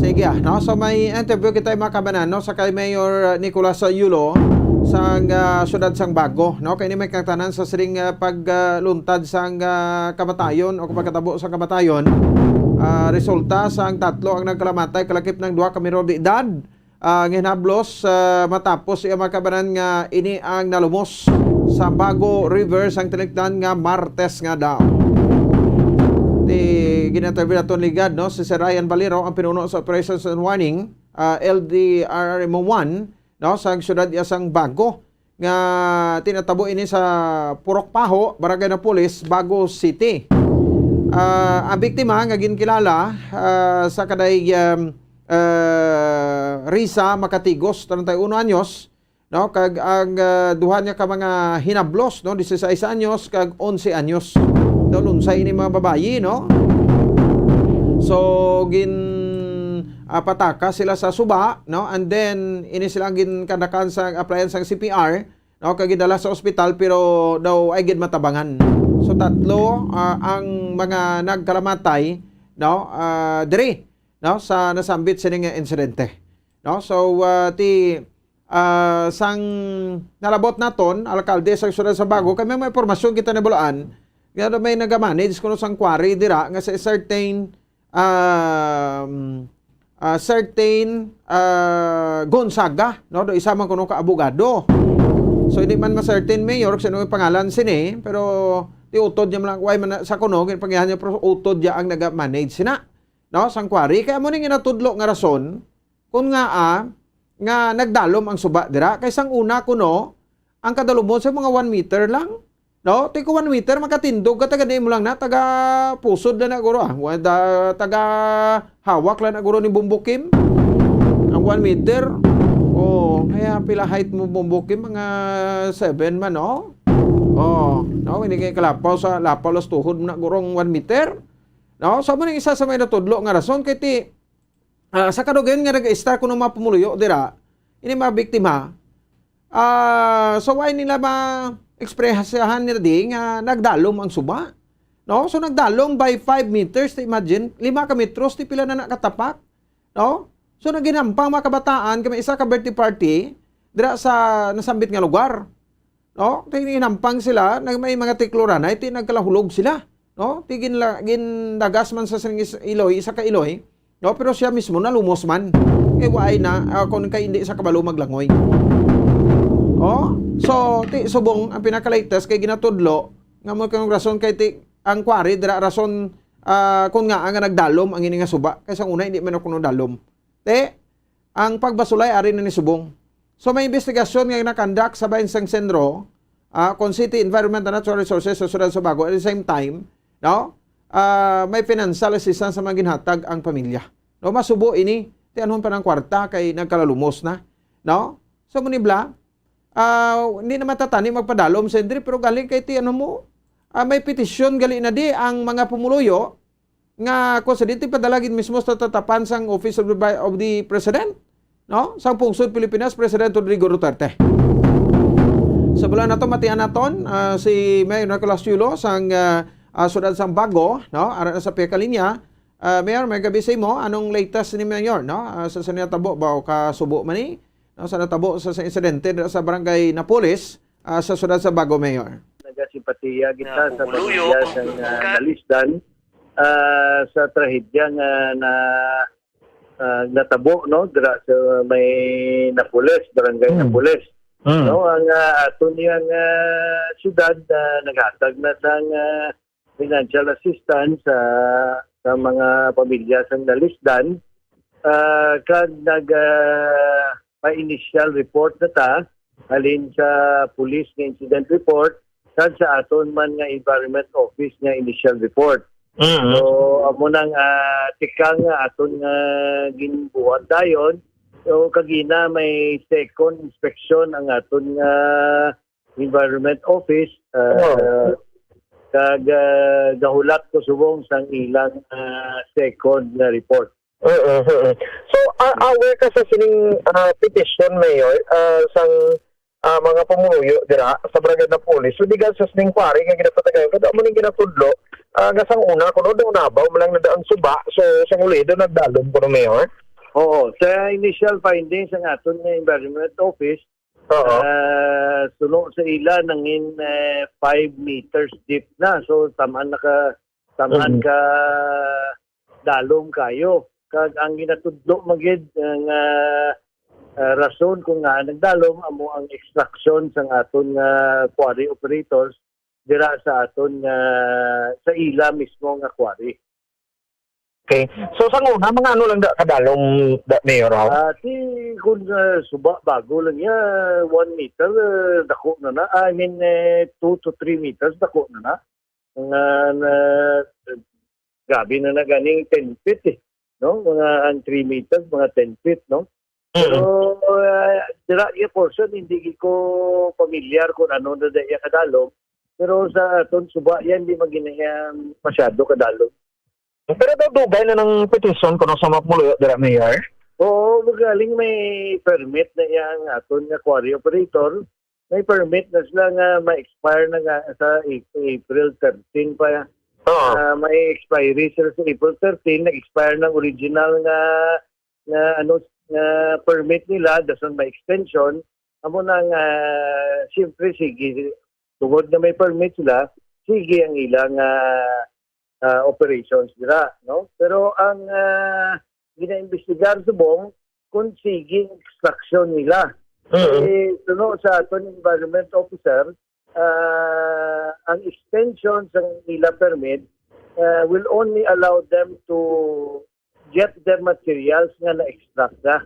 Sige, ah, no? So may interview kita, mga kabanan, no, sa kay Mayor, ah, Nicolas Yulo sang, ah, siyudad sang Bago, no? Kay ini may katanan sa siring, ah, pagluntad sang, ah, kamatayon o pagkatabo sang kamatayon. Ah, resulta sang tatlo ang nagkalamatay, kalakip ng duha ka menor de edad, ah, nga hinablos, ah, matapos iya makabanan nga ini ang nalumos sa Bago River sang tinikdan nga Martes nga daw. Di ginatabli naton ligad, no, si Sir Ryan Valero, ang pinuno sa Operations and Warning, ah, L D R R M one, no, sa siyudad iya sang Bago, nga tinatabo ini sa Purok Paho, Barangay Napoles, Bago City. Ah, ang biktima nga ginkilala, ah, sa kaday, um, ah, Risa Makatigos, treinta y uno anyos, no, kag ang, ah, duha niya ka mga hinablos, no, dieciséis anyos kag onse anyos. Daw lunsay ini mga babayi, no? So gin, ah, pataka sila sa suba, no, and then ini sila ang ginkanakan sa appliance sang C P R, no, kag gidala sa ospital, pero daw ay gid matabangan. So tatlo, ah, ang mga nagkalamatay, no, ah, diri, no, sa nasambit sini nga insidente, no? So, ah, ti, ah, sang nalabot naton, alkalde sa siyudad sa Bago, kay may mga impormasyon kita nabalaan nga may nagamanage kuno sang quarry dira nga sa certain, um, ah, certain, ah, Gonzaga, no? Do isa man kuno ka abogado. So hindi man ma-certain, Mayor, kung sino ang pangalan sini, pero tiutod niya man lang, why man na, sa kuno, ginapangihan niya, pero utod niya ang naga-manage sina, no, sang quarry. Kaya mo ning inatudlo nga rason kung nga, ah, nga nagdalom ang suba dira. Kay sang una kuno, ang kadalumon sa mga one meter lang. No? Ti kung one meter, makatindog ka, taga di mo lang na, taga Pusod lang na guro, ah. Wa-, da-, taga Hawak lang na guro ni Bombokim. Ang one meter, oh, kaya pila height mo, Bombokim? Mga seven man, no? Oh, no? Hindi kayo kalapaw sa, lapaw las tuhod mo na guro ang one meter. No? So, mo nang isa sa may natudlo nga rason, kay ti, ah, sa kadugayon nga nag-istar kuno mga pumuluyo dira, ini mga biktima, ah, so why nila ma-ekspresyahan nila di nga nagdalom ang suba? No? So, nagdalom by five meters, ti imagine, lima ka metros, ti pila na nakatapak? No? So, naginampang mga kabataan, kay may isa ka birthday party, dira sa nasambit nga lugar. No? Ti ginampang sila, nag-, may mga tikluranay, ti nagkalahulog sila. No? Ti ginla-, gindagas man sa sining is-, iloy, isa ka iloy. No? Pero siya mismo nalumos man. Kay waay na, ah, kung kay hindi sa kabalo maglangoy. Oh? So, ti subong ang pinaka-latest kay ginatudlo, nga mo kang rason kay ti, ang quarry, dira rason, ah, kung nga, nga nagdalom ang ini nga suba. Kay sa una, hindi man ako nagdalom. Ti, ang pagbasulay ari na ni subong. So, may investigasyon nga nakandak sa bayan sang Senro, ah, kon City Environment and Natural Resources sa Siyudad sa Bago. At the same time, no? Ah, may financial assistance sa mga ginhatag ang pamilya. No, masubo ini, ti anhon pa ng kwarta kay nagkalalumos na, no? So, munibla, ah, hindi na matatani magpadalom sa indri, pero galing kay ti ano mo, ah, may petisyon gali na di ang mga pumuluyo nga kung sa dito padala gid mismo sa tatapan sang Office of the, Vi-, of the President, no? Sang Pungsod Pilipinas, President Rodrigo Duterte. Sa bulan nato, matian naton, ah, si Mayor Nicolas Yulo sang, ah, ah, Siyudad sang Bago, no? Ara na sa pihak linya. Ah, Mayor, may gabi sa imo. Anong latest ni Mayor, no? Ah, sa, sa natabo ba o kasubo man ni? No, sa natabo sa, sa insidente dira sa Barangay Napoles, ah, sa Siyudad sa Bago, Mayor. Nagasimpatiya kita sa pamilya sang, ah, nalisdan, ah, sa trahedya nga na, ah, natabo, no, dira sa may Napoles, Barangay Mm. Napoles. Mm. No, ang, ah, aton yang, ah, siyudad, ah, naghatag na sang, ah, financial assistance sa, sa mga pamilya sang nalisdan, ah, kag nag, ah, pa-initial report na ta halin sa police nga incident report kag sa aton man nga Environment Office nga initial report. Mm. So, amo nang, ah, tikang nga aton nga ginbuhat dayon. So, kagina may second inspection ang aton nga Environment Office, ah, Oo. kag, ah, gahulat ko subong sang ilang, ah, second nga report. Mm, mm, mm. So, ah, aware ka sa sining, ah, petition, Mayor, ah, sang, ah, mga pumuluyo dira sa Barangay Napoles, so, diga sa sining quarry nga ginapatagan, kada mo ning ginatudlo, ah, nga sang una, kuno daw nabaw, malang na ang suba, so, sang ulido, nagdalom kuno, Mayor? Oo, sa initial findings ang aton nga Environment Office, Oo. Ah, suno sa ila nangin, eh, five meters deep na. So, tamaan na ka, tamaan Mm. ka dalom kayo. Kag ang ginatudlo man gid nga, ah, rason kung nga nagdalom amo ang extraction sang aton nga quarry operators dira sa aton nga, sa ila mismo nga quarry. Okay. So, sa una, mga ano lang da, kadalom, da, Mayor, aw? Ah, ti, kung, ah, suba, bago lang niya, one meter, eh, dako na na. I mean, eh, two to three meters, dako na na. Nga na, grabe na na ganing ten feet, eh. No? Mga ang three meters, mga ten feet, no? Mm. Pero, ah, dira iya portion, hindi gid ko pamilyar kung ano na da iya kadalom. Pero sa aton suba, yan, di man gid na iya masyado kadalom. Pero daw dugay na ng petition kuno sa mga pumuluyo dira, Mayor? Oo, magaling may permit na iya ang aton nga quarry operator. May permit na sila nga ma-expire na nga sa A-, April thirteen pa. Oo. Ah, may expiry sila sa April thirteen, nag-expire ng original nga, nga, ano, nga permit nila, dason may extension. Amo na nga, siyempre, sige, tungod na may permit sila, sige ang ilang, ah, ah, operations dira, no? Pero ang, ah, ginaimbestigar subong kung sige ang extraction nila. Mm. Eh, suno sa aton environment officer, ah, ang extension sa ila permit, ah, will only allow them to get their materials nga na-extract na.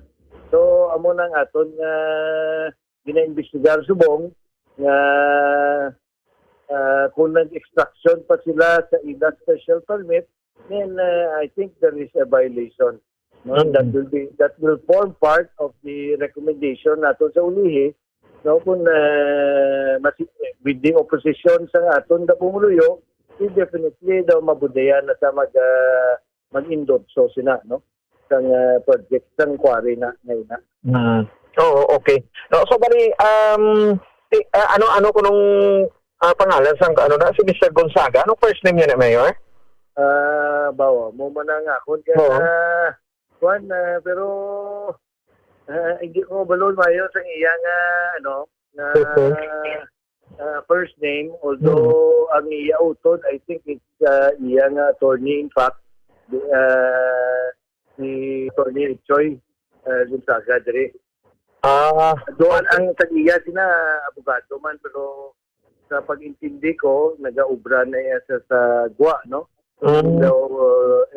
So, amo nang aton nga ginaimbestigar subong nga, Ah, kung nag-extraction pa sila sa ila special permit, then, ah, I think there is a violation, no? Mm. That will be, that will form part of the recommendation nato sa ulihi, no? Kung, ah, masi-, with the opposition sa aton nga pumuluyo, we definitely daw mabudayan na sa mag, ah, mag-endorso sina, no? Sang, ah, project, sang quarry na, na ina. Mm. Oo, okay. No, so, bali, um, ti-, ah, ano, ano ko nung, ah, pangalan sang, ano na, si Mister Gonzaga? Anong first name niya na, Mayor? Ah, bawa, mo man ang akon ka Oo. na, kwan, ah, pero, ah, hindi ko balon mayo sang iya nga, ano, nga, Okay. ah, first name, although Mm. ang iya utod, I think it's, ah, iya nga attorney, in fact, di, ah, si Attorney Choi, ah, Gonzaga diri. Ah. Doon ang tag-iya sina abogado man, pero sa pag-intindi ko, nagaobra na iya sa, sa Gwa, no? Mm. So,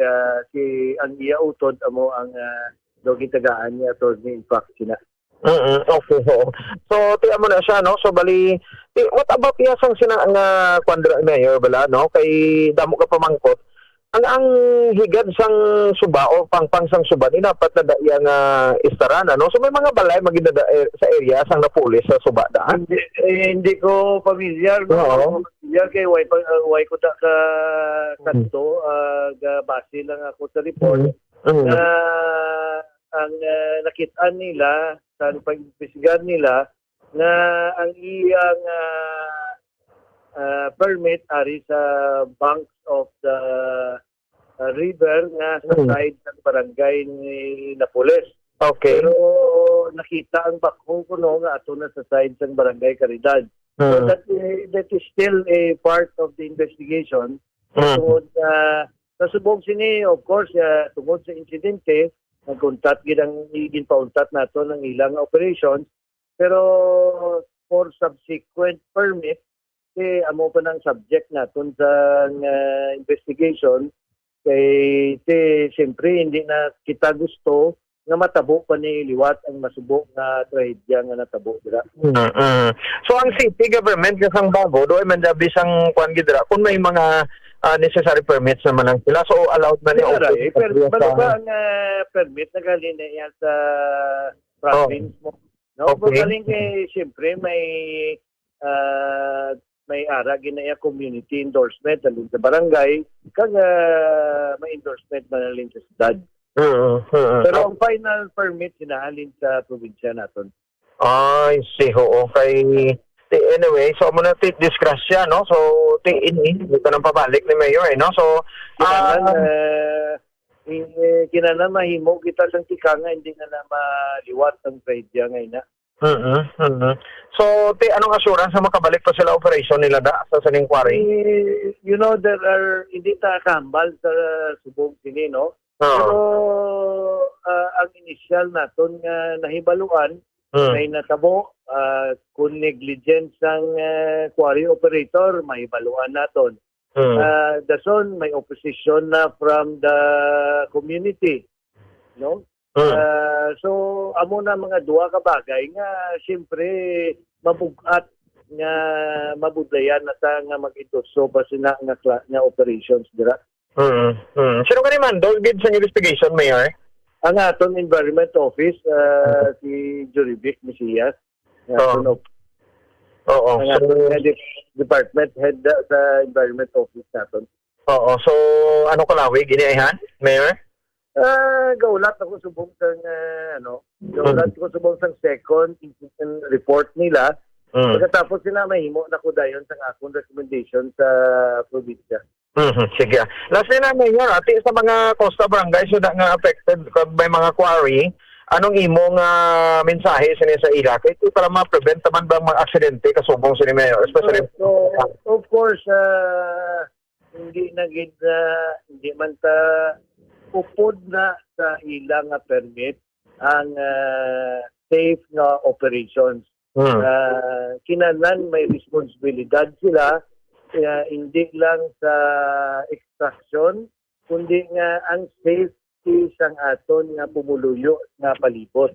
ah, si, ang iya utod amo ang, ah, daw gitagaan ni Attorney, in fact, sina. Mm, okay, oo. So, ti amo na siya, no? So, bali, ti, what about iya sang sina nga kwan dira, Mayor, bala, no? Kay damo ka pamangkot. Ang, ang higad sang suba o pangpang sang suba, ni dapat na da iya nga istaran, ano? So, may mga balay magin da, eh, sa area sang napulis sa suba da? Hindi, eh, hindi ko pamilyar, no? Oo. Hindi ko pamilyar kay why pa, uh, why ko ta ka Hmm. kadto, ah, ga-, base lang ako sa report. Hmm. Hmm. Na ang, ah, nakit-an nila, sa pag-imbestigar nila, nga ang iyang, ah, ah, permit ari sa banks of the, ah, river nga sa Hmm. side ng barangay ni Napoles. Okay. Pero nakita ang backhoe kuno nga ato na sa side sang Barangay Caridad. So Hmm. that, eh, that is still a part of the investigation. Hmm. Tungod, ah, sa subong sini, of course, ah, tungod sa insidente, nagkuntat gid ang, ginpauntat nato ang ilang operations. Pero for subsequent permit, eh, amo pa nang subject naton sa, ah, investigation. Kay, ti, siyempre, hindi na kita gusto nga matabo pa ni liwat ang masubo nga trahedya nga natabo dira. Mm, mm. So, ang city government nga sang Bago, do man dabi sang kwan gid dira, kung may mga, ah, necessary permits naman lang sila. So, allowed man ni Wala, open eh. Per-, sa balo ba ang, ah, permit nagaling na yan sa province mo? No? Okay. Magaling kay, siyempre, may, ah, may ara gid na iya community endorsement halin sa barangay, kag, ah, may endorsement man halin sa syudad. Oo, oo. Pero ang final permit sinahalin sa probinsya naton. Ay, si, oo, kay, ti, anyway, so, amo na, ti, disgrasya, no? So, ti, ini, ito nang pabalik ni Mayor, eh, no? So, Kinahanglan, ah, ah, eh, kinahanglan mahimo kita sang tikang nga hindi na na maliwat ang trahedya nga ina. Mhm, mhm. So, ti, anong assurance nga makabalik pa sila operation nila da sa sining quarry? Eh, you know, there are, hindi ta kahambal sa subong sini, no? Oo. Pero, ah, ang initial naton nga nahibaluan, Hmm. may natabo, ah, kung negligence sang, ah, quarry operator, mahibaluan naton. Hmm. Ah, dason, may opposition na from the community, no? Hmm. Ah, so, amo na mga duha ka bagay nga, siyempre, mabug-at nga mabudlayan na ta nga mag-endorso pa sina nga kla-, nga operations dira. Mm, mm. Sino gani man, do gid sa investigation, Mayor? Ang aton Environment Office, ah, Mm. si Jurivic Mesias. Ang Oo. aton op-, Oo. ang So, aton nga dep-, department head da-, sa Environment Office naton. Oo. So, ano kalawig ini, ayhan, Mayor? Ah, gaulat ako subong sang, ah, ano, gaulat Mm. ko subong sang second incident report nila. Mm. Pagkatapos sila, mahimo na ko dayon sang akong recommendation sa probinsya. Mhm, sige. Last na lang, Mayor, ati sa mga coastal barangay, so, na nga affected kag may mga quarry, anong imo nga mensahe sini sa ila? Kay para ma-prevent naman ba ang mga aksidente kasubong sini, Mayor? Especially So, so, of course, ah, hindi na gid, ah, hindi man ta upod na sa ila nga permit ang, ah, safe nga operations. Hmm. Ah, kinahanglan may responsibilidad sila, ah, hindi lang sa extraction, kundi nga ang safety sang aton nga pumuluyo nga palibot.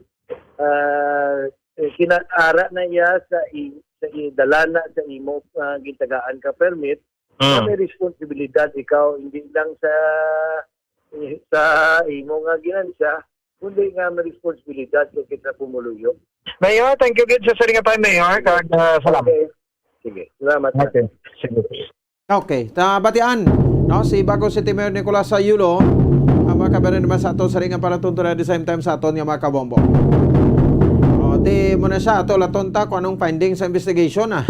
Ah, eh, kina-, ara na iya sa i-, sa i-, dalana sa imo, ah, gitagaan ka permit, na Mm. may responsibilidad ikaw, hindi lang sa, sa imo nga ginansya, kundi nga may responsibilidad sa kita pumuluyo. Mayor, thank you gid sa siring nga time, Mayor. Kag, ah, salamat. Okay. Sige, salamat. Okay. Sige. Okay, ta batian, no, si Bago City Mayor Nicolas Sayulo, ang mga kabayan naman sa aton sa ring nga palatuntunan, at the same time sa aton nga mga kabombo. O, di mo na siya, ato laton ta kung anong finding sa investigation, ah.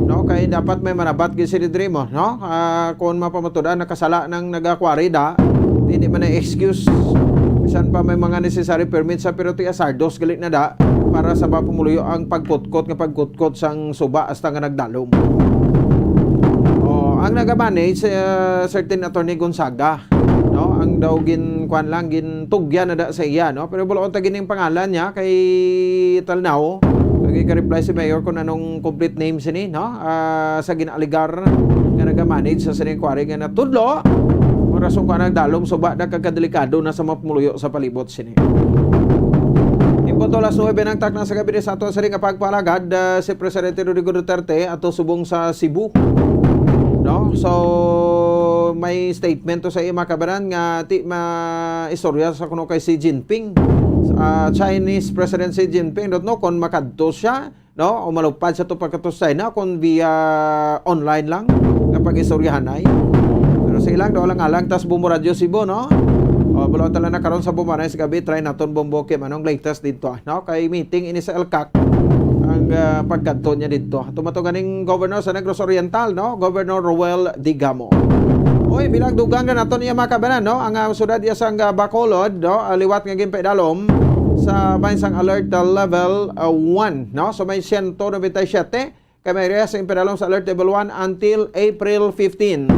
No, kay dapat may manabat gid si Didrimo, no? Ah, kung mapamatudan nakasala nang nagakwari da, di, di man na excuse. Bisan pa may mga necessary permit sa, pero ti asardos gali na da para sa mga pumuluyo ang pagkutkot nga pagkutkot sang suba hasta nga nagdalom. Oh, ang nagamanage, eh, certain Attorney Gonzaga, no? Ang daw gin-, kuwan lang, gintugyan na da sa iya, no? Pero buloon ta gining pangalan niya kay Talnao. Lagi ka reply si Mayor kung anong complete name sini, no? Ah, sa ginaaligar nga nagamanage sa sining quarry nga natudlo. Ang rason ko nagdalom, suba na kag kadelikado na sa mga pumuluyo sa palibot sini. Impunto alas nuebe ng takna sa gabi sa ato sa ring nga pagpalagad, ah, si Presidente Rodrigo Duterte ato subong sa Cebu. No? So, may statement to sa iya, mga kabaran, nga ti maistorya sa kuno kay Xi Jinping. Ah, Chinese President Xi Jinping, don't know kung makadto siya, no? O malupad sa to pagkadto sa China kung via online lang nga pag-istoryahanay. Pero sa ilang, daw lang alang tas Bombo Radyo Cebu, no? O, bulo tala na karon sa Bombo Anay sa gabi, try naton Bombo Kim, anong latest dito, ah, no? Kay meeting ini sa ELCAC ang, ah, pagkadto niya dito. Tumato ganing Governor sa Negros Oriental, no? Governor Roel Digamo. Oy, bilang dugang na naton iya, mga kabanan, no? Ang, ah, sudad iya sang, ah, Bacolod, no? Ah, liwat nga ginpaidalom sa bahin sang alert, ah, level, ah, one, no? So may siyento nobenta y siyete kay may area sa impaidalom sa alert level one until April fifteen.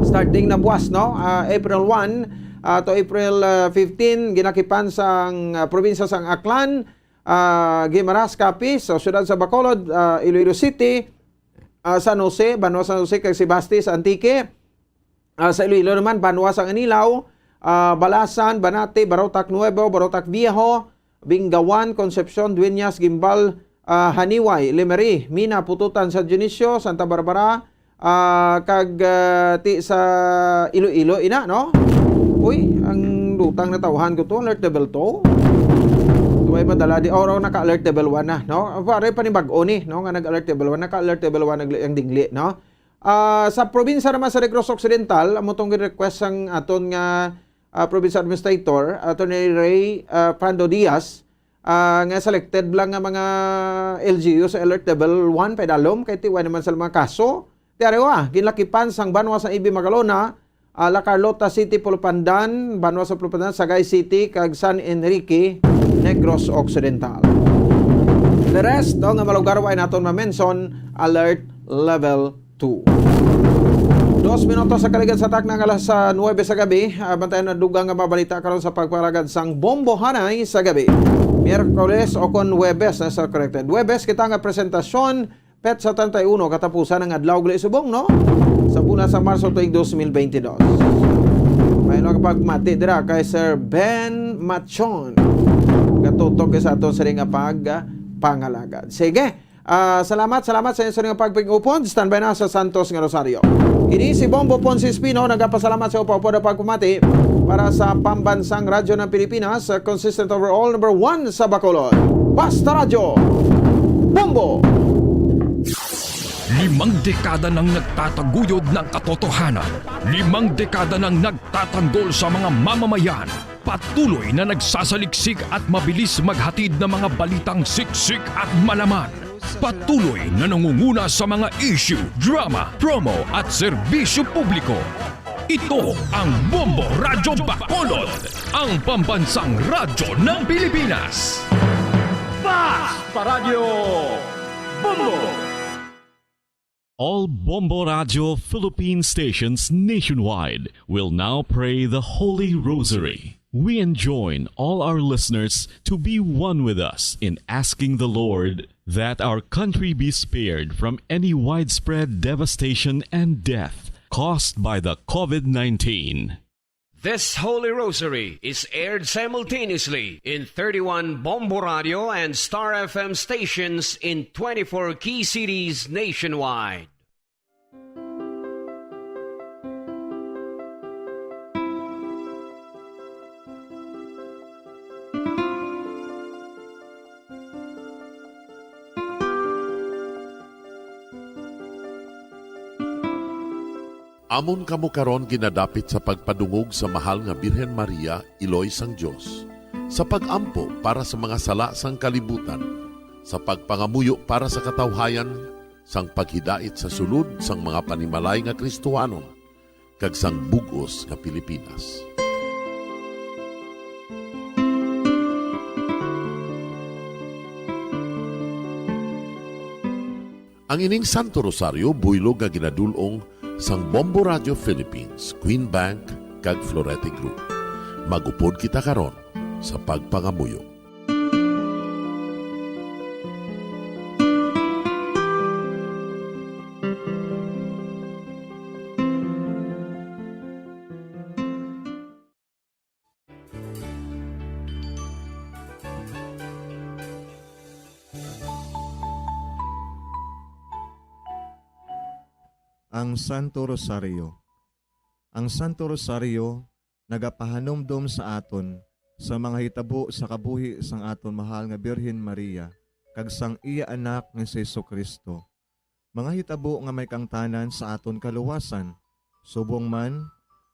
Starting na buwas, no? Ah, April one, ah, to April, ah, fifteen, ginakipan sang, ah, probinsya sang Aklan, ah, Guimaras, Capiz, sa siyudad sa Bacolod, ah, Iloilo City, ah, San Jose, Banwa San Jose, kag Sebaste sa Antique, ah, sa Iloilo naman, Banwa sang Anilao, ah, Balasan, Banate, Barotac Nuevo, Barotac Viejo, Bingawan, Concepcion, Dueñas, Guimbal, ah, Janiuay, Lemery, Mina, Pototan, San Dionisio, Santa Barbara, ah, kag, ah, ti sa Iloilo, ina, no? Uy, ang dutang natawhan ko to, alert level two. Tuway madala di, or, or naka-alert level one na, no? Pare, panibag-o ni, no? Nga nag-alert level one, naka-alert level one nagli-, ang dingli, no? Ah, sa probinsya naman sa Negros Occidental, amo tong request sang aton nga, ah, provincial administrator, Attorney Ray, ah, Pando Diaz, ah, nga selected lang nga mga L G U sa alert level one pa idalom kay tiway naman sa mga kaso. Ti arewa, ginlakipan sang banwa sa Ibi Magalona, ah, La Carlota City, Pulupandan, banwa sa Pulupandan, Sagay City, kag San Enrique, Negros Occidental. The rest, o, nga mga lugar wa naton ma-mention, alert level two. Dos minutos sa kaligad sa takna nga alas, ah, nuwebe sa gabi. Ah, bantayan na dugang nga mabalita karon sa pagpalagad sang Bombohanay sa gabi. Miyerkules o kon Huwebes, na sa corrected. Huwebes kita nga presentasyon, petsa treinta y uno, katapusan ng adlaw gali subong, no? Sa bulan sa Marso tuig dos mil bentidós. May mga pagmati dira kay Sir Ben Machon. Katutok sa ato sa ring nga pag, ah, pangalagad. Sige. Ah, salamat, salamat sa inyo sa inyong pagpig-upod. Standby na sa Santos nga Rosario. Kini si Bombo Ponce Espino, nagapasalamat sa upo-upo na pagpamati para sa Pambansang Radyo ng Pilipinas, sa consistent overall number one sa Bacolod. Basta Radyo, Bombo! Limang dekada nang nagtataguyod ng katotohanan. Limang dekada nang nagtatanggol sa mga mamamayan. Patuloy na nagsasaliksik at mabilis maghatid ng mga balitang siksik at malaman. Patuloy na nangunguna sa mga issue, drama, promo at serbisyo publiko. Ito ang Bombo Radyo Bacolod, ang pambansang radyo ng Pilipinas. Basta Radyo Bombo! All Bombo Radio Philippine stations nationwide will now pray the Holy Rosary. We enjoin all our listeners to be one with us in asking the Lord that our country be spared from any widespread devastation and death caused by the COVID nineteen. This Holy Rosary is aired simultaneously in thirty-one Bombo Radio and Star F M stations in twenty-four key cities nationwide. Amon kamo karon ginadapit sa pagpadungog sa Mahal nga Birhen Maria, Iloy sang Dios, sa pag-ampo para sa mga sala sang kalibutan, sa pagpangamuyo para sa katawhayan, sang paghidait sa sulod sang mga panimalay nga Kristohanon, kag sang bug-os nga Pilipinas. Ang ining Santo Rosario buylog nga ginadul-ong sang Bombo Radio Philippines, Queen Bank, kag Florete Group. Mag-upod kita karon sa pagpangamuyo. Ang Santo Rosario. Ang Santo Rosario nagapahanumdom sa aton sa mga hitabo sa kabuhi sang aton mahal nga Birhen Maria kag sang iya Anak nga si Jesu-Cristo, mga hitabo nga may kaangtanan sa aton kaluwasan. Subong man,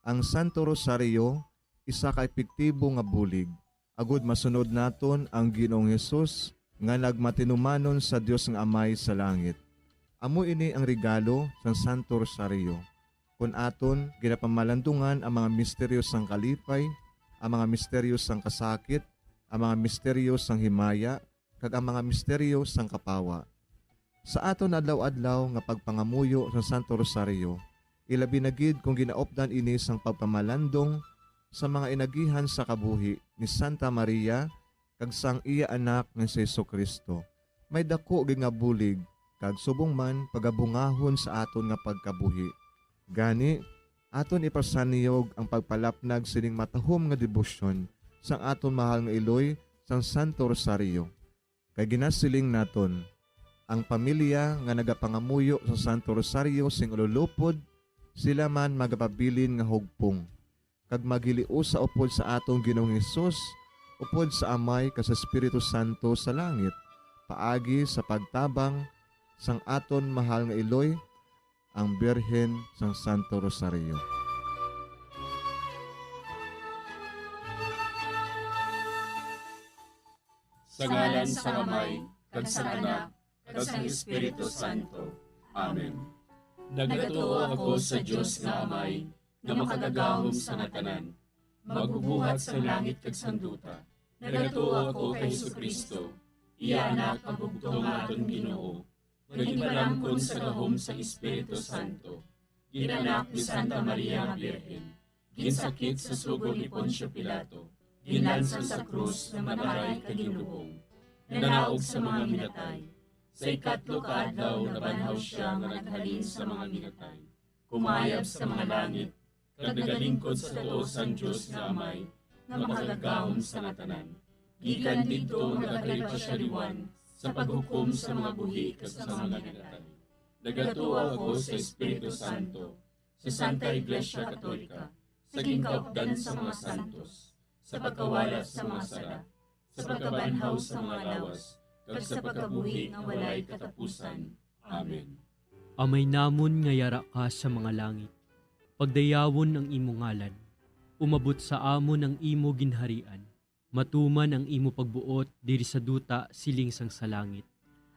ang Santo Rosario isa ka epektibo nga bulig agud masunod naton ang Ginoong Hesus nga nagmatinumanon sa Dios nga Amay sa langit. Amo ini ang regalo sang Santo Rosario. Kon aton ginapamalandungan ang mga misteryo sang kalipay, ang mga misteryo sang kasakit, ang mga misteryo sang himaya, kag ang mga misteryo sang kapawa. Sa aton adlaw-adlaw nga pagpangamuyo sa Santo Rosario, ilabi na gid kon ginaupdan ini sang pagpamalandong sa mga inagihan sa kabuhi ni Santa Maria kag sang iya Anak nga si Jesu-Cristo, may daku gid nga bulig kag subong man pagabungahon sa aton nga pagkabuhi. Gani, aton ipasanyog ang pagpalapnag sining matahom nga debosyon sang aton mahal nga iloy sang Santo Rosario. Kay ginasiling naton, ang pamilya nga nagapangamuyo sa Santo Rosario sing ululupod, sila man magapabilin nga hugpong, kag maghiliusa upod sa aton Ginoong Hesus, upod sa Amay kag sa Espiritu Santo sa langit, paagi sa pagtabang sang aton mahal nga iloy, ang Birhen sang Santo Rosario. Sa ngalan sang Amay, kag sang Anak, kag sang Espiritu Santo. Amen. Nagatuo ako sa Dios nga Amay, nga makagagahom sa nga tanan, magbubuhat sang langit kag sang duta. Nagatuo ako kay Jesu-Cristo, iya Anak, ang bugtong nga aton Ginoo, nga ginpalamkon sa gahom sang Espiritu Santo, ginanak ni Santa Maria nga Birhen, ginsakit sa sugo ni Poncio Pilato, ginlansang sa krus, namatay kag ginlubong, nanaog sa mga minatay. Sa ikatlo ka adlaw nabanhaw sia nga naghalin sa mga minatay, kumayab sa mga langit, kag nagalingkod sa tuo sang Dios nga Amay, nga makagagahom sa nga tanan. Gikan didto nagakalipay sia liwan sa paghukom sa mga buhi kag sa mga minatay. Nagatuo ako sa Espiritu Santo, sa Santa Iglesia Katolika, sa ginkaupdan sa mga santos, sa pagkawala sa mga sala, sa pagkabanhaw sa mga lawas, kag sa pagkabuhi nga walay katapusan. Amen. Amay namon nga yara ka sa mga langit, pagdayawon ang imo ngalan. Umabot sa amon ang imo ginharian. Matuman ang imo pagbuot diri sa duta siling sang sa langit.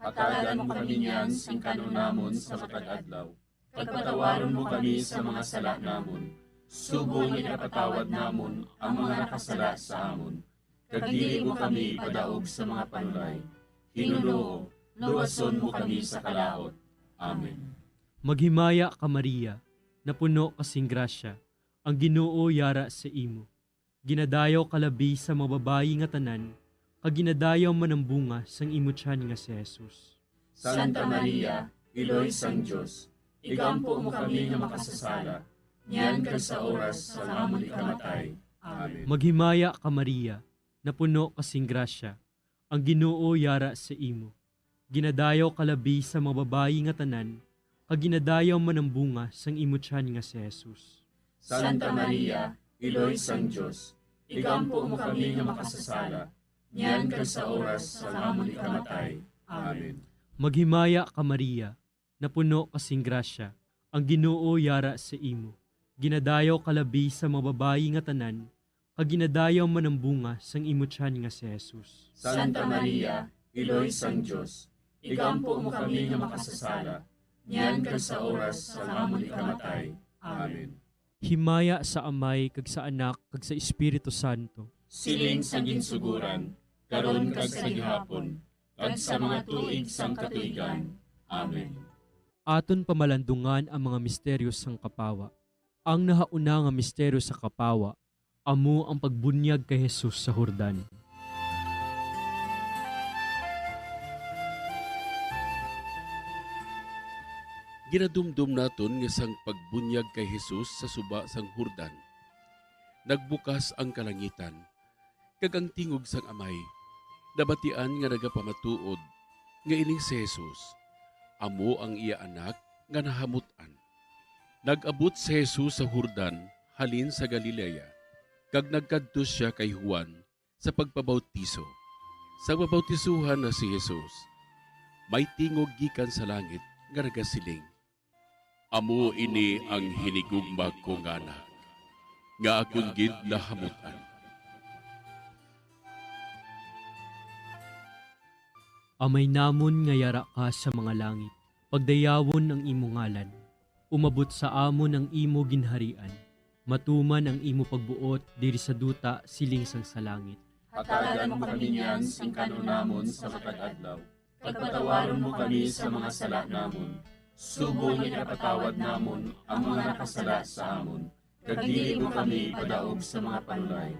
Hatagan mo kami niyan sing kan-on namon sa matag adlaw, kag patawaron mo kami sa mga sala namon, subong nga ginapatawad namon ang mga nakasala sa amon. Kag dili mo kami ipadaog sa mga panulay. Ginoo, luwason mo kami sa kalaut. Amen. Maghimaya ka, Maria, napuno ka sing grasya, ang Ginoo yara sa imo. Ginadayaw ka labi sa mga babayi nga tanan, kag ginadayaw man ang bunga sang imo tiyan nga si Jesus. Santa Maria, Iloy sang Dios, igampo mo kami nga makasasala, niyan kag sa oras sang amon ikamatay. Amen. Maghimaya ka, Maria, napuno ka sing grasya, ang Ginoo yara sa imo. Ginadayaw ka labi sa mga babayi nga tanan, kag ginadayaw man ang bunga sang imo tiyan nga si Jesus. Santa Maria, Iloy sang Dios, igampo mo kami nga makasasala, niyan kag sa oras sang amon ikamatay. Amen. Maghimaya ka, Maria, napuno ka sing grasya, ang Ginoo yara sa imo. Ginadayaw ka labi sa mga babayi nga tanan, kag ginadayaw man ang bunga sang imo tiyan nga si Jesus. Santa Maria, Iloy sang Dios, igampo mo kami nga makasasala, niyan kag sa oras sang amon ikamatay. Amen. Himaya sa Amay, kag sa Anak, kag sa Espiritu Santo. Siling sa ginsuguran, karon kag sa gihapon, kag sa mga tuig sang katuigan. Amen. Aton pamalandungan ang mga misteryo sang kapawa. Ang nahauna nga misteryo sa kapawa amo ang pagbunyag kay Jesus sa Jordan. Ginadumdom naton nga sang pagbunyag kay Jesus sa suba sang Jordan, nagbukas ang kalangitan, kag ang tingog sang Amay nabatian nga nagapamatuod nga ining si Jesus amo ang iya Anak nga nahamut-an. Nag-abot si Jesus sa Jordan halin sa Galilea, kag nagkadto sia kay Juan sa pagpabautiso. Sa pabautisohan na si Jesus, may tingog gikan sa langit nga nagasiling, "Amo ini ang hinigugma ko nga Anak, nga akon gid nahamut-an." Amay namon nga yara ka sa mga langit, pagdayawon ang imo ngalan. Umabot sa amon ang imo ginharian. Matuman ang imo pagbuot diri sa duta siling sang sa langit. Hatagan mo kami niyan sing kan-on namon sa matag adlaw, kag patawaron mo kami sa mga sala namon, subong nga ginapatawad namon ang mga nakasala sa amon, kag dili mo kami ipadaog sa mga panulay.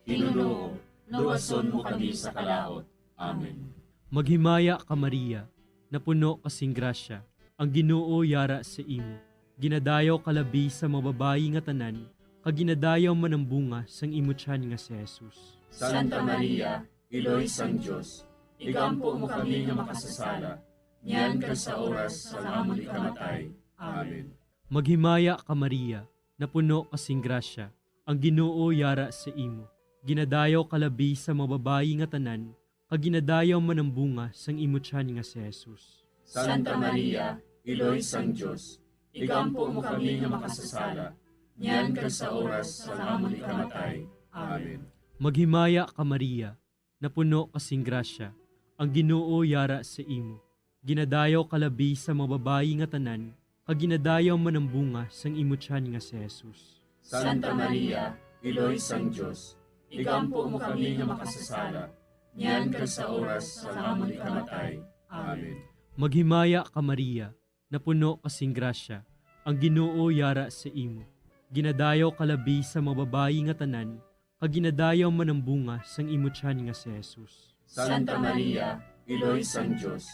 Ginoo, luwason mo kami sa kalaut. Amen. Maghimaya ka, Maria, napuno ka sing grasya, ang Ginoo yara sa imo. Ginadayaw ka labi sa mga babayi nga tanan, kag ginadayaw man ang bunga sang imo tiyan nga si Jesus. Santa Maria, Iloy sang Dios, igampo mo kami nga makasasala, niyan kag sa oras sang amon ikamatay. Amen. Maghimaya ka, Maria, napuno ka sing grasya, ang Ginoo yara sa imo. Ginadayaw ka labi sa mga babayi nga tanan, kag ginadayaw man ang bunga sang imo tiyan nga si Jesus. Santa Maria, Iloy sang Dios, igampo mo kami nga makasasala, niyan kag sa oras sang amon ikamatay. Amen. Maghimaya ka, Maria, napuno ka sing grasya, ang Ginoo yara sa imo. Ginadayaw ka labi sa mga babayi nga tanan, kag ginadayaw man ang bunga sang imo tiyan nga si Jesus. Santa Maria, Iloy sang Dios, igampo mo kami nga makasasala, niyan kag sa oras sang amon ikamatay. Amen. Maghimaya ka, Maria, napuno ka sing grasya, ang Ginoo yara sa imo. Ginadayaw ka labi sa mga babayi nga tanan, kag ginadayaw man ang bunga sang imo tiyan nga si Jesus. Santa Maria, Iloy sang Dios,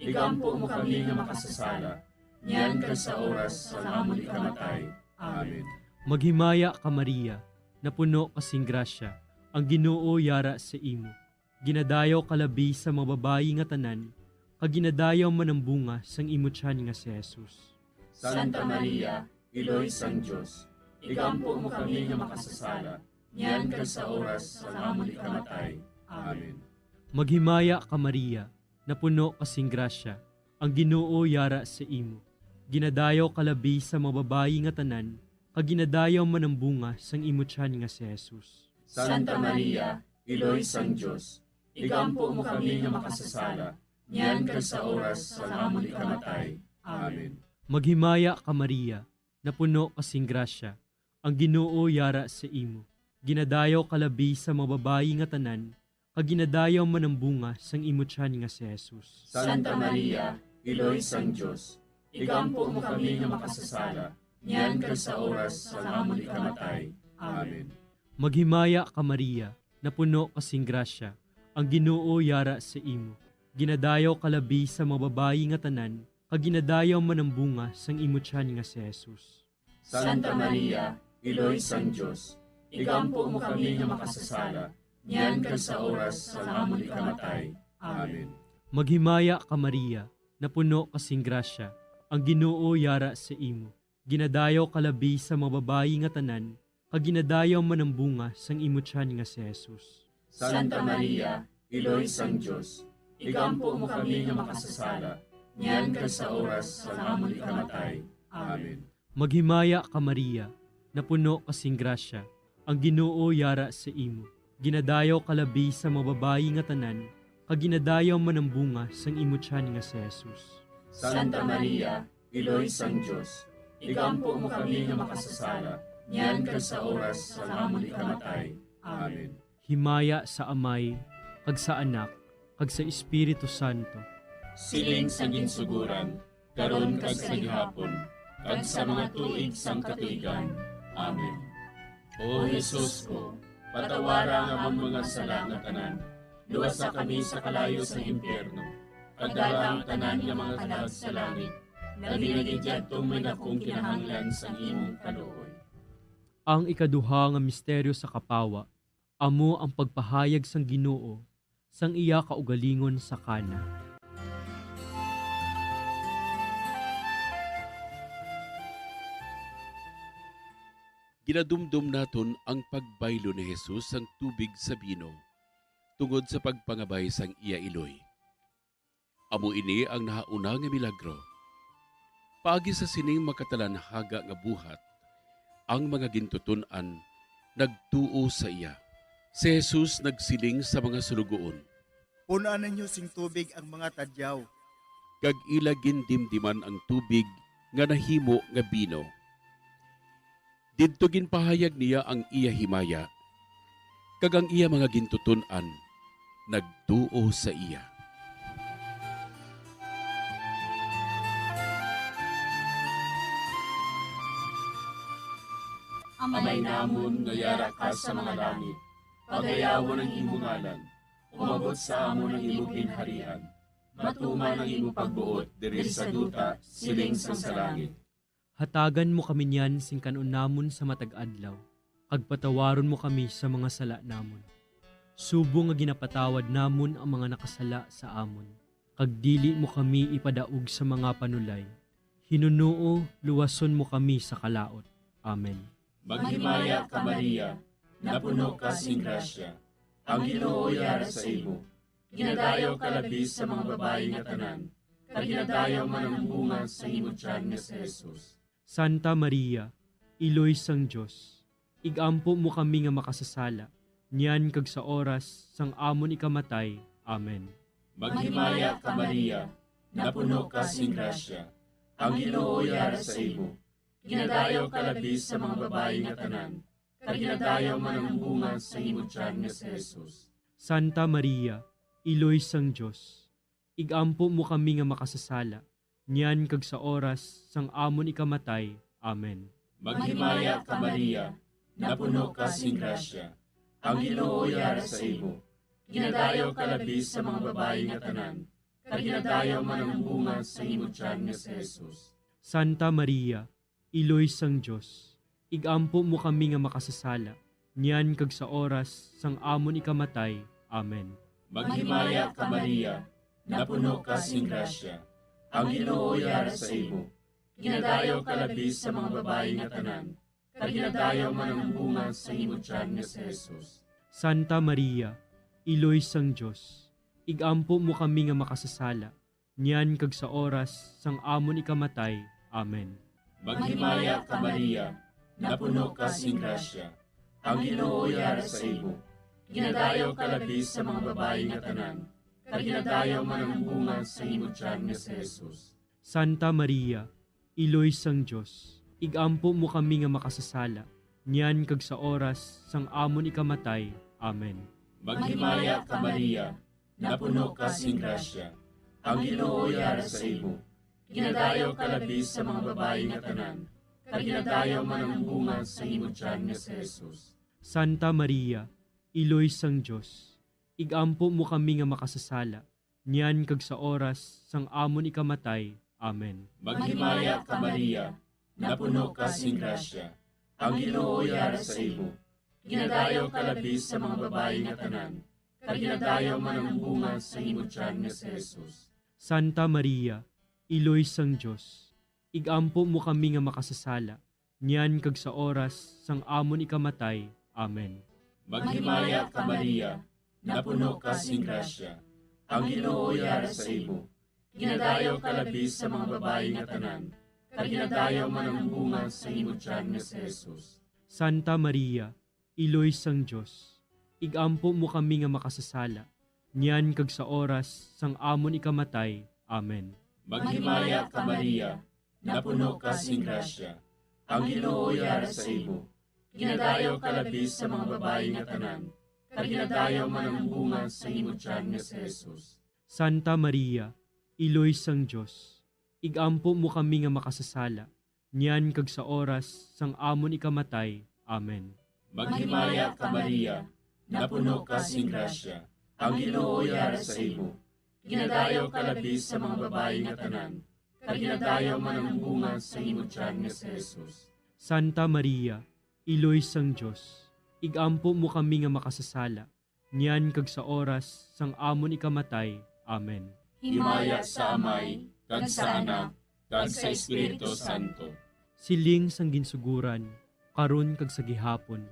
igampo mo kami nga makasasala, niyan kag sa oras sang amon ikamatay. Amen. Maghimaya ka, Maria, napuno ka sing grasya, ang Ginoo yara sa imo. Ginadayaw ka labi sa mga babayi nga tanan, kag ginadayaw man ang bunga sang imo tiyan nga si Jesus. Santa Maria, Iloy sang Dios, igampo mo kami nga makasasala, niyan kag sa oras sang amon ikamatay. Amen. Maghimaya ka, Maria, napuno ka sing grasya, ang Ginoo yara sa imo. Ginadayaw ka labi sa mga babayi nga tanan, kag ginadayaw man ang bunga sang imo tiyan nga si Jesus. Santa Maria, Iloy sang Dios, igampo mo kami nga makasasala, niyan kag sa oras sang amon ikamatay. Amen. Maghimaya ka, Maria, napuno ka sing grasya, ang Ginoo yara sa imo. Ginadayaw ka labi sa mga babayi nga tanan, kag ginadayaw man ang bunga sang imo tiyan nga si Jesus. Santa Maria, Iloy sang Dios, igampo mo kami nga makasasala, niyan kag sa oras sang amon ikamatay. Amen. Maghimaya ka, Maria, napuno ka sing grasya, ang Ginoo yara sa imo. Ginadayaw ka labi sa mga babayi nga tanan, kag ginadayaw man ang bunga sang imo tiyan nga si Jesus. Santa Maria, Iloy sang Dios, igampo mo kami nga makasasala, niyan kag sa oras sang amon ikamatay. Amen. Maghimaya ka, Maria, napuno ka sing grasya, ang Ginoo yara sa imo. Ginadayaw ka labi sa mga babayi nga tanan, kag ginadayaw man ang bunga sang imo tiyan nga si Jesus. Santa Maria, Iloy sang Dios, igampo mo kami nga makasasala, niyan kag sa oras sang amon ikamatay. Amen. Maghimaya ka, Maria, napuno ka sing grasya, ang Ginoo yara sa imo. Ginadayaw ka labi sa mga babayi nga tanan, kag ginadayaw man ang bunga sang imo tiyan nga si Jesus. Santa Maria, Iloy sang Dios, igampo mo kami nga makasasala, niyan kag sa oras sang amon ikamatay. Amen. Himaya sa Amay, kag sa Anak, kag sa Espiritu Santo. Siling sa ginsuguran, karon kag sa gihapon, kag sa mga tuig sang katuigan. Amen. O Jesus ko, patawara ang amon mga sala nga tanan, luwasa kami sa kalayo sa impyerno, kag dala ang tanan nga mga kalag sa langit, labi na gid yadtong may dakong kinahanglan sang imong kaluoy. Ang ikaduha nga misteryo sa kapawa, amo ang pagpahayag sang Ginoo sang iya kaugalingon sa Cana. Ginadumdom naton ang pagbaylo ni Jesus sang tubig sa bino tungod sa pagpangabay sang iya iloy. Amo ini ang nahauna nga milagro. Paagi sa sining makatalanhaga nga buhat, ang mga gintuton-an nagtuo sa iya. Si Jesus nagsiling sa mga suloguon, "Pun-an ninyo sing tubig ang mga tadyaw." Kag ila gindimdiman ang tubig nga nahimo nga bino. Didto ginpahayag niya ang iya himaya, kag ang iya mga gintuton-an nagtuo sa iya. Amay namon nga yara ka sa mga langit, pagayawon ang imo ngalan, umabot sa amon ang imo ginharian, matuman ang imo pagbuot diri sa duta, siling sang sa langit. Hatagan mo kami niyan sing kan-on namon sa matag adlaw, kag patawaron mo kami sa mga sala namon, subong nga ginapatawad namon ang mga nakasala sa amon, kag dili mo kami ipadaog sa mga panulay. Hinunoo, luwason mo kami sa kalaut. Amen. Maghimaya ka, Maria, napuno ka sing grasya, ang Ginoo yara sa imo. Ginadayaw ka labi sa mga babayi nga tanan, kag ginadayaw man ang bunga sa imo tiyan nga si Jesus. Santa Maria, Iloy sang Dios, ig-ampo mo kami nga makasasala, niyan kag sa oras sang amon ikamatay. Amen. Maghimaya ka, Maria, napuno ka sing grasya, ang Ginoo yara sa imo. Ginadayaw ka labi sa mga babayi nga tanan, kag ginadayaw man ang bunga sa imo tiyan nga si Jesus. Santa Maria, Iloy sang Dios, ig-ampo mo kami nga makasasala, niyan kag sa oras sang amon ikamatay. Amen. Maghimaya ka, Maria, napuno ka sing grasya, ang Ginoo yara sa imo. Ginadayaw ka labi sa mga babayi nga tanan, kag ginadayaw man ang bunga sa imo tiyan nga si Jesus. Santa Maria, Iloy sang Dios, ig-ampo mo kami nga makasasala, niyan kag sa oras sang amon ikamatay. Amen. Maghimaya ka, Maria, napuno ka sing grasya, ang Ginoo yara sa imo. Ginadayaw ka labi sa mga babayi nga tanan, kag ginadayaw man ang bunga sa imo tiyan nga si Jesus. Santa Maria, Iloy sang Dios, ig-ampo mo kami nga makasasala, niyan kag sa oras sang amon ikamatay. Amen. Maghimaya ka, Maria, napuno ka sing grasya, ang Ginoo yara sa imo. Ginadayaw ka labi sa mga babayi nga tanan, kag ginadayaw man ang bunga sa imo tiyan nga si Jesus. Santa Maria, Iloy sang Dios, ig-ampo mo kami nga makasasala, niyan kag sa oras sang amon ikamatay. Amen. Maghimaya ka, Maria, napuno ka sing grasya, ang Ginoo yara sa imo. Ginadayaw ka labi sa mga babayi nga tanan, kag ginadayaw man ang bunga sa imo tiyan nga si Jesus. Santa Maria, Iloy sang Dios, ig-ampo mo kami nga makasasala, niyan kag sa oras sang amon ikamatay. Amen. Maghimaya ka, Maria, napuno ka sing grasya. Ang Ginoo yara sa imo. Ginadayaw ka labi sa mga babayi nga tanan, kag ginadayaw man ang bunga sa imo tiyan nga si Jesus. Santa Maria, Iloy sang Dios, ig-ampo mo kami nga makasasala, niyan kag sa oras sang amon ikamatay. Amen. Maghimaya ka, Maria, napuno ka sing grasya. Ang Ginoo yara sa imo. Ginadayaw ka labi sa mga babayi nga tanan, kag ginadayaw man ang bunga sa imo tiyan nga si Jesus. Santa Maria, Iloy sang Dios, ig-ampo mo kami nga makasasala, niyan kag sa oras sang amon ikamatay. Amen. Maghimaya ka, Maria, napuno ka sing grasya. Ang Ginoo yara sa imo. Ginadayaw ka labi sa mga babayi nga tanan, kag ginadayaw man ang bunga sa imo tiyan nga si Jesus. Santa Maria, Iloy sang Dios, ig-ampo mo kami nga makasasala, niyan kag sa oras sang amon ikamatay. Amen. Maghimaya ka, Maria, napuno ka sing grasya. Ang Ginoo yara sa imo. Ginadayaw ka labi sa mga babayi nga tanan, kag ginadayaw man ang bunga sa imo tiyan nga si Jesus. Santa Maria, Iloy sang Dios, ig-ampo mo kami nga makasasala, niyan kag sa oras sang amon ikamatay. Amen. Himaya sa Amay, kag sa Anak, kag sa Espiritu Santo. Siling sang ginsuguran, karon kag sa gihapon,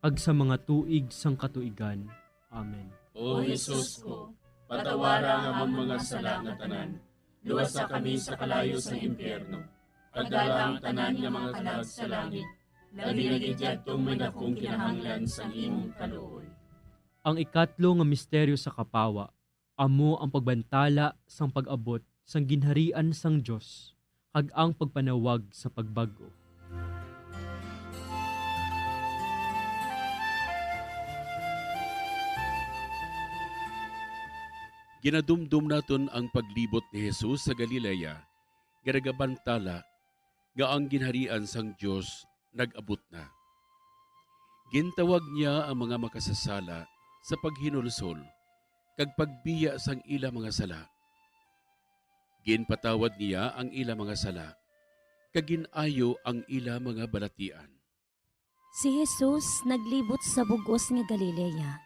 kag sa mga tuig sang katuigan. Amen. O Jesus ko, patawara ang amon mga sala nga tanan, luwasa kami sa kalayo sang impyerno, kag dala ang tanan nga mga kalag sa langit, labi na gid yadtong may dakong kinahanglan sang imong kaluoy. Ang ikatlo nga misteryo sa kapawa amo ang pagbantala sang pag-abot sang Ginharian sang Dios kag ang pagpanawag sa pagbag-o. Ginadumdom naton ang paglibot ni Jesus sa Galilea nga nagabantala nga ang Ginharian sang Dios nag-abot na. Gintawag niya ang mga makasasala sa paghinulsol kag pagbiya sang ila mga sala. Ginpatawad niya ang ila mga sala, kag gin-ayo ang ila mga balatian. Si Jesus naglibot sa bug-os nga Galilea,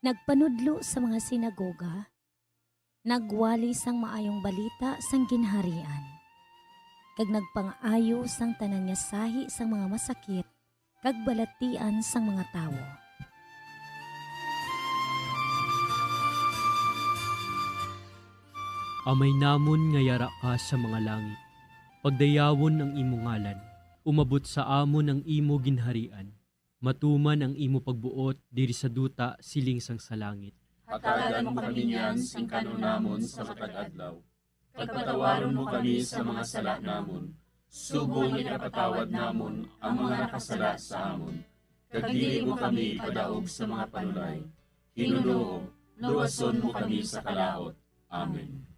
nagpanudlo sa mga sinagoga, nagwali sang maayong balita sang Ginharian, kag nagpangaayo sang tanan nga sahi sang mga masakit kag balatian sang mga tawo. Amay namon nga yara ka sa mga langit, pagdayawon ang imo ngalan, umabot sa amon ang imo ginharian, matuman ang imo pagbuot diri sa duta siling sang sa langit. Hatagan mo kami niyan sing kan-on namon sa matag adlaw, kag patawaron mo kami sa mga sala namon, subong nga ginapatawad namon ang mga nakasala sa amon, kag dili mo kami ipadaog sa mga panulay. Hinunoo, luwason mo kami sa kalaut. Amen.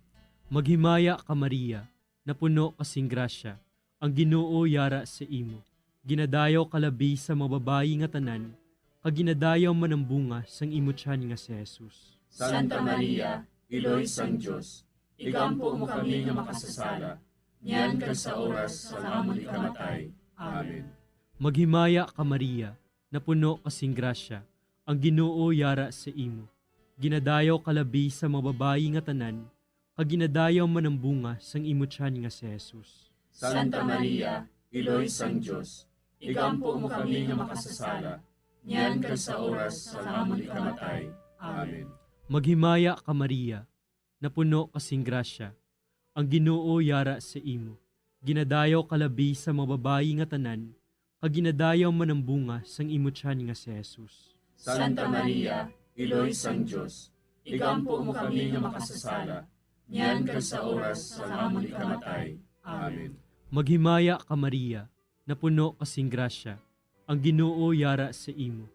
Maghimaya ka, Maria, napuno ka sing grasya, ang Ginoo yara sa imo. Ginadayaw ka labi sa mga babayi nga tanan, kag ginadayaw man ang bunga sang imo tiyan nga si Jesus. Santa Maria, Iloy sang Dios, igampo mo kami nga makasasala, niyan kag sa oras sang amon ikamatay. Amen. Maghimaya ka, Maria, napuno ka sing grasya, ang Ginoo yara sa imo. Ginadayaw ka labi sa mga babayi nga tanan, kag ginadayaw man ang bunga sang imo tiyan nga si Jesus. Santa Maria, Iloy sang Dios, igampo mo kami nga makasasala, niyan kag sa oras sang amon ikamatay. Amen. Maghimaya ka, Maria, napuno ka sing grasya, ang Ginoo yara sa imo. Ginadayaw ka labi sa mga babayi nga tanan, kag ginadayaw man ang bunga sang imo tiyan nga si Jesus. Santa Maria, Iloy sang Dios, igampo mo kami nga makasasala, niyan kag sa oras sang amon ikamatay. Amen. Maghimaya ka, Maria, napuno ka sing grasya, ang Ginoo yara sa imo.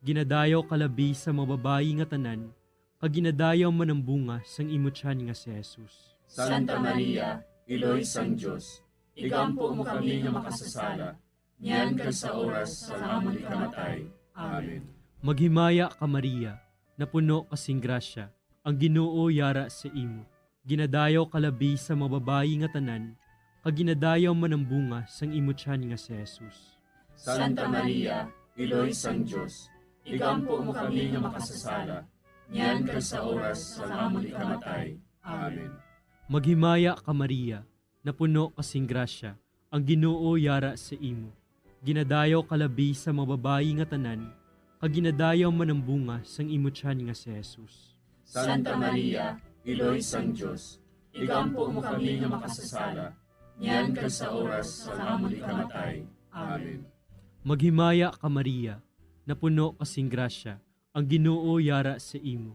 Ginadayaw ka labi sa mga babayi nga tanan, kag ginadayaw man ang bunga sang imo tiyan nga si Jesus. Santa Maria, Iloy sang Dios, igampo mo kami nga makasasala, niyan kag sa oras sang amon ikamatay. Amen. Maghimaya ka, Maria, napuno ka sing grasya, ang Ginoo yara sa imo. Ginadayaw ka labi sa mga babayi nga tanan, kag ginadayaw man ang bunga sang imo tiyan nga si Jesus. Santa Maria, Iloy sang Dios, igampo mo kami nga makasasala, niyan kag sa oras sang amon ikamatay. Amen. Maghimaya ka, Maria, napuno ka sing grasya, ang Ginoo yara sa imo. Ginadayaw ka labi sa mga babayi nga tanan, kag ginadayaw man ang bunga sang imo tiyan nga si Jesus. Santa Maria, Iloy sang Dios, igampo mo kami nga makasasala, niyan kag sa oras sang amon ikamatay. Amen. Maghimaya ka, Maria, napuno ka sing grasya, ang Ginoo yara sa imo.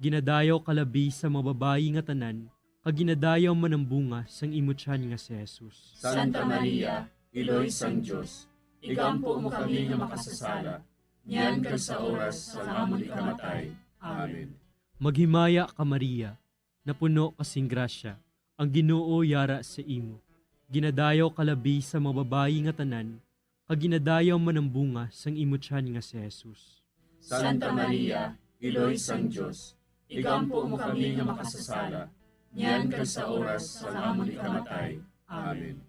Ginadayaw ka labi sa mga babayi nga tanan, kag ginadayaw man ang bunga sang imo tiyan nga si Jesus. Santa Maria, Iloy sang Dios, igampo mo kami nga makasasala, niyan kag sa oras sang amon ikamatay. Amen. Maghimaya ka, Maria, napuno ka sing grasya, ang Ginoo yara sa imo. Ginadayaw ka labi sa mga babayi nga tanan, kag ginadayaw man ang bunga sang imo tiyan nga si Jesus. Santa Maria, Iloy sang Dios, igampo mo kami nga makasasala, niyan kag sa oras sang amon ikamatay. Amen.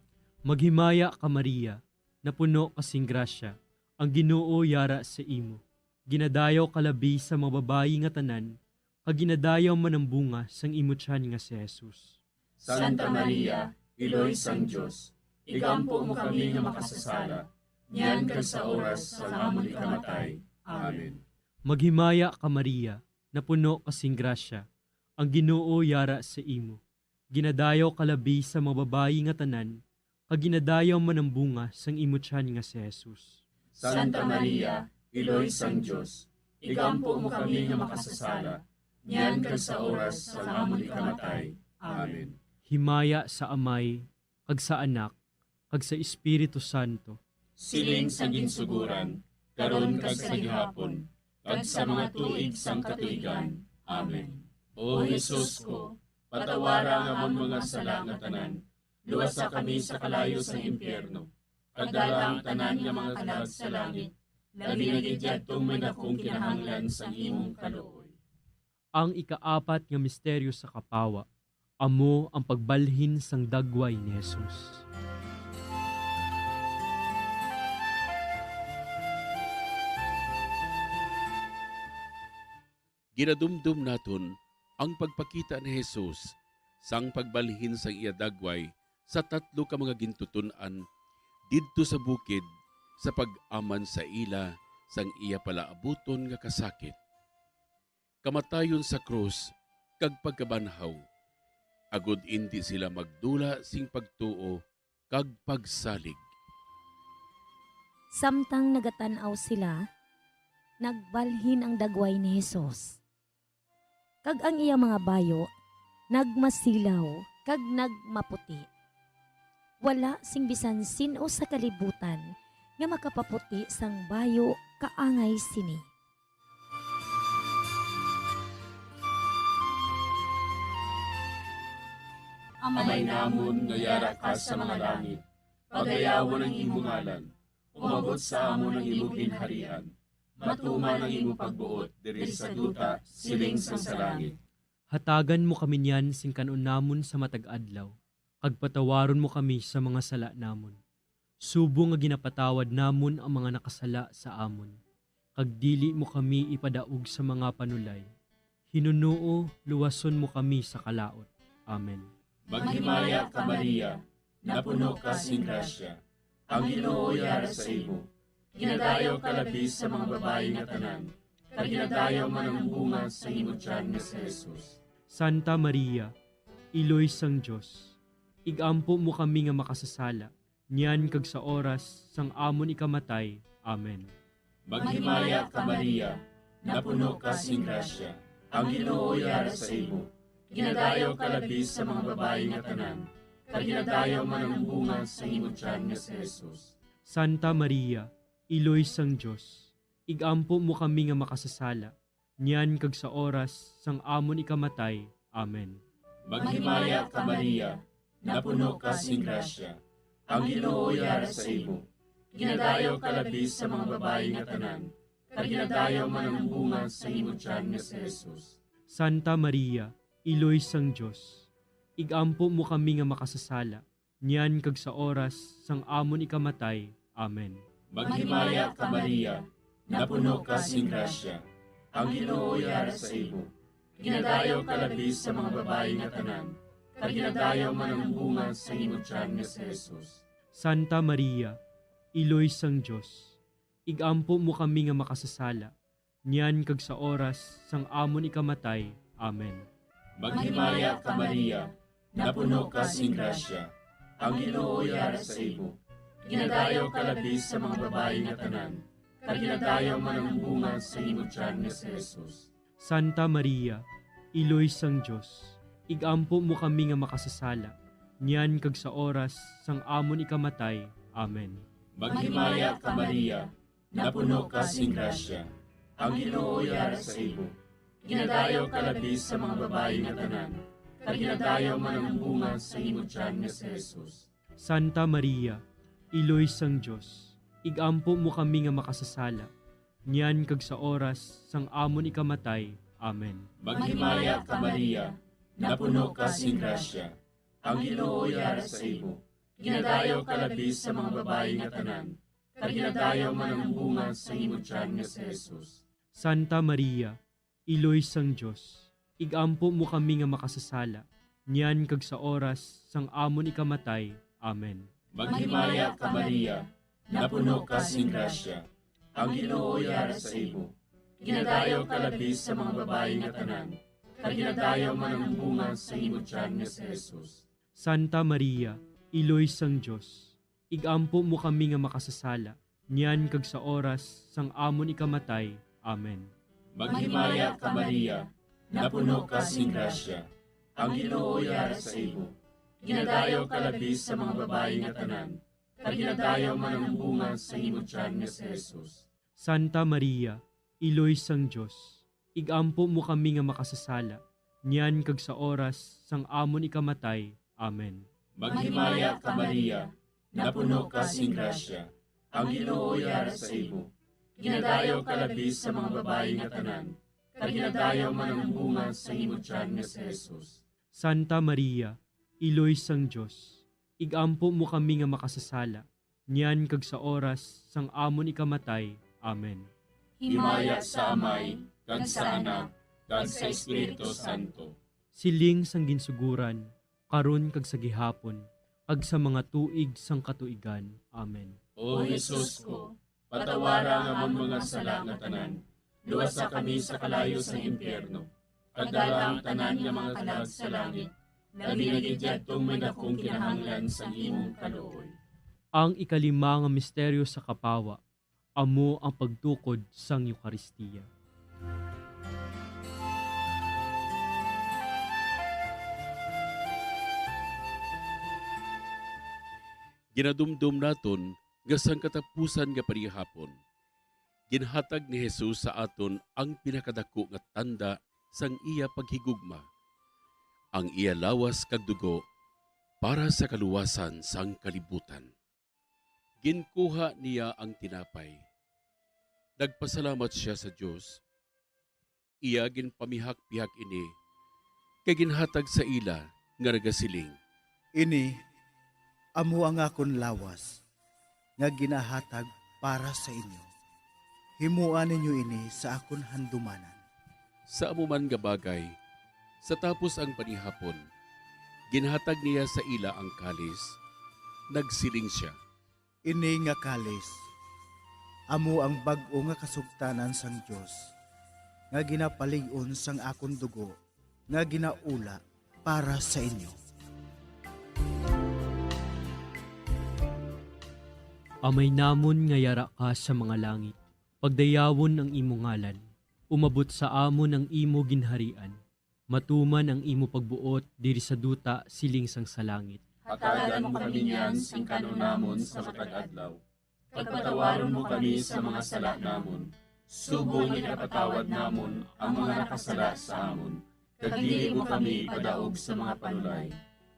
Maghimaya ka, Maria, napuno ka sing grasya, ang Ginoo yara sa imo. Ginadayaw ka labi sa mga babayi nga tanan, kag ginadayaw man ang bunga sang imo tiyan nga si Jesus. Santa Maria, Iloy sang Dios, igampo mo kami nga makasasala, niyan kag sa oras sang amon ikamatay. Amen. Maghimaya ka, Maria, napuno ka sing grasya, ang Ginoo yara sa imo. Ginadayaw ka labi sa mga babayi nga tanan, kag ginadayaw man ang bunga sang imo tiyan nga si Jesus. Santa Maria, Iloy sang Dios, igampo mo kami nga makasasala, niyan kag sa oras sang amon ikamatay. Amen. Himaya sa Amay, kag sa Anak, kag sa Espiritu Santo. Siling sa ginsuguran, karon kag sa gihapon, kag sa mga tuig sang katuigan. Amen. O Jesus ko, patawara ang amon mga sala nga tanan, luwasa kami sa kalayo sang impyerno, kag dala ang tanan nga mga kalag sa langit, labi na gid yadtong may dakong kinahanglan sang imong kaluoy. Ang ikaapat nga misteryo sa kapawa amo ang pagbalhin sang dagway ni Jesus. Ginadumdom naton ang pagpakita ni Jesus sang pagbalhin sang iya dagway sa tatlo ka mga gintuton-an didto sa bukid sa pag-aman sa ila sang iya palaabuton nga kasakit, kamatayon sa krus, kag pagkabanhaw, agod indi sila magdula sing pagtuo kag pagsalig. Samtang nagatan-aw sila, nagbalhin ang dagway ni Jesus, kag ang iya mga bayo nagmasilaw kag nagmaputi. Wala sing bisan sin-o sa kalibutan nga makapaputi sang bayo kaangay sini. Amay namon nga yara ka sa mga langit, pagayawon ang imo ngalan, umabot sa amon ang imo ginharian, matuman ang imo pagbuot diri sa duta siling sang sa langit. Hatagan mo kami niyan sing kan-on namon sa matag adlaw, kag patawaron mo kami sa mga sala namon, subong nga ginapatawad namon ang mga nakasala sa amon, kag dili mo kami ipadaog sa mga panulay. Hinunoo, luwason mo kami sa kalaut. Amen. Maghimaya ka, Maria, napuno ka sing grasya, ang Ginoo yara sa imo. Ginadayaw ka labi sa mga babayi nga tanan, kag ginadayaw man ang bunga sa imo tiyan nga si Jesus. Santa Maria, Iloy sang Dios, ig-ampo mo kami nga makasasala, niyan kag sa oras sang amon ikamatay. Amen. Maghimaya ka, Maria, napuno ka sing grasya, ang Ginoo yara sa imo. Ginadayaw ka labi sa mga babayi nga tanan, kag ginadayaw man ang bunga sa imo tiyan nga si Jesus. Santa Maria, Iloy sang Dios, ig-ampo mo kami nga makasasala, niyan kag sa oras sang amon ikamatay. Amen. Maghimaya ka, Maria, napuno ka sing grasya, ang Ginoo yara sa imo. Ginadayaw ka labi sa mga babayi nga tanan, kag ginadayaw man ang bunga sa imo tiyan nga si Jesus. Santa Maria, Iloy sang Dios, ig-ampo mo kami nga makasasala, niyan kag sa oras sang amon ikamatay. Amen. Maghimaya ka, Maria, napuno ka sing grasya, ang Ginoo yara sa imo. Ginadayaw ka labi sa mga babayi nga tanan, kag ginadayaw man ang bunga sa imo tiyan nga si Jesus. Santa Maria, Iloy sang Dios, igampo mo kami nga makasasala, niyan kag sa oras sang amon ikamatay. Amen. Maghimaya ka, Maria, napuno ka sing grasya, ang Ginoo yara sa imo. Ginadayaw ka labi sa mga babayi nga tanan, kag ginadayaw man ang bunga sa imo tiyan nga si Jesus. Santa Maria, Iloy sang Dios, igampo mo kami nga makasasala, niyan kag sa oras sang amon ikamatay. Amen. Maghimaya ka, Maria, napuno ka sing grasya, ang Ginoo yara sa imo. Ginadayaw ka labi sa mga babayi nga tanan, kag ginadayaw man ang bunga sa imo tiyan nga si Jesus. Santa Maria, Iloy sang Dios, igampo mo kami nga makasasala, niyan kag sa oras sang amon ikamatay. Amen. Maghimaya ka, Maria, napuno ka sing grasya, ang Ginoo yara sa imo. Ginadayaw ka labi sa mga babayi nga tanan, kag ginadayaw man ang bunga sa imo tiyan nga si Jesus. Santa Maria, Iloy sang Dios, igampo mo kami nga makasasala, niyan kag sa oras sang amon ikamatay. Amen. Maghimaya ka, Maria, napuno ka sing grasya, ang Ginoo yara sa imo. Ginadayaw ka labi sa mga babayi nga tanan, kag ginadayaw man ang bunga sa imo tiyan nga si Jesus. Santa Maria, Iloy sang Dios, igampo mo kami nga makasasala, niyan kag sa oras sang amon ikamatay. Amen. Maghimaya ka, Maria, napuno ka sing grasya, ang Ginoo yara sa imo. Ginadayaw ka labi sa mga babayi nga tanan, kag ginadayaw man ang bunga sa imo tiyan nga si Jesus. Santa Maria, Iloy sang Dios, igampo mo kami nga makasasala, niyan kag sa oras sang amon ikamatay. Amen. Maghimaya ka, Maria, napuno ka sing grasya, ang Ginoo yara sa imo. Ginadayaw ka labi sa mga babayi nga tanan, kag ginadayaw man ang bunga sa imo tiyan nga si Jesus. Santa Maria, Iloy sang Dios, igampo mo kami nga makasasala, niyan kag sa oras sang amon ikamatay. Amen. Himaya sa Amay, kag sa Anak, kag sa Espiritu Santo. Siling sang ginsuguran, karon kag sa gihapon, kag sa mga tuig sang katuigan. Amen. O Jesus ko, patawara ang amon mga sala nga tanan, luwasa kami sa kalayo sang impyerno, kag dala ang tanan nga mga kalag sa langit, labi na gid yadtong may dakong kinahanglan sang imong kaluoy. Ang ikalima nga misteryo sa kapawa, amo ang pagtukod sang Eukaristia. Ginadumdom naton nga sang katapusan nga panihapon, ginhatag ni Jesus sa aton ang pinakadako nga tanda sang iya paghigugma, ang iya lawas kag dugo para sa kaluwasan sang kalibutan. Ginkuha niya ang tinapay. Nagpasalamat sia sa Dios. Iya ginpamihak-pihak ini, kag ginhatag sa ila, nga nagasiling, "Ini amo ang akon lawas, nga ginahatag para sa inyo. Himoa ninyo ini sa akon handumanan." Sa amo man nga bagay, sa tapos ang panihapon, ginhatag niya sa ila ang kalis, nagsiling sia, "Ini nga kalis amo ang bag-o nga kasugtanan sang Dios, nga ginapalig-on sang akon dugo, nga ginaula para sa inyo." Amay namon nga yara ka sa mga langit, pagdayawon ang imo ngalan. Umabot sa amon ang imo ginharian. Matuman ang imo pagbuot diri sa duta siling sang sa langit. Hatagan mo kami niyan sing kan-on namon sa matag adlaw. Kag patawaron mo kami sa mga sala namon, subong nga ginapatawad namon ang mga nakasala sa amon. Kag dili mo kami ipadaog sa mga panulay.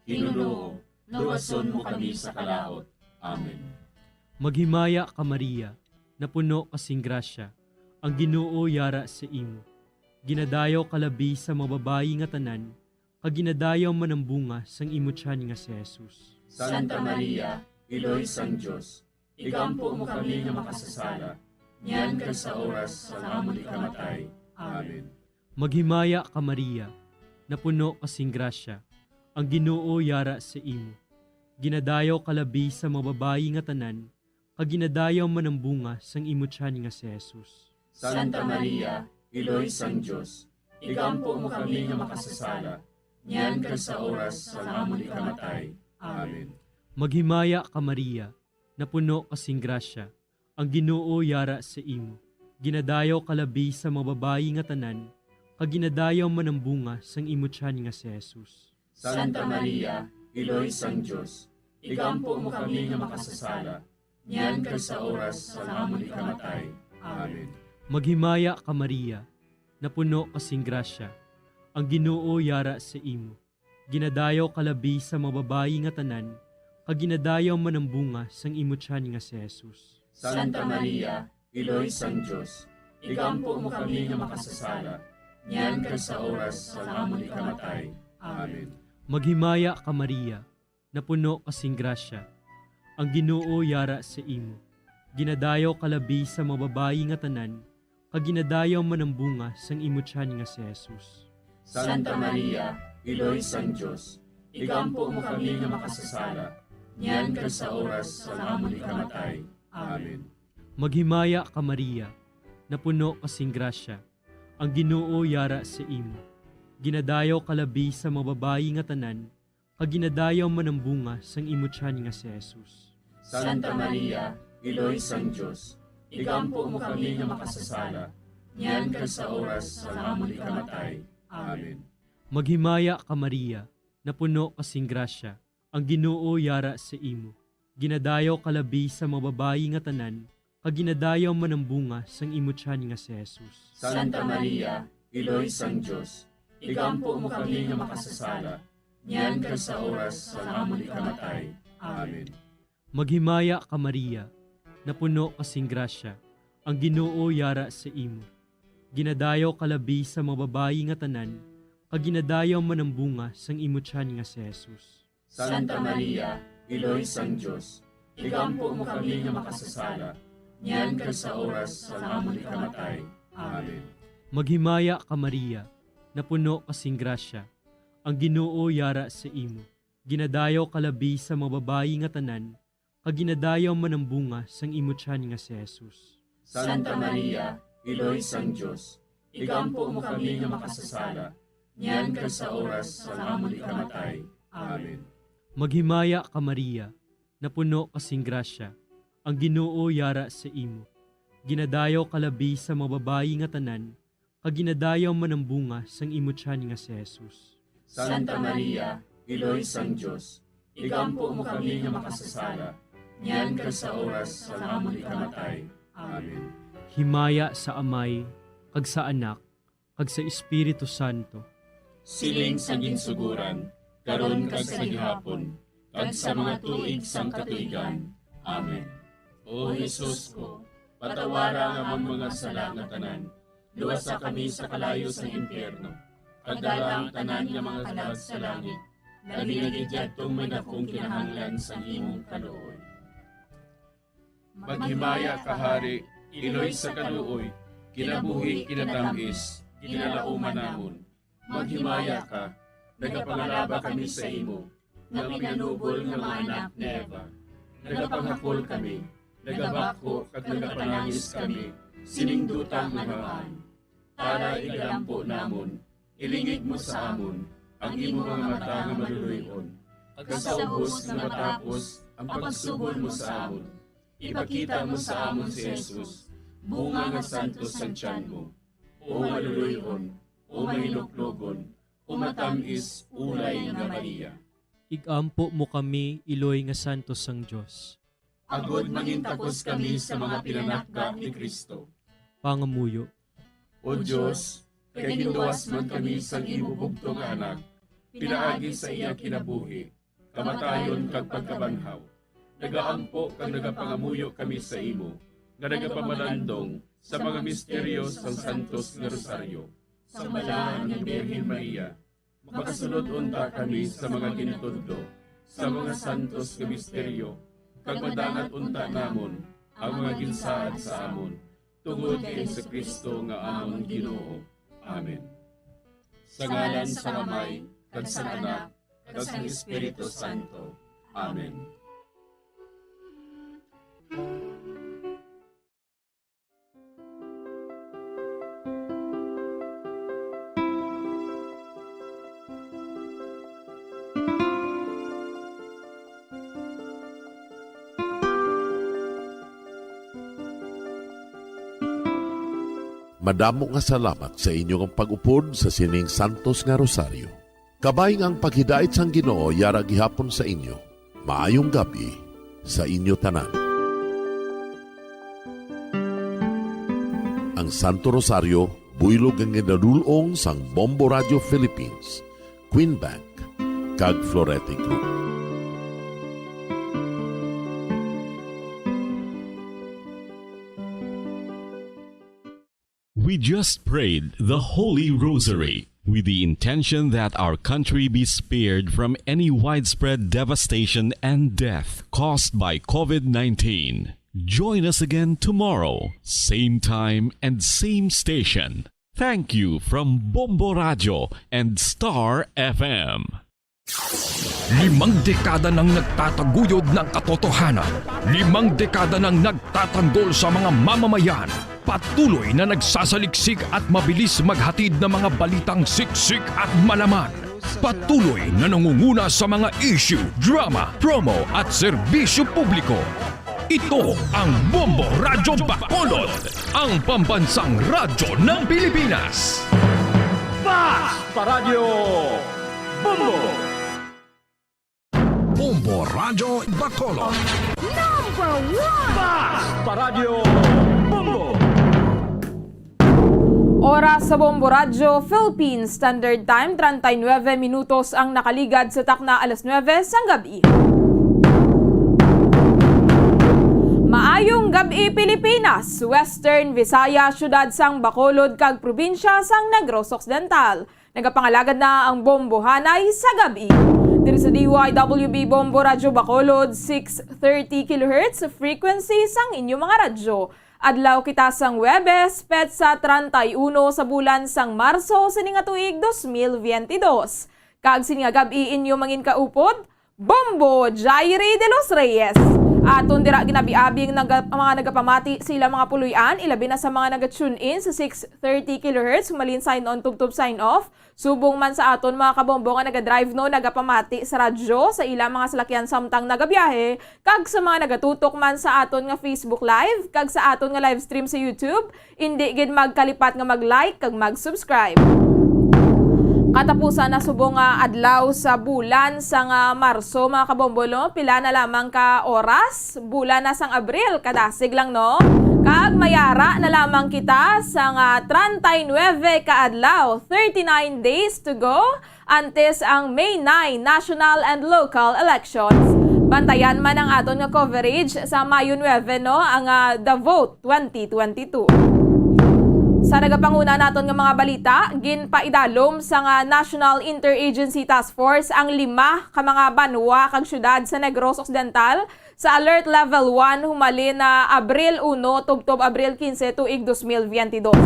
Ginoo, luwason mo kami sa kalaut. Amen. Maghimaya ka, Maria, napuno ka sing grasya, ang Ginoo yara sa imo. Ginadayaw ka labi sa mga babayi nga tanan, kag ginadayaw man ang bunga sang imo tiyan nga si Jesus. Santa Maria, Iloy sang Dios, igampo mo kami nga makasasala, niyan kag sa oras sang amon ikamatay. Amen. Maghimaya ka, Maria, napuno ka sing grasya, ang Ginoo yara sa imo. Ginadayaw ka labi sa mga babayi nga tanan, kag ginadayaw man ang bunga sang imo tiyan nga si Jesus. Santa Maria, Iloy sang Dios, igampo mo kami nga makasasala, niyan kag sa oras sang amon ikamatay. Amen. Maghimaya ka, Maria, napuno ka sing grasya, ang Ginoo yara sa imo. Ginadayaw ka labi sa mga babayi nga tanan, kag ginadayaw man ang bunga sang imo tiyan nga si Jesus. Santa Maria, Iloy sang Dios, igampo mo kami nga makasasala, niyan kag sa oras sang amon ikamatay. Amen. Maghimaya ka, Maria, napuno ka sing grasya, ang Ginoo yara sa imo. Ginadayaw ka labi sa mga babayi nga tanan, kag ginadayaw man ang bunga sang imo tiyan nga si Jesus. Santa Maria, Iloy sang Dios, igampo mo kami nga makasasala, niyan kag sa oras sang amon ikamatay. Amen. Maghimaya ka, Maria, napuno ka sing grasya, ang Ginoo yara sa imo. Ginadayaw ka labi sa mga babayi nga tanan, kag ginadayaw man ang bunga sang imo tiyan nga si Jesus. Santa Maria, Iloy sang Dios, igampo mo kami nga makasasala, niyan kag sa oras sang amon ikamatay. Amen. Maghimaya ka, Maria, napuno ka sing grasya, ang Ginoo yara sa imo. Ginadayaw ka labi sa mga babayi nga tanan, kag ginadayaw man ang bunga sang imo tiyan nga si Jesus. Santa Maria, Iloy sang Dios, igampo mo kami nga makasasala, niyan kag sa oras sang amon ikamatay. Amen. Maghimaya ka, Maria, napuno ka sing grasya, ang Ginoo yara sa imo. Ginadayaw ka labi sa mga babayi nga tanan, kag ginadayaw man ang bunga sang imo tiyan nga si Jesus. Santa Maria, Iloy sang Dios, igampo mo kami nga makasasala, niyan kag sa oras sang amon ikamatay. Amen. Maghimaya ka, Maria, napuno ka sing grasya, ang Ginoo yara sa imo. Ginadayaw ka labi sa mga babayi nga tanan, kag ginadayaw man ang bunga sang imo tiyan nga si Jesus. Santa Maria, Iloy sang Dios, igampo mo kami nga makasasala, niyan kag sa oras sang amon ikamatay. Amen. Maghimaya ka, Maria, napuno ka sing grasya, ang Ginoo yara sa imo. Ginadayaw ka labi sa mga babayi nga tanan, kag ginadayaw man ang bunga sang imo tiyan nga si Jesus. Santa Maria, Iloy sang Dios, igampo mo kami nga makasasala, niyan kag sa oras sang amon ikamatay. Amen. Maghimaya ka, Maria, napuno ka sing grasya, ang Ginoo yara sa imo. Ginadayaw ka labi sa mga babayi nga tanan, kag ginadayaw man ang bunga sang imo tiyan nga si Jesus. Santa Maria, Iloy sang Dios, igampo mo kami nga makasasala, niyan kag sa oras sang amon ikamatay. Amen. Himaya sa Amay, kag sa Anak, kag sa Espiritu Santo. Siling sa ginsugoran, karon kag sa gihapon, kag sa mga tuig sang katuigan. Amen. O Jesus ko, patawara ang amon mga sala nga tanan, luwasa kami sa kalayo sang impyerno, kag dala ang tanan nga mga kalag sa langit, labi na gid yadtong may dakong kinahanglan sang imong kaluoy. Maghimaya ka, Hari, Iloy sa kaluoy, kinabuhi, kinatamis, ginalauman namon. Maghimaya ka, nagapangalaba kami sa imo, nga minanubol nga mga anak ni Eva. Nagapanghakol kami, nagabako, kag nagapanangis kami, sining duta nga luhaan. Tara, igalampo namon, ilingig mo sa amon ang imo mga mata nga maluloy-on, kag sa ubos nga matapos ang pagsubol mo sa amon, ipakita mo sa amon si Jesus, bunga nga santos sang tiyan mo. O maluloy-on, o mahinuklogon, o matamis, ulay nga Maria. Igampo mo kami, Iloy nga santos sang Dios. Agod mangintakos kami sa mga pinanakda ni Cristo. Pangamuyo. O Dios, kay ginluwas man kami sang imo bugtong nga Anak, pinaagi sa iya kinabuhi, kamatayon, kag pagkabanhaw, nagaampo kag nagapangamuyo kami sa imo, nga nagapamalandong sa mga misteryo sang Santos nga Rosaryo, sa Balaan nga Birhen Maria. Makasulod unta kami sa mga ginatudlo sa mga santos nga misteryo, kag madangat unta namon ang mga ginsaad sa amon, tungod kay Jesu-Cristo nga amon Ginoo. Amen. Sa ngalan sang Amay, kag sang Anak, kag sang Espiritu Santo. Amen. Madamo nga salamat sa inyo nga pag-upod sa sining santos nga rosaryo. Kabay nga ang paghidait sang Ginoo yara gihapon sa inyo. Maayong gab-i sa inyo tanan. Ang Santo Rosario buylog nga ginadul-ong sang Bombo Radio Philippines, Queen Bank, kag Florete Group. We just prayed the Holy Rosary with the intention that our country be spared from any widespread devastation and death caused by COVID nineteen. Join us again tomorrow, same time and same station. Thank you from Bombo Radio and Star F M. Limang dekada nang nagtataguyod ng katotohanan. Limang dekada nang nagtatanggol sa mga mamamayan. Patuloy na nagsasaliksik at mabilis maghatid ng mga balitang siksik at malaman. Patuloy na nangunguna sa mga issue, drama, promo at serbisyo publiko. Ito ang Bombo Radyo Bacolod, ang pambansang radyo ng Pilipinas. Basta Radyo Bombo! Bombo Radyo Bacolod. Number one! Basta Radyo Bombo! Oras sa Bombo Radyo Philippines Standard Time, treinta y nueve minutos ang nakaligad sa takna alas nuebe sang gab-i. Maayong gab-i, Pilipinas, Western Visayas, siyudad sang Bacolod, kag probinsya sang Negros Occidental. Nagapangalagad na ang Bombohanay sa gab-i. Diri sa D Y W B Bombo Radyo Bacolod, six thirty kilohertz frequency sang inyo mga radyo. Adlaw kita sang Huwebes, petsa treinta y uno sa bulan sang Marso sini nga tuig dos mil veinte dos. Kag sini nga gab-i inyo manginkaupod, Bombo Jairi de los Reyes. Aton dira ginabiabing naga-, mga nagapamati sa ilang mga puloy-an, ilabi na sa mga naga-tune in sa six thirty kilohertz, humalin sign on tubtob sign off. Subong man sa aton mga kabombo nga naga-drive, no, nagapamati sa radyo sa ilang mga salakyan samtang nagabiyahe, kag sa mga nagatutok man sa aton nga Facebook Live kag sa aton nga live stream sa YouTube, indi gid magkalipat nga mag-like kag mag-subscribe. Katapusan na subong nga adlaw sa bulan sang Marso, mga kabombo, no? Pila na lamang ka oras, bulan na sang Abril, kadasig lang, no? Kag mayara na lamang kita sang treinta y nueve ka adlaw, thirty-nine days to go, antes ang May nine national and local elections. Bantayan man ang aton nga coverage sa Mayo nuebe, no, ang, ah, The Vote twenty twenty-two. Sa nagapanguna naton nga mga balita, ginpaidalom sang National Interagency Task Force ang lima ka mga banwa kag syudad sa Negros Occidental sa Alert Level one humalin na Abril uno tubtob Abril quince tuig dos mil veinte dos.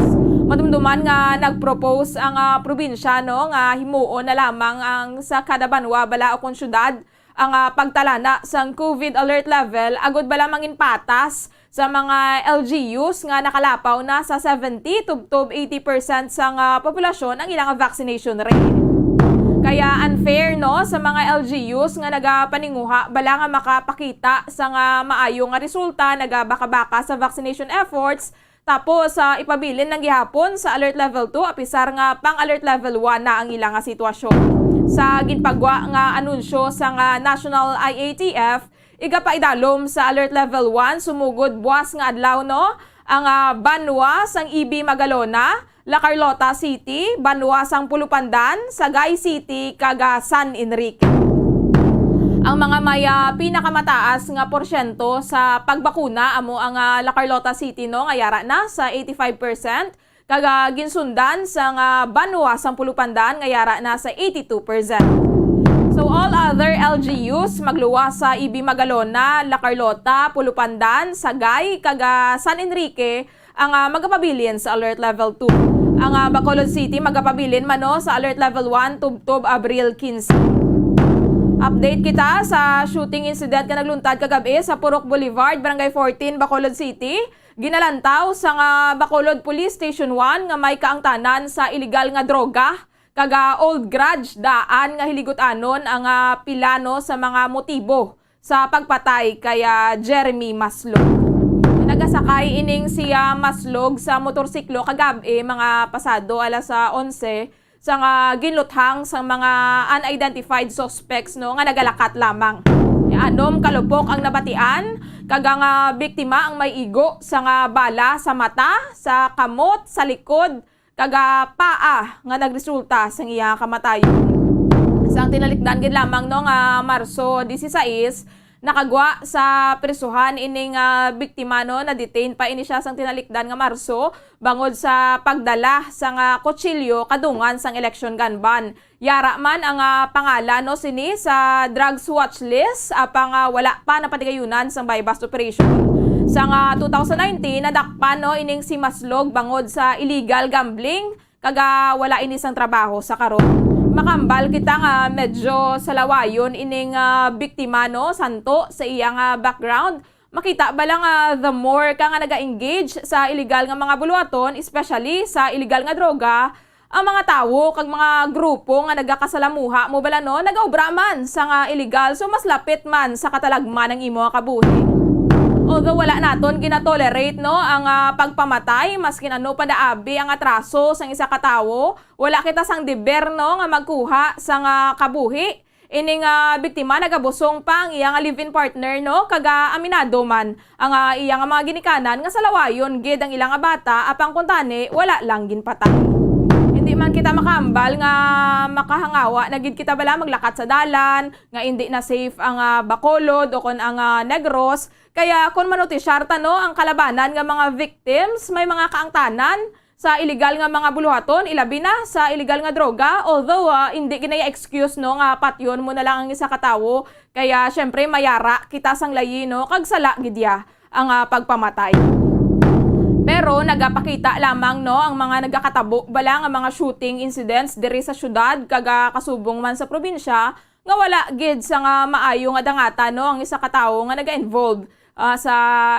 Madumduman nga nag-propose ang, ah, probinsya, no, nga himuon na lamang ang sa kada banwa bala ukon syudad ang, ah, pagtalana sang COVID alert level agud bala manginpatas sa mga L G Us nga nakalapaw na sa seventy tubtob eighty percent sang, ah, populasyon ang ilang vaccination rate. Kaya unfair, no, sa mga L G Us nga nagapaninguha bala nga makapakita sa nga maayo nga resulta, nagabakabaka sa vaccination efforts, tapos, ah, ipabilin lang gihapon sa Alert Level two, apisar nga pang Alert Level one na ang ila nga sitwasyon. Sa ginpagwa nga anunsyo sa nga National I A T F, igapaidalom sa Alert Level one, sumugod buas nga adlaw, no, ang, ah, banwa sang E B Magalona, La Carlota City, banwa sang Pulupandan, Sagay City, kag, ah, San Enrique. Ang mga may, ah, pinakamataas nga porsyento sa pagbakuna amo ang, ah, La Carlota City, no, nga yara na sa eighty-five percent, kag, ah, ginsundan sang, ah, banwa sang Pulupandan nga yara na sa eighty-two percent. So, all other L G Us magluwas sa E B Magalona, La Carlota, Pulupandan, Sagay, kag, ah, San Enrique ang, ah, magapabilin sa Alert Level two. Ang, ah, Bacolod City magapabilin man, no, sa Alert Level one tubtob Abril quince. Update kita sa shooting incident nga nagluntad kagab-i sa Purok Boulevard, Barangay fourteen, Bacolod City. Ginalantaw sang, ah, Bacolod Police Station one nga may kaangtanan sa iligal nga droga kag, ah, old grudge daan nga hiliguanon ang, ah, pila, no, sa mga motibo sa pagpatay kay, ah, Jeremy Maslog. Nagasakay ining si, ah, Maslog sa motorsiklo kagab-i, mga pasado alas, ah, onse, sang, ah, ginluthang sang mga unidentified suspects, no, nga nagalakat lamang. Anom ka lupok ang nabatian, kag ang, ah, biktima ang may igo sang, ah, bala sa mata, sa kamot, sa likod, kag, ah, paa nga nagresulta sang iya kamatayon. Sang tinalikdan gid lamang, no, nga Marso dieciséis, nakagwa sa prisuhan ining, ah, biktima, no, na-detain pa ini siya sang tinalikdan nga Marso bangod sa pagdala sang, ah, kutsilyo kadungan sang election gun ban. Yara man ang, ah, pangalan, no, sini sa drugs watch list, apang, ah, wala pa napatigayunan sang buy-bust operation. Sang, ah, two thousand nineteen, nadakpan, no, ining si Maslog bangod sa illegal gambling, kag, ah, wala ini sang trabaho sa karon. Makambal kita nga medyo salawayon ining, ah, biktima, no, santo sa iya nga background. Makita bala nga the more ka nga naga-engage sa illegal nga mga buluhaton, especially sa illegal nga droga, ang mga tawo kag mga grupo nga nagakasalamuha mo bala, no, nagaobra man sa nga illegal, so mas lapit man sa katalagman ang imo nga kabuhi. Although wala naton ginatolerate, no, ang, ah, pagpamatay, maskin ano pa daabi ang atraso sang isa ka tawo, wala kita sang deber, no, nga magkuha sang, ah, kabuhi. Ini nga biktima nagabusong pa ang iya nga live-in partner, no, kag, ah, aminado man ang, ah, iya nga mga ginikanan nga salawayon gid ang ila nga bata, apang kuntani wala lang ginpatay. Hindi man kita makahambal nga makahangawa na gid kita bala maglakat sa dalan, nga hindi na safe ang, ah, Bacolod o kon ang, ah, Negros. Kaya kon manutisyar ta, no, ang kalabanan nga mga victims may mga kaangtanan sa iligal nga mga buluhaton, ilabi na sa iligal nga droga, although, ah, indi gid na iya excuse, no, nga patyon mo na lang ang isa ka tawo, kaya, syempre, mayara kita sang layi, no, kag sala gid iya ang, ah, pagpamatay. Pero nagapakita lamang, no, ang mga nagakatabo bala nga mga shooting incidents diri sa syudad kag, ah, kasubong man sa probinsya, nga wala gid sa nga maayo nga dangatan, no, ang isa ka tawo nga naga-involve, ah, sa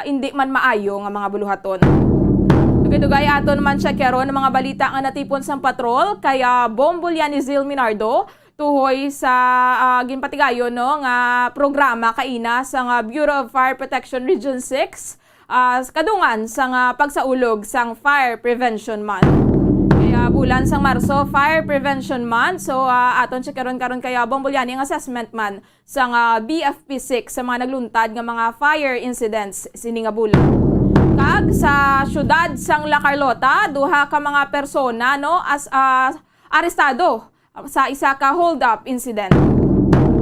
indi man maayo nga mga buluhaton. Dugay-dugay aton man siya karon ang mga balita nga natipon sang patrol kay, ah, Bombo Lianizil Minardo tuhoy sa, ah, ginpatigayon, no, nga programa kaina sang, ah, Bureau of Fire Protection Region six, ah, kadungan sang, ah, pagsaulog sang Fire Prevention Month. Kaya bulan sang Marso, Fire Prevention Month. So, ah, aton siya karon, karon kaya Bombo Liani ang assessment man sang, ah, B F P six sa mga nagluntad nga mga fire incidents sini nga bulan. Kag sa siyudad sang La Carlota, duha ka mga persona, no, as, ah, arestado sa isa ka hold-up incident.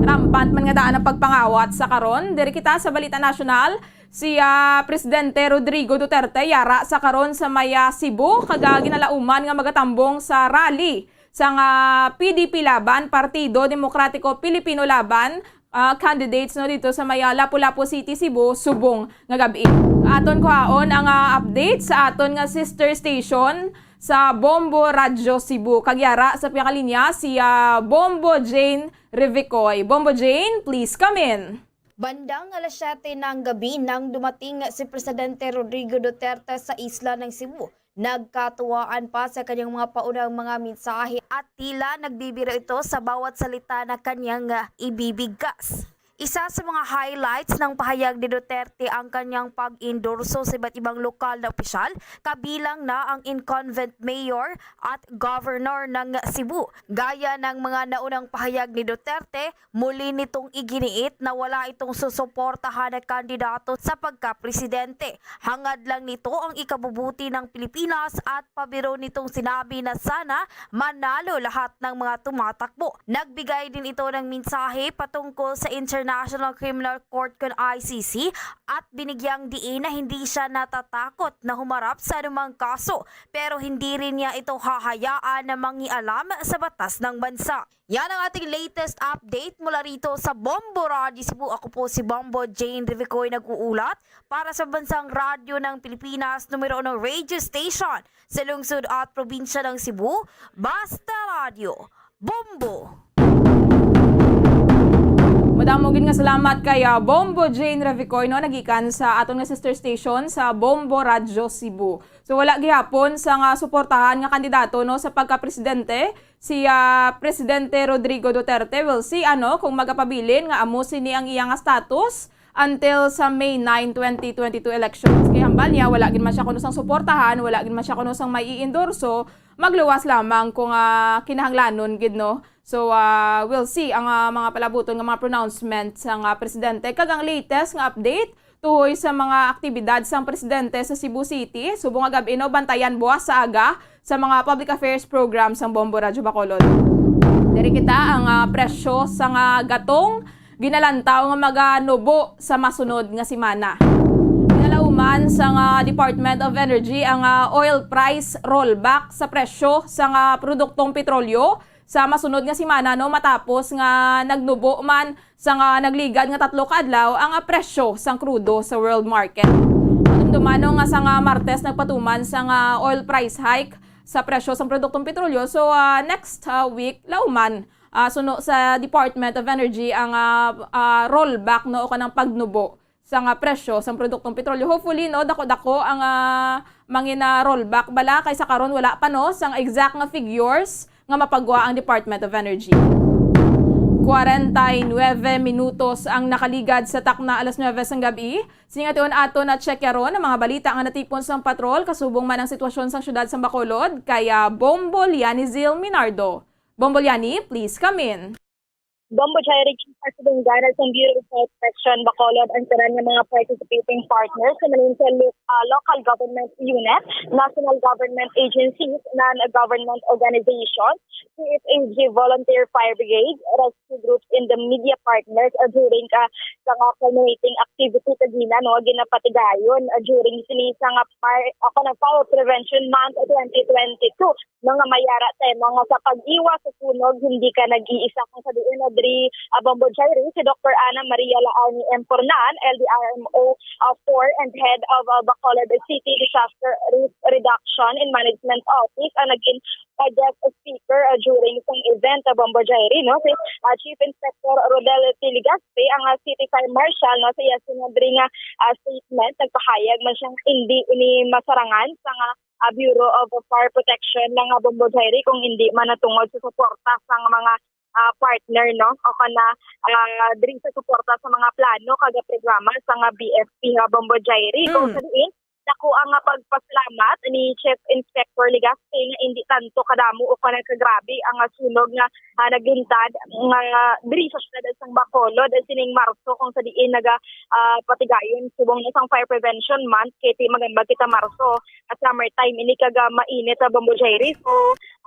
Rampant man nga daan ang pagpangawat sa karon. Diri kita sa balita nasyonal, si, ah, Presidente Rodrigo Duterte yara sa karon sa may, ah, Cebu, kag, ah, ginalauman nga magatambong sa rally sang, ah, P D P Laban, Partido Demokratiko Pilipino Laban, ah, candidates, no, dito sa may, ah, Lapu-Lapu City, Cebu, subong nga gab-i. Aton kuhaon ang, ah, update sa aton nga sister station sa Bombo Radyo Cebu. Kag yara sa piyakalinya si, ah, Bombo Jane Revicoy. Bombo Jane, please come in. Bandang alas siyete ng gabi nang dumating si Presidente Rodrigo Duterte sa isla ng Cebu. Nagkatuwaan pa sa kanyang mga paunang mga mensahe at tila nagbibiro ito sa bawat salita na kanyang, ah, ibibigkas. Isa sa mga highlights ng pahayag ni Duterte ang kanyang pag-endorso sa iba't ibang lokal na opisyal, kabilang na ang incumbent mayor at governor ng Cebu. Gaya ng mga naunang pahayag ni Duterte, muli nitong iginiit na wala itong susuportahan na kandidato sa pagkapresidente. Hangad lang nito ang ikabubuti ng Pilipinas at pabiro nitong sinabi na sana manalo lahat ng mga tumatakbo. Nagbigay din ito ng mensahe patungkol sa National Criminal Court kon I C C at binigyang diin na hindi siya natatakot na humarap sa anumang kaso, pero hindi rin niya ito hahayaan na mangialam sa batas ng bansa. Yan ang ating latest update mula rito sa Bombo Radyo Cebu. Ako po si Bombo Jane Revicoy nag-uulat para sa Bansang Radyo ng Pilipinas, numero uno radio station sa lungsod at probinsya ng Cebu. Basta Radyo, Bombo! Madamo gid nga salamat kay, ah, Bombo Jane Revicoy, no, nagikan sa aton nga sister station sa Bombo Radyo Cebu. So, wala gihapon sa nga suportahan nga kandidato, no, sa pagka-presidente, si, ah, Presidente Rodrigo Duterte. We'll see, ano, kung magapabilin nga amo sini ang iya nga status until sa May nine, twenty twenty-two elections. Kay hambal niya, wala gid man siya kuno sang suportahan, wala gid man siya kuno sang may i-endorso, magluwas lamang kung, ah, kinahanglanon gid, no? So, ah, we'll see ang, ah, mga palabuton nga mga pronouncement sang, ah, presidente. Kag ang latest nga update tuhoy sa mga aktibidad sang presidente sa Cebu City, subong nga gab-i, no, bantayan buwas sa aga sa mga public affairs program sang Bombo Radyo Bacolod. Diri kita ang, ah, presyo sang, ah, gatong ginalantaw nga maganubo sa masunod nga semana. Ginalauman sang, ah, Department of Energy ang, ah, oil price rollback sa presyo sang, ah, produktong petrolyo sa masunod nga semana, no, matapos nga nagnubo man sang, ah, nagligad nga tatlo ka adlaw ang, ah, presyo sang krudo sa world market. Matumdoman, no, nga sang, ah, Martes nagpatuman sang, ah, oil price hike sa presyo sang produktong petrolyo. So, ah, next, ah, week, lauman, ah, suno sa Department of Energy ang, ah, ah, rollback, no, o kanang pagnubo sang, ah, presyo sang produktong petrolyo. Hopefully, no, dako-dako ang, ah, mangin-, ah, rollback bala, kay sa karon wala pa, no, sang exact nga figures nga mapagwa ang Department of Energy. Kwarenta y nuebe minutos ang nakaligad sa takna alas nuebe sang gab-i. Sini nga tion aton na check karon ang mga balita nga natipon sang patrol, kasubong man ang sitwasyon sang siyudad sang Bacolod, kay, ah, Bombo Lianizil Minardo. Bombo Liani, please come in. Bombo Jairy, Chief President General sang Bureau of Fire Protection Bacolod, ang tanan nga mga participating partners sa Malinsia lo-, ah, local government unit, national government agencies, non-government organizations, C F A G volunteer fire brigade, rescue groups, and the media partners, ah, during ka, sa nga culminating activity kagina, no, ginapatigayon, ah, during sini sa nga par-, ako na fire prevention month twenty twenty-two. Mga mayara tema nga sa pag-iwas sa sunog, hindi ka nag-iisa. Kung sa diin na diri, ah, Bombo Jairy, si Doktor Ana Maria Laarni Empornan, L D R M O, ah, four and head of, ah, Bacolod City Disaster Risk Reduction and Management Office, ang naging, ah, guest speaker, ah, during sa event, ah, Bombo Jairy, no? Si, ah, Chief Inspector Rodel T. Legaspi, ang, ah, City Fire Marshal, no? Sa iya sunod diri nga, ah, statement, nagpahayag man siya nga hindi ini masarangan sa nga ah, Bureau of Fire Protection lang nga Bombo Jairy kung hindi man natungod sa suporta sang mga, ah, partner, no? O kana, ah, diri sa suporta sa mga plano kag programa sang, ah, B F P nga Bombo Jairy. Kung Mm. sa diin, dako ang, ah, pagpasalamat ni Chief Inspector Legaspi nga hindi tanto kadamo o kana kagrabe ang, ah, sunog nga, ah, nagluntad nga diri sa siyudad sang Bacolod sining Marso, kung sa diin naga, ah, patigayon subong na sang Fire Prevention Month, kay ti magambag kita Marso, ah, summertime ini kag, ah, mainit, ah, Bombo Jairy. So,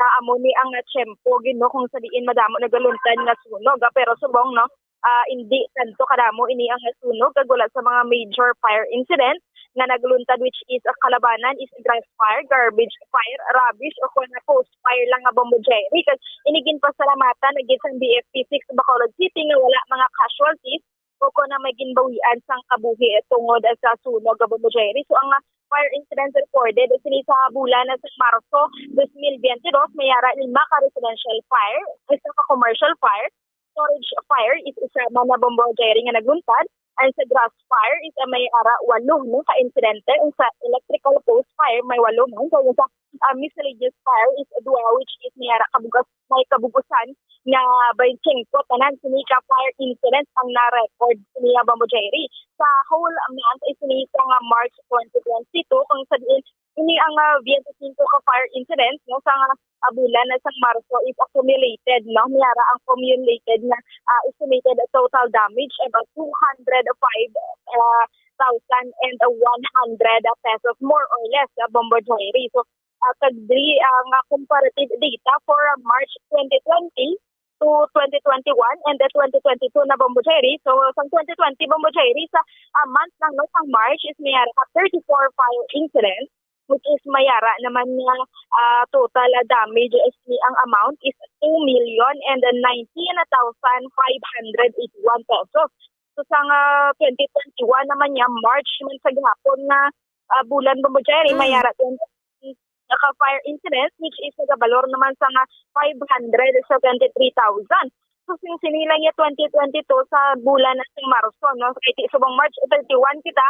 ah, amo ni ang, ah, tiyempo gid, no, kung sa diin madamo nagaluntad nga sunog, ah, pero subong, no, ah, hindi tanto kadamo ini ang sunog kag wala sa mga major fire incident nga nagluntad, which is, ah, kalabanan is grass fire, garbage fire, rubbish, o kon post fire lang nga Bombo Jairy. Kag ini ginpasalamatan na gid sang B F P six Bacolod City nga wala mga casualties o kon may ginbawian sang kabuhi tungod sa sunog nga Bombo Jairy. So, ang, ah, fire incidents recorded sini sa bulan na sa Marso dos mil biyente dos, may ara lima ka residential fire, isa ka commercial fire, storage fire is isa man na Bombo Jairy nga nagluntad, and sa grass fire is may ara walo, no, ka insidente, and sa electrical post fire may walo man, kag sa, ah, miscellaneous fire is duha, which is may ara kabugas, may kabugusan nga baynte singko. Tanan sini ka fire incidents ang na-record sini nga Bombo Jairy. Sa whole month is sini sa nga March twenty twenty-two, kung sa diin ini ang, ah, biyente singko ka fire incidents, no, sa nga, ah, bulan na sang Marso is accumulated, no? May ara ang cumulated nga, ah, estimated total damage about two hundred five, ah, thousand and one hundred pesos, more or less, ah, Bombo Jairy. So, ah, kag diri, ah, nga comparative data for, ah, March twenty twenty, to twenty twenty-one and the twenty twenty-two na, Bombo Jerry. So, sa twenty twenty, Bombo Jerry, sa, ah, month lang, no, sa March, is may ara ka thirty-four fire incidents, which is may ara naman nga, ah, total, ah, damage is ni ang amount is two million and nineteen thousand five hundred eighty-one pesos. So, sa nga twenty twenty-one naman niya, March man sa gihapon nga, ah, bulan, Bombo Jerry, may Mm. ara twenty naka fire incidents, which is nagabalor naman sa nga five hundred seventy-three thousand. So, since sini lang ya twenty twenty-two sa bulan na sa Marso, no? Kay ti-, subong March thirty-one kita,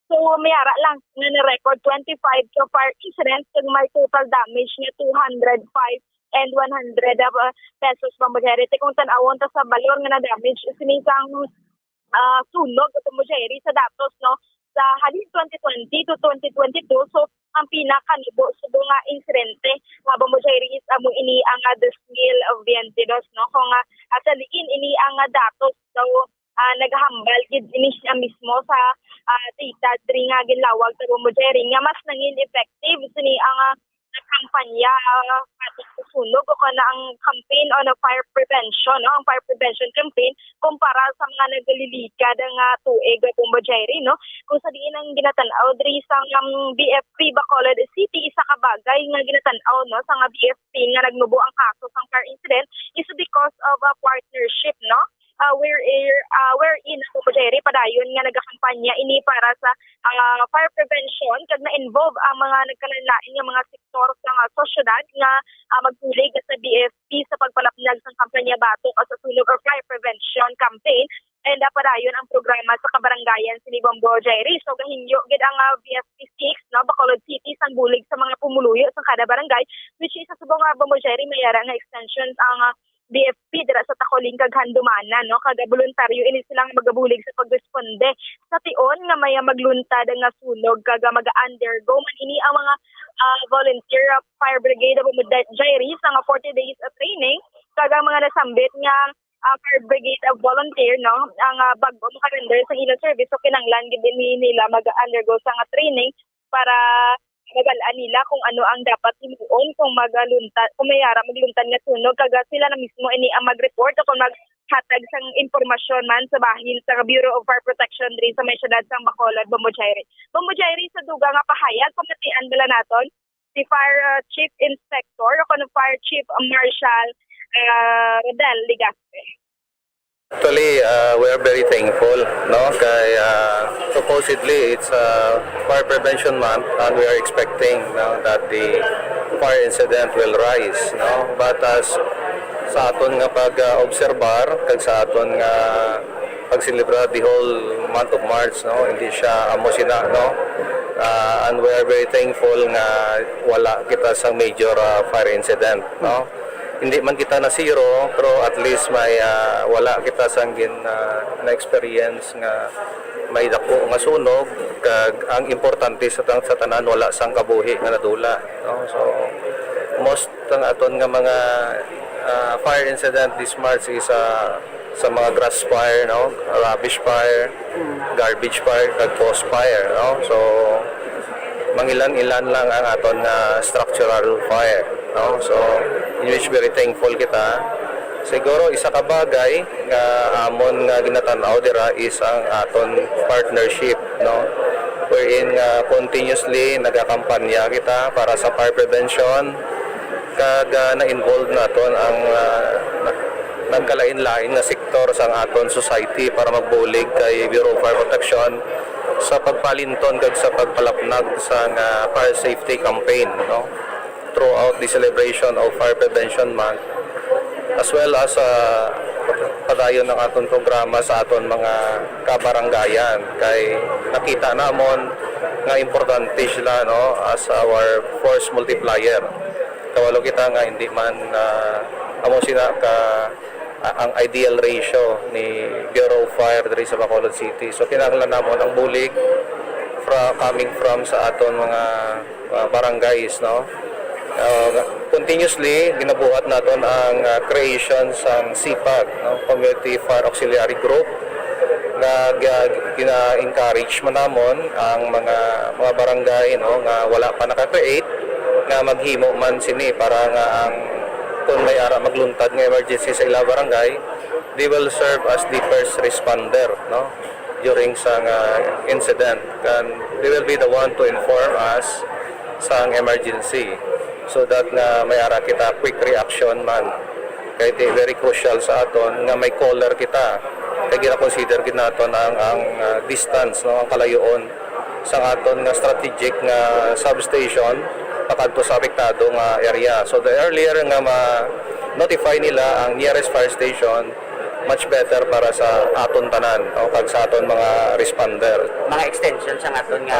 so, may ara lang nga na-record twenty-five ka fire incidents kag may total damage nga two hundred five and one hundred, ah, pesos, Bombo Jerry. Ti kung tan-awon ta sa balor nga na-damage, sini sang ah, sunog, Bombo Jerry, sa datos, no, sa halin twenty twenty to twenty twenty-two. So, ang pinakanubo subong nga insidente, nga, Bombo Jerry, is amo ini ang, ah, dos mil twenty-two, no, kung, ah, ah, sa diin ini ang, ah, datos. So, ah, nagahambal gid ini siya mismo sa, ah, data diri nga ginlawag sa, Bombo Jerry, nga mas nangin effective sini ang, ah, kampanya, ah, batok sa sunog o kana ang campaign on fire prevention, no? Ang fire prevention campaign kumpara sa mga nagalilikad nga tuig, ah, Bombo Jerry, no? Kung sa diin ang ginatan-aw diri sa, um, B F P Bacolod City, isa ka bagay nga ginatan-aw, no, sa nga B F P nga nagnubo ang kaso sang fire incident is because of a partnership, no? Ah, where, ah, wherein, Bombo Jerry, padayon nga nagakampanya ini para sa, ah, fire prevention, kag na-involve ang mga nagkalain-lain nga mga sektor sa nga sosyedad nga, ah, magbulig sa B F P sa pagpalapnag sang kampanya batok sa sunog or fire prevention campaign. And, ah, padayon ang programa sa kabarangayan sini, Bombo Jerry. So, gahinyo gid ang, ah, B F P six, no, Bacolod City, sang bulig sa mga pumuluyo sa kada barangay, which is sa subong nga, Bombo Jerry, may ara nga extension ang, ah, B F P dira sa Tacoling kag Handumanan, no? Kag boluntaryo ini sila nga magabulig sa pagresponde sa tion nga may magluntad nga sunog, kag mag-undergo man ini ang mga, ah, volunteer, ah, fire brigade, ah, Bombo Jerry, sa nga forty days, ah, training, kag ang mga nasambit nga, ah, fire brigade, ah, volunteer, no, ang, ah, bag-o makarender sa ila service, so kinahanglan gid ini nila mag-undergo sa nga training para mabal-an nila kung ano ang dapat himuon kung magaluntad, kung may ara magluntad nga sunog, kag sila na mismo ini ang mag-report o kung maghatag sang impormasyon man sa bahin sa Bureau of Fire Protection diri sa may siyudad sang Bacolod, Bombo Jerry. Bombo Jerry, sa dugang nga pahayag, pamatian bala naton si Fire, uh, Chief Inspector o kuno Fire Chief Marshal, uh, Rodel Legaspi. Actually, uh, we are very thankful, no? Kay, uh, supposedly, it's, uh, Fire Prevention Month, and we are expecting, no, that the fire incident will rise, no? But as sa aton nga pag, uh, obserbar, kag sa aton nga pagselebrar the whole month of March, no? Hindi siya amo sina, no? Uh, and we are very thankful nga wala kita sa major, uh, fire incident, no? Hindi man kita na zero, pero at least may, ah, wala kita sang gin, ah, na-experience nga may dako nga sunog, kag ang importante sa tan-, sa tanan, wala sang kabuhi nga nadula, no? So, most ang aton nga mga, ah, fire incident this March is, ah, sa mga grass fire, no? Rubbish fire, garbage fire, kag post fire, no? So, mangilan-ilan lang ang aton nga structural fire, no? So, in which very thankful kita. Siguro isa ka bagay nga amon nga ginatan-aw dira is ang aton partnership, no? Wherein nga continuously nagakampanya kita para sa fire prevention, kag, ah, na-involve naton ang, ah, na-, nagkalain-lain nga sektor sang aton society para magbulig kay Bureau of Fire Protection sa pagpalinton kag sa pagpalapnag sang, ah, fire safety campaign, no? Throughout the celebration of Fire Prevention Month, as well as, ah, padayon ang aton programa sa aton mga kabaranggayan, kay nakita namon nga importante sila, no, as our force multiplier. Kabalo kita nga hindi man, ah, amo sina ka, ah, ang ideal ratio ni Bureau of Fire diri sa Bacolod City. So, kinahanglan namon ang bulig fra-, coming from sa aton mga, ah, barangays, no? Ah, continuously, ginabuhat naton ang, ah, creation sang CFAG, no? Community Fire Auxiliary Group, nga ga-, gina-encourage man namon ang mga, mga barangay, no, nga wala pa naka-create, nga maghimo man sini para nga ang Kung may ara magluntad nga emergency sa ila barangay, they will serve as the first responder, no, during sa nga incident. Kan they will be the one to inform us sang emergency, so that nga may ara kita quick reaction man. Kay ti very crucial sa aton nga may caller kita. Kay gina-consider gid naton ang, ang, ah, distance, no, ang kalayoon sa aton nga strategic nga substation pakadto sa apektado nga area. So the earlier nga ma-notify nila ang nearest fire station, much better para sa aton tanan o kag sa aton mga responder. Mga extension sa aton nga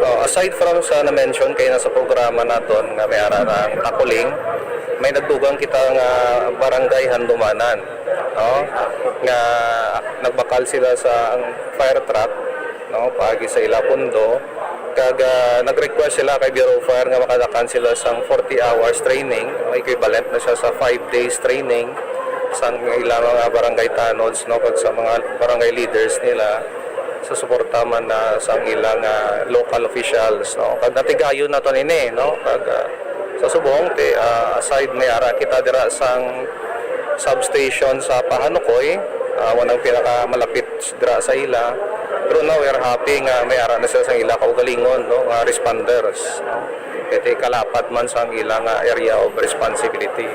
Ah, oh, aside from sa na-mention kay na sa programa naton nga may ara ang Takuling, may nagdugang kita nga barangay Handumanan, no? Nga nagbakal sila sa ang fire truck, no, paagi sa ila pundo. Kag, ah, nag-request sila kay Bureau of Fire nga makadakan sila sang forty hours training, o equivalent na siya sa five days training sang ila mga barangay tanod, no, kag sa mga barangay leaders nila sa suporta man na sang ilang, ah, local officials, no. Kag natigayon naton ini, no, kag, ah, sa subong ti, ah, aside may ara kita dira sang substation sa Pahanukoy, ah, wala ang pinakamalapit dira sa ila. Pero now we are happy nga may ara na sila sa ila kaugalingon, no, nga responders, no. Kay ti kalapad man sang ila nga area of responsibility.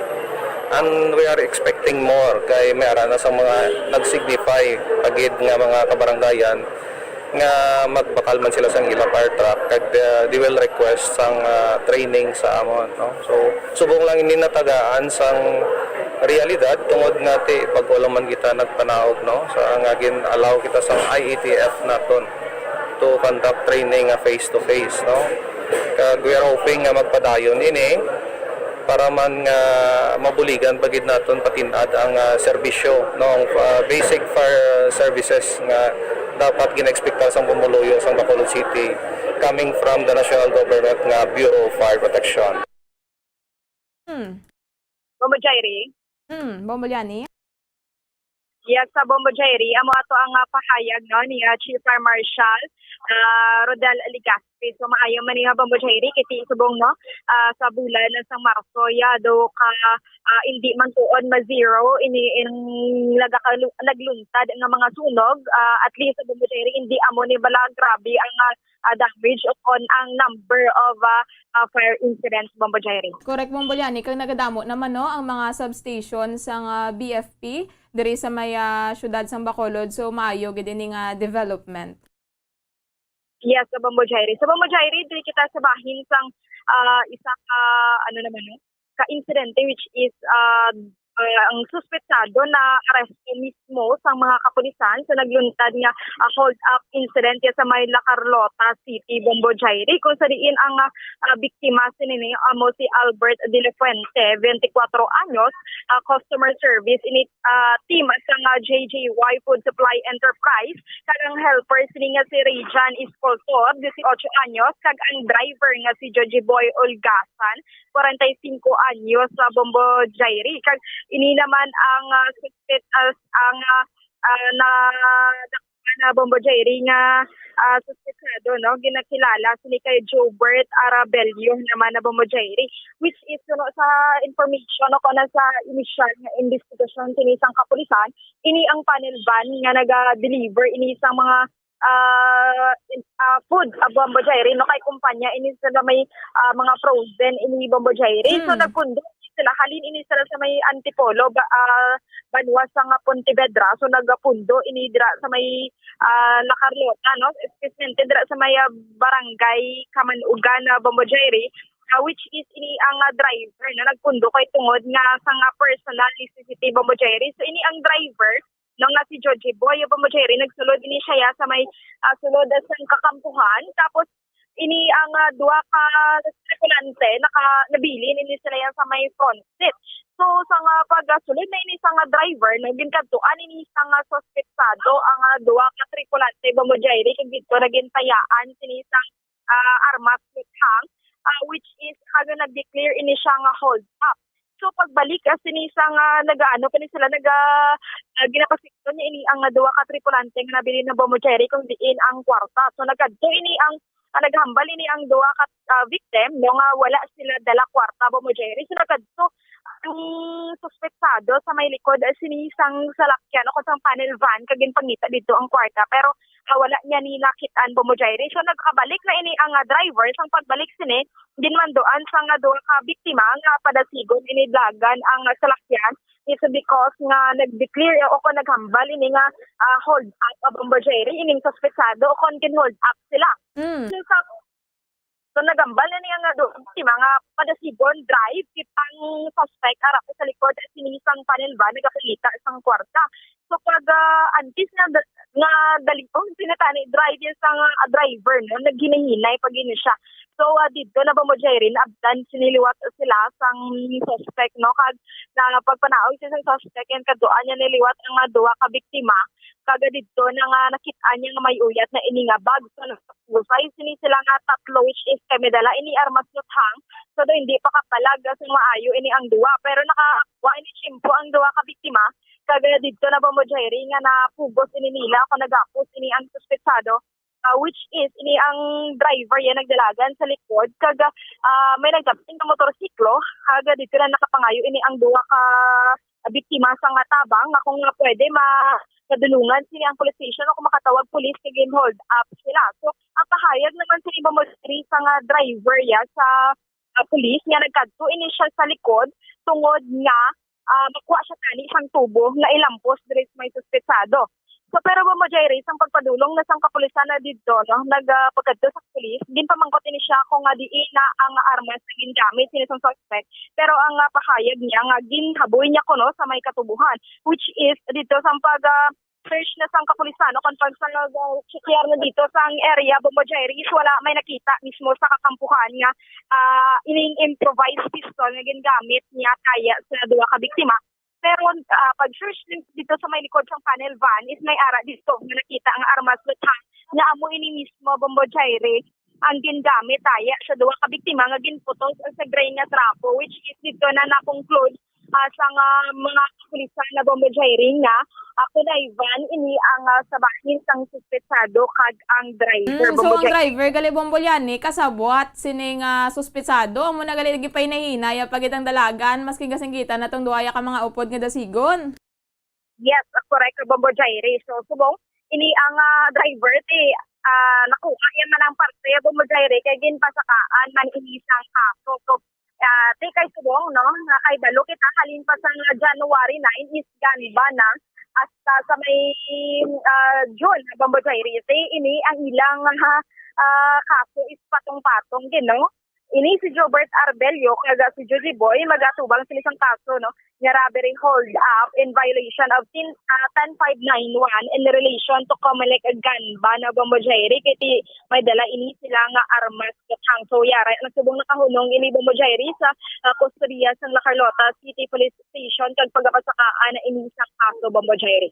And we are expecting more kay may ara na sa mga nag-signify agid nga mga kabarangayan nga magbakal man sila sang ila fire truck kag, uh, they will request sang, uh, training sa amon, no? So, subong lang ini natagaan sang realidad tungod nga ti bag-o lang man kita nagpanaog, no? Sa nga gin-allow kita sang I A T F naton to conduct training nga face to face, no? Kag we are hoping nga magpadayon ini para man nga mabuligan pa gid naton patin-ad ang, ah, serbisyo, no, ang, ah, basic fire services nga dapat ginaekspektar sang pumuluyo sang Bacolod City coming from the national government nga Bureau of Fire Protection. Hmm. Bombo Jairi. Hmm. Bombo Liani. Yes, sa Bombo Jairi, amo ato ang, ah, pahayag, no, ni, ah, Chief Fire Marshal, ah, Rodel Legaspi. So maayo man ni, ah, Bombo Jairi, kay ti subong, no, ah, sa bulan sang Marso, ya do ka, ah, hindi man tuon ma-zero ini in nagakalu- nagluntad nga mga sunog, ah, at least sa Bombo Jairi, hindi amo ni bala grabe ang, ah, ah, damage o kon ang number of, ah, ah, fire incidents, Bombo Jairi. Correct, Bombo Liani, kag nagadamo naman, no, ang mga substation sang, ah, B F P diri sa may, ah, syudad sang Bacolod. So maayo gid ini nga development. Yes, sa Bombo Jairi. Sa Bombo Jairi, diri kita sa bahin sang, ah, isa ka, ano naman, no? Ka insidente, which is, ah, ah, ang suspetsado na aresto mismo sang mga kapulisan sa nagluntad nga, ah, hold up incident ya sa may La Carlota City, Bombo Jairi, kung sa diin ang, ah, ah, biktima sini amo si Albert De La Fuente, twenty-four anyos, ah, customer service ini, ah, team sang, ah, J J Y Food Supply Enterprise, kag ang helper sini nga si Rejan Escoltor, dieciocho anyos, kag ang driver nga si Joji Boy Olgasan, kwarenta y singko anyos, sa Bombo Jairi. Kag ini naman ang, ah, suspect, ah, ang, ah, ah, na, na Bombo Jairi nga, ah, suspetsado, no, ginakilala sini kay Jobert Arabelio naman na Bombo Jairi, which is, you know, sa information o kung sa initial nga investigasyon sini sang kapulisan, ini ang panel van nga naga-deliver ini sa mga, ah, in- ah, food, ah, Bombo Jairi, no, kay kumpanya ini sila may, ah, mga frozen ini, Bombo Jairi. So Mm. nagpundo sila, halin ini sila sa may Antipolo, ba, ah, banwa sa nga Pontevedra. So nagapundo ini dira sa may, ah, La Carlota, no, especially dira sa may, ah, barangay Kamanugan na, Bombo Jairi, ah, which is ini ang, ah, driver na nagpundo kay tungod nga sa nga personal necessity, Bombo Jairi. So ini ang driver, no, nga si Joji Boy, Bombo Jairi, nagsulod ini siya sa may, ah, sulod sa kakampuhan. Tapos ini ang, ah, duha ka tripulante naka nabilin ini sila ya sa may front seat. So sa nga pagsulod na ini sa nga driver, no, ginkadtuan ini sa nga suspetsado ang, ah, duha ka tripulante, Bombo Jairi, kag dito nagintayaan sini sa, ah, armas luthang, ah, which is, ano, nag-declare ini siya nga hold up. So pagbalik, ah, sini sa nga nagaano pa ni sila, naga ah, ginapasikton niya ini ang, ah, duha ka tripulante nga nabilin na, Bombo Jairi, kung diin ang kwarta. So nagkadto ini ang, ah, naghambal ini ang duha ka, ah, victim, no, nga wala sila dala kwarta, Bombo Jairi. So nagkadto ang suspetsado sa may likod, ah, sini sang salakyan o kung sang panel van kag ginpangita didto ang kwarta, pero, ah, wala niya ni nakit-an, Bombo Jairi. So, nagkabalik na ini ang, ah, driver. Sang pagbalik sini, ginmanduan sang, ah, duha ka biktima nga padasigon ini dalagan ang, ah, salakyan. It's because nga nag-declare o kung naghambal ini nga, ah, hold up, ah, Bombo Jairi, ining suspetsado o kung gin-hold up sila. Mm. So, sa So, nagambal na niya nga do, si mga padasigon drive, si ang suspect, ara pa sa likod, at sini sang panel van, nagapangita sang kwarta. So, pag, ah, antes nga da-, nga dali, oh, pinatani, drive yung sang, ah, driver, no? Naghinahinay pag yun siya. So, ah, dito na, Bombo Jairi, naabtan, siniliwat sila sang suspect, no? Kag, na pagpanaog siya sa suspect, and kaduan niya niliwat ang mga duha ka biktima. Kag dito na nga nakit-an niya nga may uyat na ini nga bag. So, usay sini sila nga tatlo, which is kay may dala ini armas luthang. So, do hindi pa kapalag sa maayo ini ang duwa, pero nakakuha ini tiyempo ang duwa ka biktima. Kag didto na, Bombo Jairi, nga napugos ini nila o nagapos ini ang suspetsado, ah, which is ini ang driver ya nagdalagan sa likod. Kag, ah, may nagdapin nga motorsiklo. Kag didto na nakapangayo ini ang duwa ka biktima sa nga tabang nga kung nga pwede ma-, madulungan sini ang police station o kung makatawag police kay gin-hold up sila. So, ang pahayag naman sa iba mo diri sa nga driver ya sa, ah, police nga nagkadto ini siya sa likod tungod nga, ah, makuha siya tani sang tubo nga ilampos diri sa may suspetsado. So, pero, Bombo Jairi, sang pagpadulong na sang kapulisan na didto, no, nag, ah, pagkadto sa police, ginpamangkot ini siya kung nga diin na ang armas nga gingamit sini sang suspect. Pero ang, ah, pahayag niya nga ginhaboy niya kuno sa may katubuhan, which is didto sang pag, ah, search na sang kapulisan o kung pag sa, ah, check na dito sang area, Bombo Jairi, is wala may nakita mismo sa kakampuhan nga, ah, ining improvised pistol nga gingamit niya taya sa duha ka biktima. Pero, ah, pag-search din dito sa may likod sang panel van is may ara dito nga nakita ang armas luthang nga amo ini mismo, Bombo Jairi, ang gingamit taya sa duha ka biktima nga ginputos sa gray nga trapo, which is dito na na-conclude, ah, sa nga mga kapulisan na, Bombo Jairi, nga, ah, kunayban ini ang, ah, sa bahin sang suspetsado kag ang driver, Mm, so Bombo ang Jairi. Driver gali, Bombo Liani, kasabwat sining, ah, suspetsado, amo na gali nagipahinahinay ang pagitang dalagan, maski gasinggitan natong duha ka mga upod nga dasigon. Yes, correct, Bombo Jairi. So, subong, ini ang, ah, driver, ti, ah, nakuha niya man ang parte, Bombo Jairi, kay ginpasakaan man ini sang kaso. So, ah, ti kay subong, no, nga kay balo kita, halin pa sa January nine is gun ban na, hasta sa may, ah, June, Bombo Jairi. Ti ini ang ilang, ah, ah, kaso is patong-patong din, no? Ini si Jobert Arbelio kag si Joji Boy magatubang sila sang kaso, no, nga robbery hold up in violation of tin-, ah, ten five nine one in relation to Comelec gun ban, Bombo Jairi, kay ti may dala ini sila nga armas luthang. So, yara na subong nakahunong ini, Bombo Jairi, sa, ah, kustodiya sang La Carlota City Police Station kag pagapasakaan na ini sa kaso, Bombo Jairi.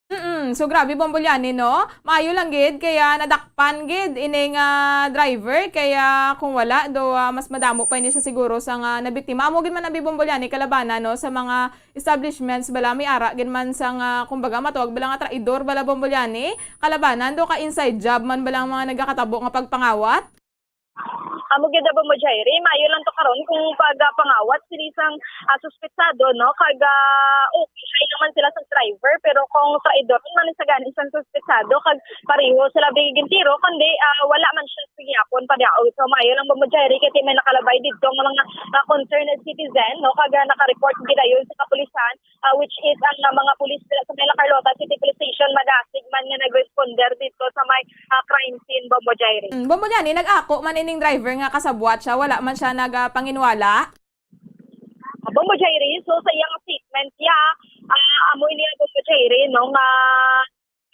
Mm-mm. So, grabe, Bombo Liani, no? Maayo lang gid, kaya nadakpan gid ining, ah, driver, kaya kung wala, do, ah, mas madamo pa ini siya siguro sa nga nabiktima. Amo gid man abi, Bombo Liani, kalabanan, no, sa mga establishments bala, may ara gid man sa nga, kumbaga, matawag bala nga traidor bala, Bombo Liani, kalabanan, do ka inside job man bala ang mga nagakatabo nga pagpangawat? Amo gid, Bombo Jairi, maayo lang to karon kung pagpangawat sini sang, ah, suspetsado, no? Kag, ah, okay naman sila sa driver, pero kung traidor man sa gani sang suspetsado, kag pareho sila bigintiro, kundi, ah, wala man siya sa gihapon padaog. So, maayo lang, Bombo Jairi, kay may nakalabay didto nga mga, ah, concerned citizen, no? Kag, ah, naka-report gid dayon sa kapulisan, ah, which is ang, ah, mga pulis dira sa may La Carlota City Police Station, madasig man nga nag-responder dito sa may, ah, crime scene, Bombo Jairi. Mm, Bombo Liani, nag-ako man ining driver nga kasabwat siya, wala man siya nagapanginwala? Ah, Bombo Jairi, so sa iyang statement, ya, ah, amo ini ang Bombo Jairi, no, nga,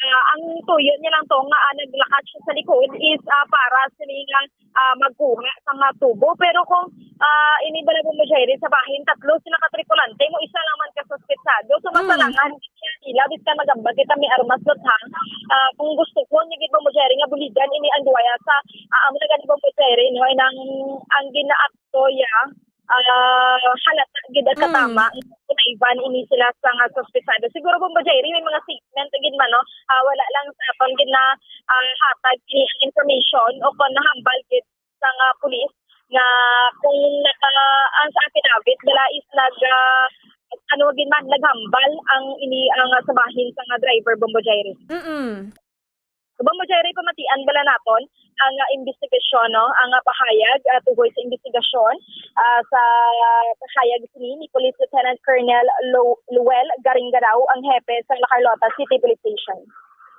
ah, ang tuyo niya lang to nga, ah, naglakat siya sa likod is, ah, para sini nga, ah, magkuha sa mga tubo. Pero kung, ah, ini bala, Bombo Jairi, sa bahin, tatlo sila ka tripulante, mo isa lang man ka suspetsado. So, Mm. masarangan nila, bisan magambag kita may armas luthang. Ah, kung gusto ko, ni gid, Bombo Jairi, nga buligan ini ang duwaya sa, ah, amo na gani, Bombo Jairi, no, ang, ang ginaakto, ya, ah, halata gid at Mm. katama, kunayban ini sila sa nga suspetsado. Siguro, Bombo Jairi, may mga statement gid man, no? Ah, wala lang sa atong gid na, ah, hatag kini ang information o kung nahambal gid sa nga pulis. nga kung naka, ang sa affidavit nila is nag, ah, ano gid man, naghambal ang ini, ang, ah, sa bahin sa nga driver, Bombo Jerry. Mm. Bombo Jerry, pamatian bala naton ang, ah, investigasyon, no? Ang, ah, pahayag, ah, tugoy sa investigasyon, ah, sa pahayag sini ni Police Lieutenant Colonel Lo-, Luel Garingadaw, ang hepe sa La Carlota City Police Station.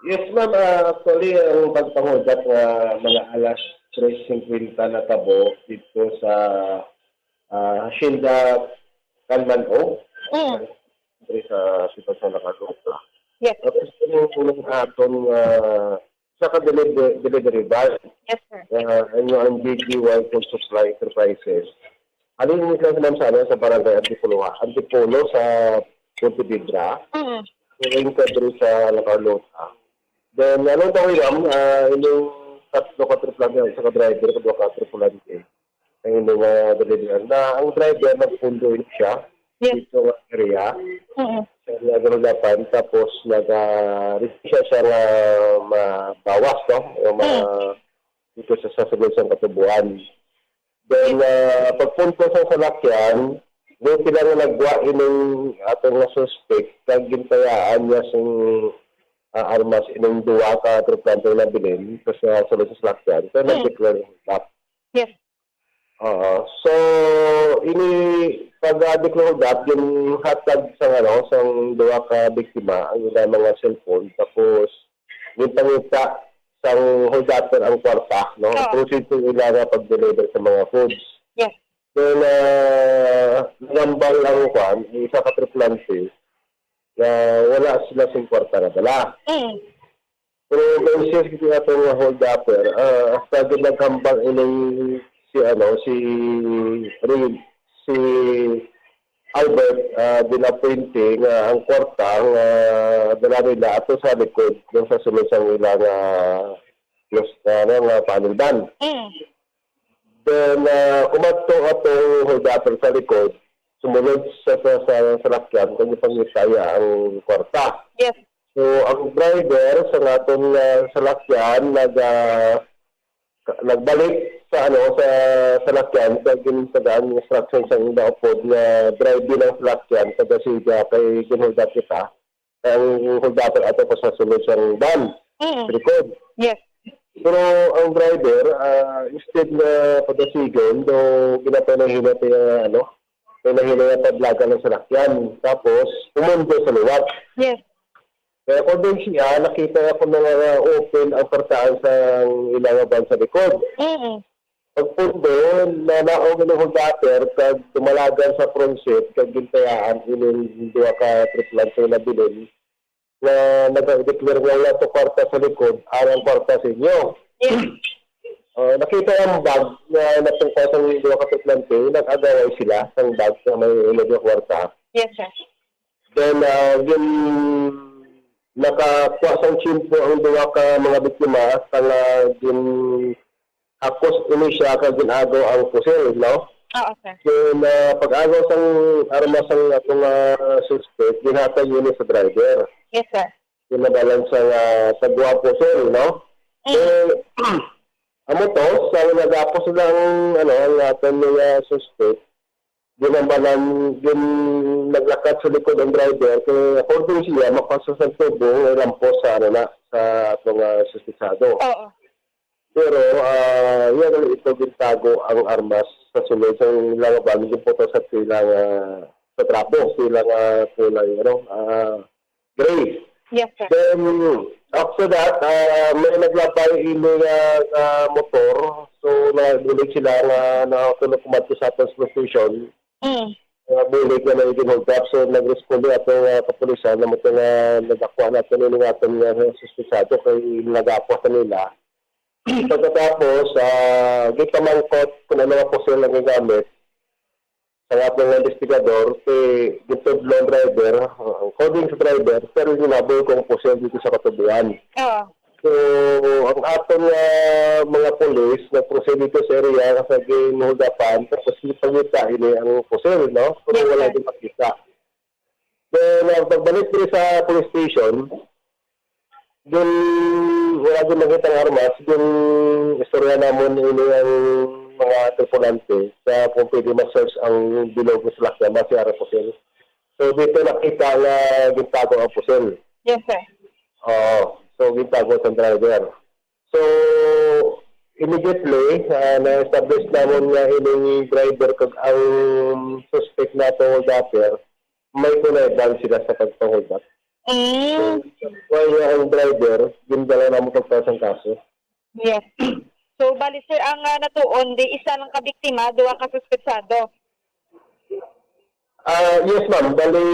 Yes, ma'am. Ah, actually, ang pagpanghudat nga mga alas tres cincuenta natabo dito sa, ah, Hacienda Calman O. Mm. Diri sa sitwasyon na kaduta. Yes. Tapos, yung unang aton, ah, sa ka deliver-, delivery van, Yes, sir. Ah, ano ang B G Y Food Supply Enterprises. Ano yung sa, ma'am, sa, ano, sa barangay Antipolo, Antipolo sa Pontevedra? Mm. Yung sa, diri sa La Carlota. Then, anong tawag, ma'am? Ah, yung tatlo ka tripulante, isa ka driver, kadua ka tripulante. Ang inyong, ah, delivery. Na ang driver nagpundo siya Yes. dito nga area. Mm. Sa nagahulapan, tapos nag, ah, siya siya nga mabawas, no? O ma-, Mm. dito sa, sa sulod sang katubuan. Then, Yes. ah, pagpunto sa salakyan, doon sila nga nagwa ining atong nga suspect, kag gintayaan niya sing, ah, armas ining duwa ka tripulante nga nabilin sa, sa sulod sa salakyan. So, Mm. nag-declare himself. Yes. Oo. So, ini pag-adik na hold up, ginhatag sa, ano, sang duha ka biktima ang ilang mga cellphone. Tapos, ginpangita sang hold upper ang kwarta, no? Oo. Proceed sa ila nga pag-deliver sa mga foods. Yes. Then, ah, nagambal ang kwan, ang isa ka triplante na wala sila sing kwarta na dala. Mm. Pero basis gid ato nga hold upper, ah, hasta gid naghambal ining si, ano, si Ray, si Albert, ah, de la Fuente, nga ang kwarta nga dala nila ato sa likod, yung sa sulod sang ila nga, los-, ano, nga panel van. Mm. Then, ah, umadto atong hold upper sa likod, sumulod sa, sa, sa salakyan, kung ipangita iya ang kwarta. Yes. So, ang driver sa naton nga salakyan nag, ah, ka-, nagbalik sa, ano, sa salakyan, sa gintagaan instruction sa ila upod nga drive din ang salakyan, taga Siga, kay ginhold up kita. Ang hold up ato pa sa sulod sang van, Mm. Likod. Yes. Pero ang driver, ah, instead na padasigon, do ginapanahinat niya, ano, panahinat niya padlagan ng salakyan. Tapos, pumundo sa liwat. Yes. Kaya kung doon siya, nakita niya kung mga open ang partaan sa ilang van sa likod. Mm. Pagpundo, nanaog ang hold upper kag tumalagan sa front seat kag gintayaan ining duha ka triplante nga nabilin nga nag-declare nga wala to kwarta sa likod, ang kwarta sa inyo. Yes. Ah, nakita ang bag nga natungkol sa duha ka triplante, nag-agaway sila sang bag nga may ilang kwarta. Yes, sir. Then, ah, gin-, nakakuha sang tiyempo ang duha ka mga biktima, sa nga gin-, hakos ini siya kag gin-agaw ang pusil, no? Oo, sir. Then, ah, pag-agaw sang armas sang atong, ah, suspect, ginhatag ini sa driver. Yes, sir. Ginabalan sa, ah, sa duha pusil, no? Mm. Eh, amo to, sa nagapos lang, ano, ang aton mga suspect, ginambalan, gin-, naglakat sa likod ang driver, kay according siya, makasusan tubo nga lampos sa, ano na, sa atong, ah, suspetsado. Oo. Pero, ah, iya na ito gintago ang armas sa sulod sa ilang van, ginputos sa ilang, ah, sa trapo, sa ilang, ah, kulay, ano, ah, gray. Yes, sir. Then, after that, ah, may naglabay ini nga, nga motor. So, nabulig sila nga nakatulog kumadto sa aton station. Mm. Nga bulig nga may ginhold up. So, nag-responde ato nga kapulisan na mo nga nagakwa natin ini nga aton nga suspetsado kay nagapos na nila. Pagkatapos, ah, gipamangkot kung ano nga pusil ang gigamit sa aton nga investigador, kay gintudlo ang driver, ah, according sa driver, pero ginaboy kung pusil dito sa katubuan. Oo. So, ang aton nga mga pulis nag-proceed dito sa area sa ginhuldapan, tapos gipangita ini ang pusil, no? Pero Yes, wala sir. din makita. Then, ah, pagbalik diri sa police station, dun wala din makita ang armas, dun istorya namon ini ang mga tripulante sa kung pwede ma-search ang bilog nga salakyan, base ara pusil. So, dito nakita nga gintago ang pusil. Yes, sir. Oo. So, gintago sa driver. So, immediately, ah, na-establish namon nga ining driver kag ang suspect nato, holdater, may connive sila sa pagpang-hold up. Mm. So, why nga ang driver, gindala namon pagpasang kaso. Yes. So, bali, sir, ang, ah, natuon, di isa lang ka biktima, duha ka suspetsado. Ah, yes, ma'am. Bali,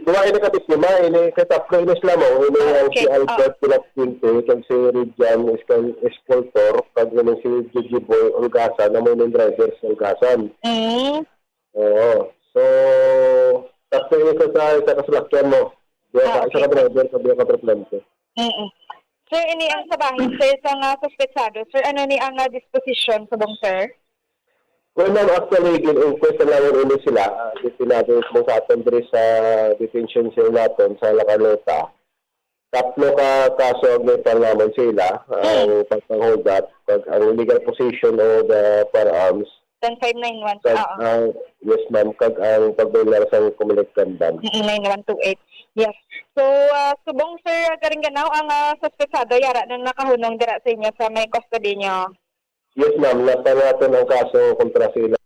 duha ini ka biktima, ini kay tatlo ini sila mo, ini Ah, ang si okay. Albert Ah. Pinapinte, kag si Rijan Escal-, Escultor, kag ini si Gigi Boy Olgasan, na mo ini driver sa Olgasan. Mm. Oo. So, tatlo ini sa, sa, sa kasalakyan mo. Duha ka, Ah, isa ka okay. driver, kag duha ka tripulante. Mm-mm. Sir, ini ang sa bahin, sir, sa nga suspetsado. Sir, ano ni ang, ah, disposition subong, sir? Well, ma'am, actually, gin-inquest na lang ini sila. Ah, detinado mo sa aton diri sa detention cell naton sa La Carlota. Tatlo ka kaso ang gin-file namon sila, ang Mm. pagpang-hold up, pag, ang legal possession of the firearms, Ten five nine one, kag oo. ang, yes, ma'am, kag ang pag-violar sa Comelec Gun Ban. Mm, nine one two eight. Yes. So, ah, subong, sir, ah, Garingganao, ang, ah, suspetsado, yara na nakahunong dira sa inyo sa may custody nyo? Yes, ma'am. Napangaton ang kaso kontra sa ila.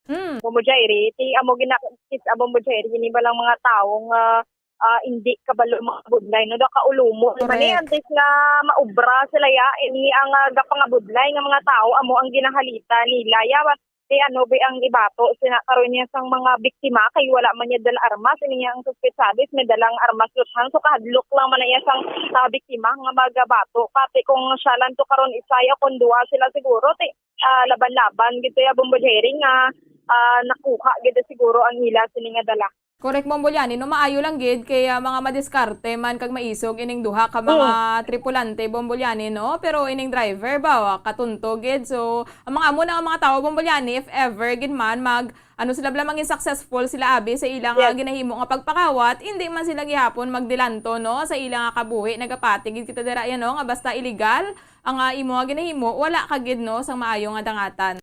Mm. Bombo Jairi, ti amo gina-, ti amo Bombo Jairi, ini ba lang mga tawo nga, ah, indi kabalo mga budlay, no? Da kaulumon man ni, Correct. antes nga maubra sila, ya, ini ang, ah, gapangabudlay nga mga tawo, amo ang ginahalita nila, ya. Ti ano ba ang ibato sina karon niya sang mga biktima kay wala man niya dala armas, ini niya ang suspetsado is may dalang armas luthan. So, kahadlok lang man na iya sang, ah, biktima nga magabato. Pati kung siya lang to karon isa ya, kung duha sila siguro, ti, ah, laban-laban gid to ya, Bombo Jerry, nga, ah, nakuha gid siguro ang ila sini nga dala. Correct, Bombo Liani, no, maayo lang gid kay, ah, mga madiskarte man kag maisog ining duha ka mga Mm. tripulante, Bombo Liani, no? Pero ining driver ba, wa, katunto gid. So, ang mga amo na nga mga tawo, Bombo Liani, if ever gid man mag, ano, sila bala mangin successful sila abi sa ila nga Yes. ginahimo nga pagpakawat, indi man sila gihapon magdilanto, no, sa ila nga kabuhi. Nagapati gid kita dira yan, no, nga basta illegal ang, ah, imo nga ginahimo, wala ka gid, no, sang maayo nga dangatan.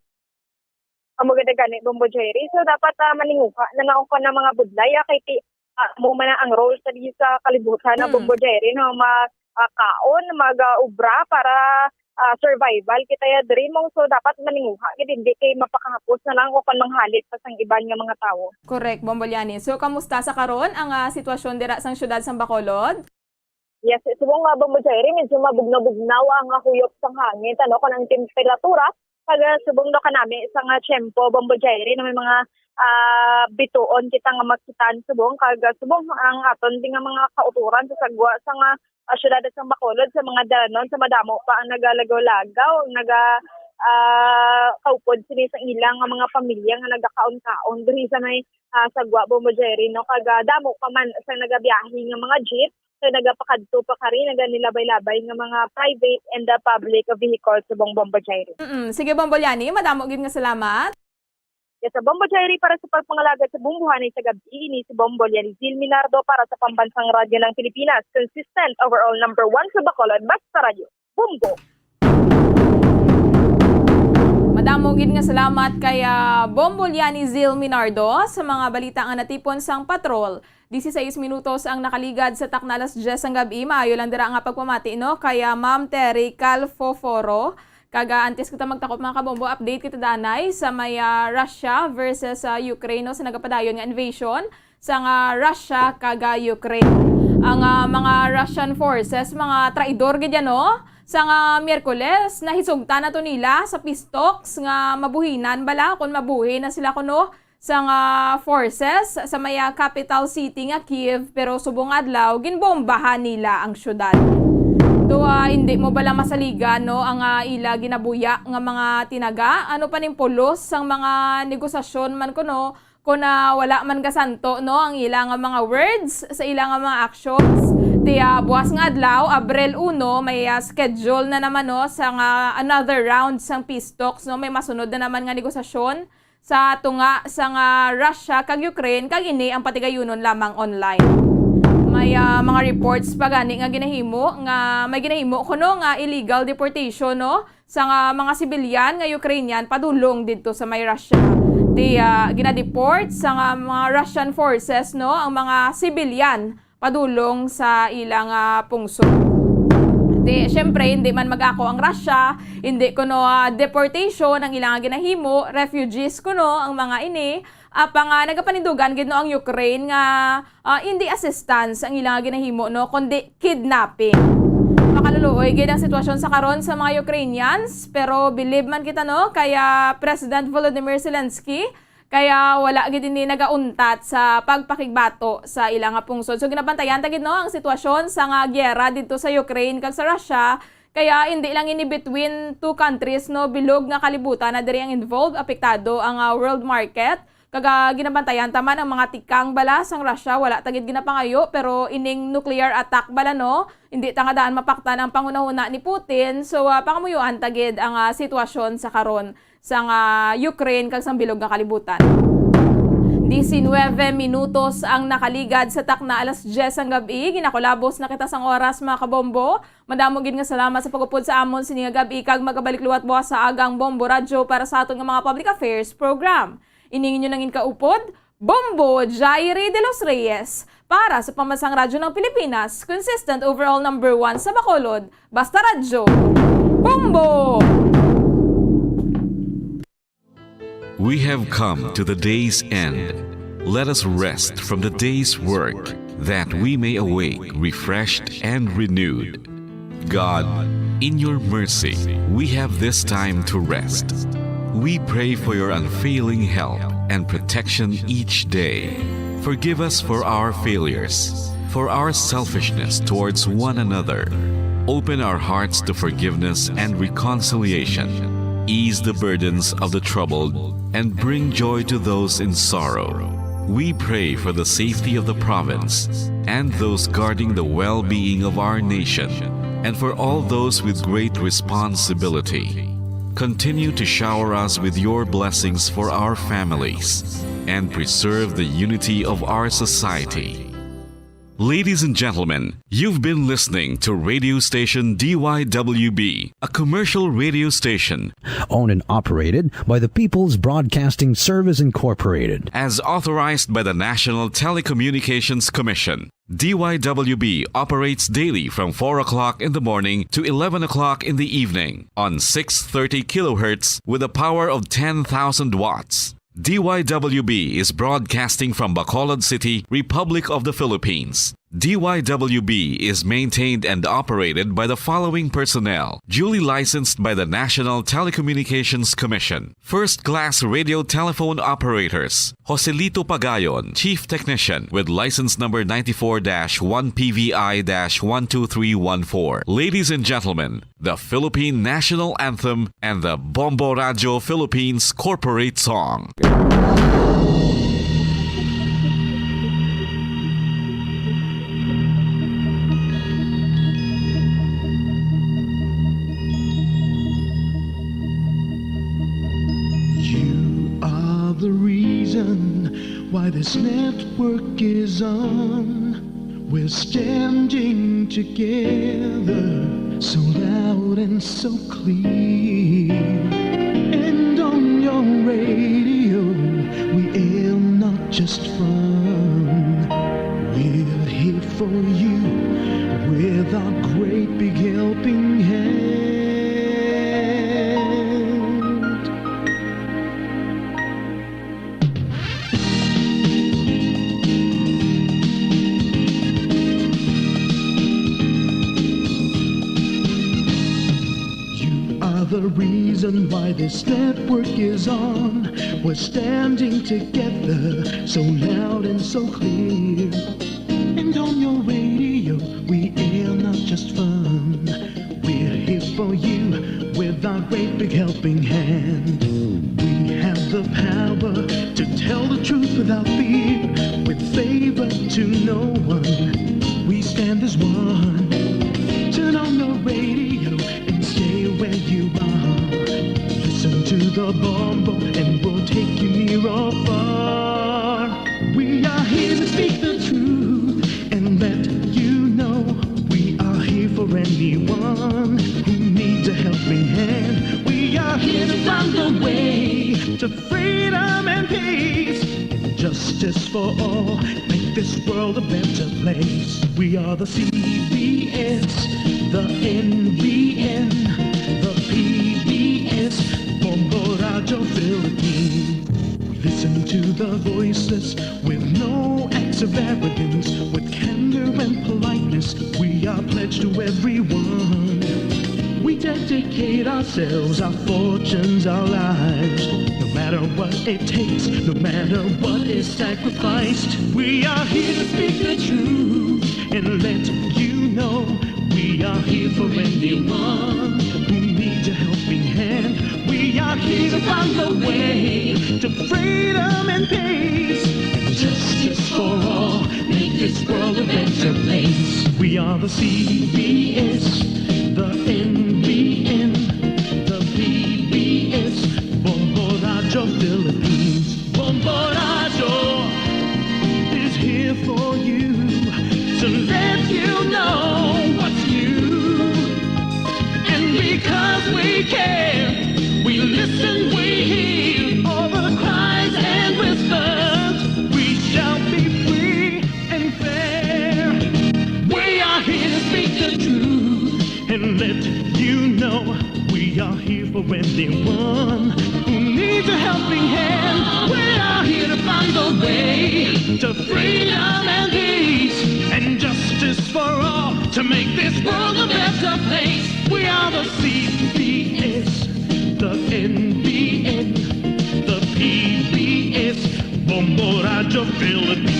Amo gid gani, Bombo Jerry. So, dapat, ah, maninguha na lang ko na mga budlay, ah, kay ti-, ah, amo man na ang role sa di sa kalibutan na, Mm. Bombo Jerry, no? Ma-, ah, kaon, mag, ah, ubra para, ah, survival kita ya diri mo. So, dapat maninguha gid, hindi kay mapakahapos na lang o kon manghalit pa sang iban nga mga tawo. Correct, Bombo Liani. So, kamusta sa karon ang, ah, sitwasyon dira sang siyudad sang Bacolod? Yes, subong nga, Bombo Jerry, medyo mabugnaw-bugnaw ang, ah, huyop sang hangin, ano, kon ang temperatura, kag, ah, subong daw kanami sa nga tiyempo, Bombo Jerry, na may mga, ah, bituon kita nga makitaan subong, kag, ah, subong ang aton din nga mga kauturan sa sagwa sa nga, ah, siyudad sa Bacolod, sa mga danon, sa madamo pa ang nagalagaw-lagaw, naga, ah, kaupod sini sa ilang nga mga pamilya nga nagakaon-kaon diri sa may, ah, sagwa, Bombo Jerry, no? Kag, ah, damo pa man sa nagabiyahe nga mga jeep, so, nagapakadto pa kari, naganilabay-labay nga mga private and, ah, public vehicle subong, Bombo Jerry. Mm-mm. Sige, Bombo Liani, madamo gid nga salamat. Yes, sa Bombo Jerry, para sa pagpangalagad sa bumbuhanay sa gabi, ini si Bombo Liani Zil Minardo para sa Pambansang Radyo ng Pilipinas, consistent, overall number one sa Bacolod, basta radyo. Bombo! Madamo gid nga salamat kay, ah, Bombo Liani Zil Minardo sa mga balita nga natipon sang patrol. Dieciséis minutos ang nakaligad sa takna alas diyes sang gab-i. Maayo lang dira nga pagpamati, no, kay, ah, Ma'am Terry Calfoforo. Kag, ah, antes kita magtakop, mga kabombo, update kita danay sa may, ah, Russia versus, ah, Ukraine, no, sa nagapadayon nga invasion sang, ah, Russia kag, ah, Ukraine. Ang, ah, mga Russian forces, mga traidor gid yan, no? Sang, ah, Miyerkules, nahisugtan na to nila sa peace talks nga mabuhinan bala, kung mabuhi na sila kuno sang, ah, forces sa may, ah, capital city nga Kyiv, pero subong adlaw, ginbombahan nila ang syudad. To, ah, hindi mo bala masaligan, no, ang, ah, ila ginabuya nga mga tinaga, ano pa ning pulos sang mga negosasyon man kuno, kung, ah, wala man gasanto, no, ang ila nga mga words sa ila nga mga actions. Ti, ah, buwas nga adlaw, Abril uno, may, ah, schedule na naman, no, sa nga another round sang peace talks, no, may masunod na naman nga negosasyon sa tunga sang, ah, Russia kag Ukraine, kag ini ang patigayunon lamang online. May, ah, mga reports pa gani nga ginahimo, nga may ginahimo kuno nga illegal deportation, no, sa nga mga sibilyan nga Ukrainian padulong didto sa may Russia. Di, ah, ginadeport sa nga mga Russian forces, no, ang mga sibilyan padulong sa ilang, ah, pungsod. Di, syempre, hindi man mag-ako ang Russia, hindi kuno, ah, deportation ang ilang ginahimo, refugees kuno ang mga ini, apang, ah, nagapanindugan gid, no, ang Ukraine nga, ah, hindi assistance ang ilang ginahimo, no, kundi kidnapping. Makaluluoy gid ang sitwasyon sa karon sa mga Ukrainians, pero bilib man kita, no, kay, ah, President Volodymyr Zelensky, kaya wala gid ini nagauntat sa pagpakigbato sa ila nga pungsod. So, ginabantayan ta gid, no, ang sitwasyon sa nga giyera didto sa Ukraine kag sa Russia. Kaya hindi lang ini between two countries, no, bilog nga kalibutan na diri ang involved, apektado ang, ah, world market. Kag, ah, ginabantayan ta man ang mga tikang bala sang Russia, wala ta gid ginapangayo, pero ining nuclear attack bala, no, hindi ta nga daan mapaktan ang panghunahuna ni Putin. So, ah, pangamuyuan ta gid ang, ah, sitwasyon sa karon sang, ah, Ukraine kag sang bilog nga kalibutan. Diecinueve minutos ang nakaligad sa takna alas diyes sang gab-i. Ginakulabos na kita sang oras, mga kabombo. Madamo gid nga salamat sa pag-upod sa amon sini nga gab-i, kag magabalik liwat buwas sa agang Bombo Radyo para sa aton nga mga public affairs program. Ini ang inyo nangin kaupod, Bombo Jairi de los Reyes, para sa Pambansang Radyo ng Pilipinas, consistent overall number one sa Bacolod. Basta Radyo, Bombo! We have come to the day's end. Let us rest from the day's work, that we may awake refreshed and renewed. God, in your mercy, we have this time to rest. We pray for your unfailing help and protection each day. Forgive us for our failures, for our selfishness towards one another. Open our hearts to forgiveness and reconciliation. Ease the burdens of the troubled and bring joy to those in sorrow. We pray for the safety of the province and those guarding the well-being of our nation, and for all those with great responsibility. Continue to shower us with your blessings for our families and preserve the unity of our society. Ladies and gentlemen, you've been listening to radio station D Y W B, a commercial radio station owned and operated by the People's Broadcasting Service Incorporated, as authorized by the National Telecommunications Commission. D Y W B operates daily from four o'clock in the morning to eleven o'clock in the evening on six thirty kilohertz with a power of ten thousand watts. D Y W B is broadcasting from Bacolod City, Republic of the Philippines. D Y W B is maintained and operated by the following personnel, duly licensed by the National Telecommunications Commission. First class radio telephone operators, Joselito Pagayon, Chief Technician, with license number ninety-four dash one P V I dash one two three one four. Ladies and gentlemen, the Philippine National Anthem and the Bombo Radyo Philippines Corporate Song. You are the reason why this network is on. We're standing together, so loud and so clear. And on your radio, we air not just fun. We're here for you with our great big helping hand. You are the reason why this network is on. We're standing together, so loud and so clear. And on your radio, we air not just fun. We're here for you with our great big helping hand. We have the power to tell the truth without fear, with favor to no one. We stand as one. Turn on your radio and stay where you are. Listen to the Bombo and we'll take you near or far. We are here to speak the truth and let To freedom and peace, justice for all, make this world a better place. We are the C B S, the N B N, the P B S, Bombo Radyo Philippines. Listen to the voices with no acts of arrogance, with candor and politeness. We are pledged to everyone. We dedicate ourselves, our fortunes, our lives. No matter what it takes, no matter what is sacrificed, we are here to speak the truth and let you know we are here for anyone who needs a helping hand. We are here to find the way to freedom and peace and justice for all. Make this world a better place. We are the C B S, the N B N, the P B S, Bombo Radyo Philippines. Bombo Radyo is here for you to let you know what's new. And because we care, we listen, we hear all the cries and whispers. We shall be free and fair. We are here to speak the truth and let you know we are here for anyone who needs a helping hand. We are here to find the way to freedom and peace and justice for all, to make this world a better place. We are the C B S, the N B N, the P B S, Bombo Radyo Philippines.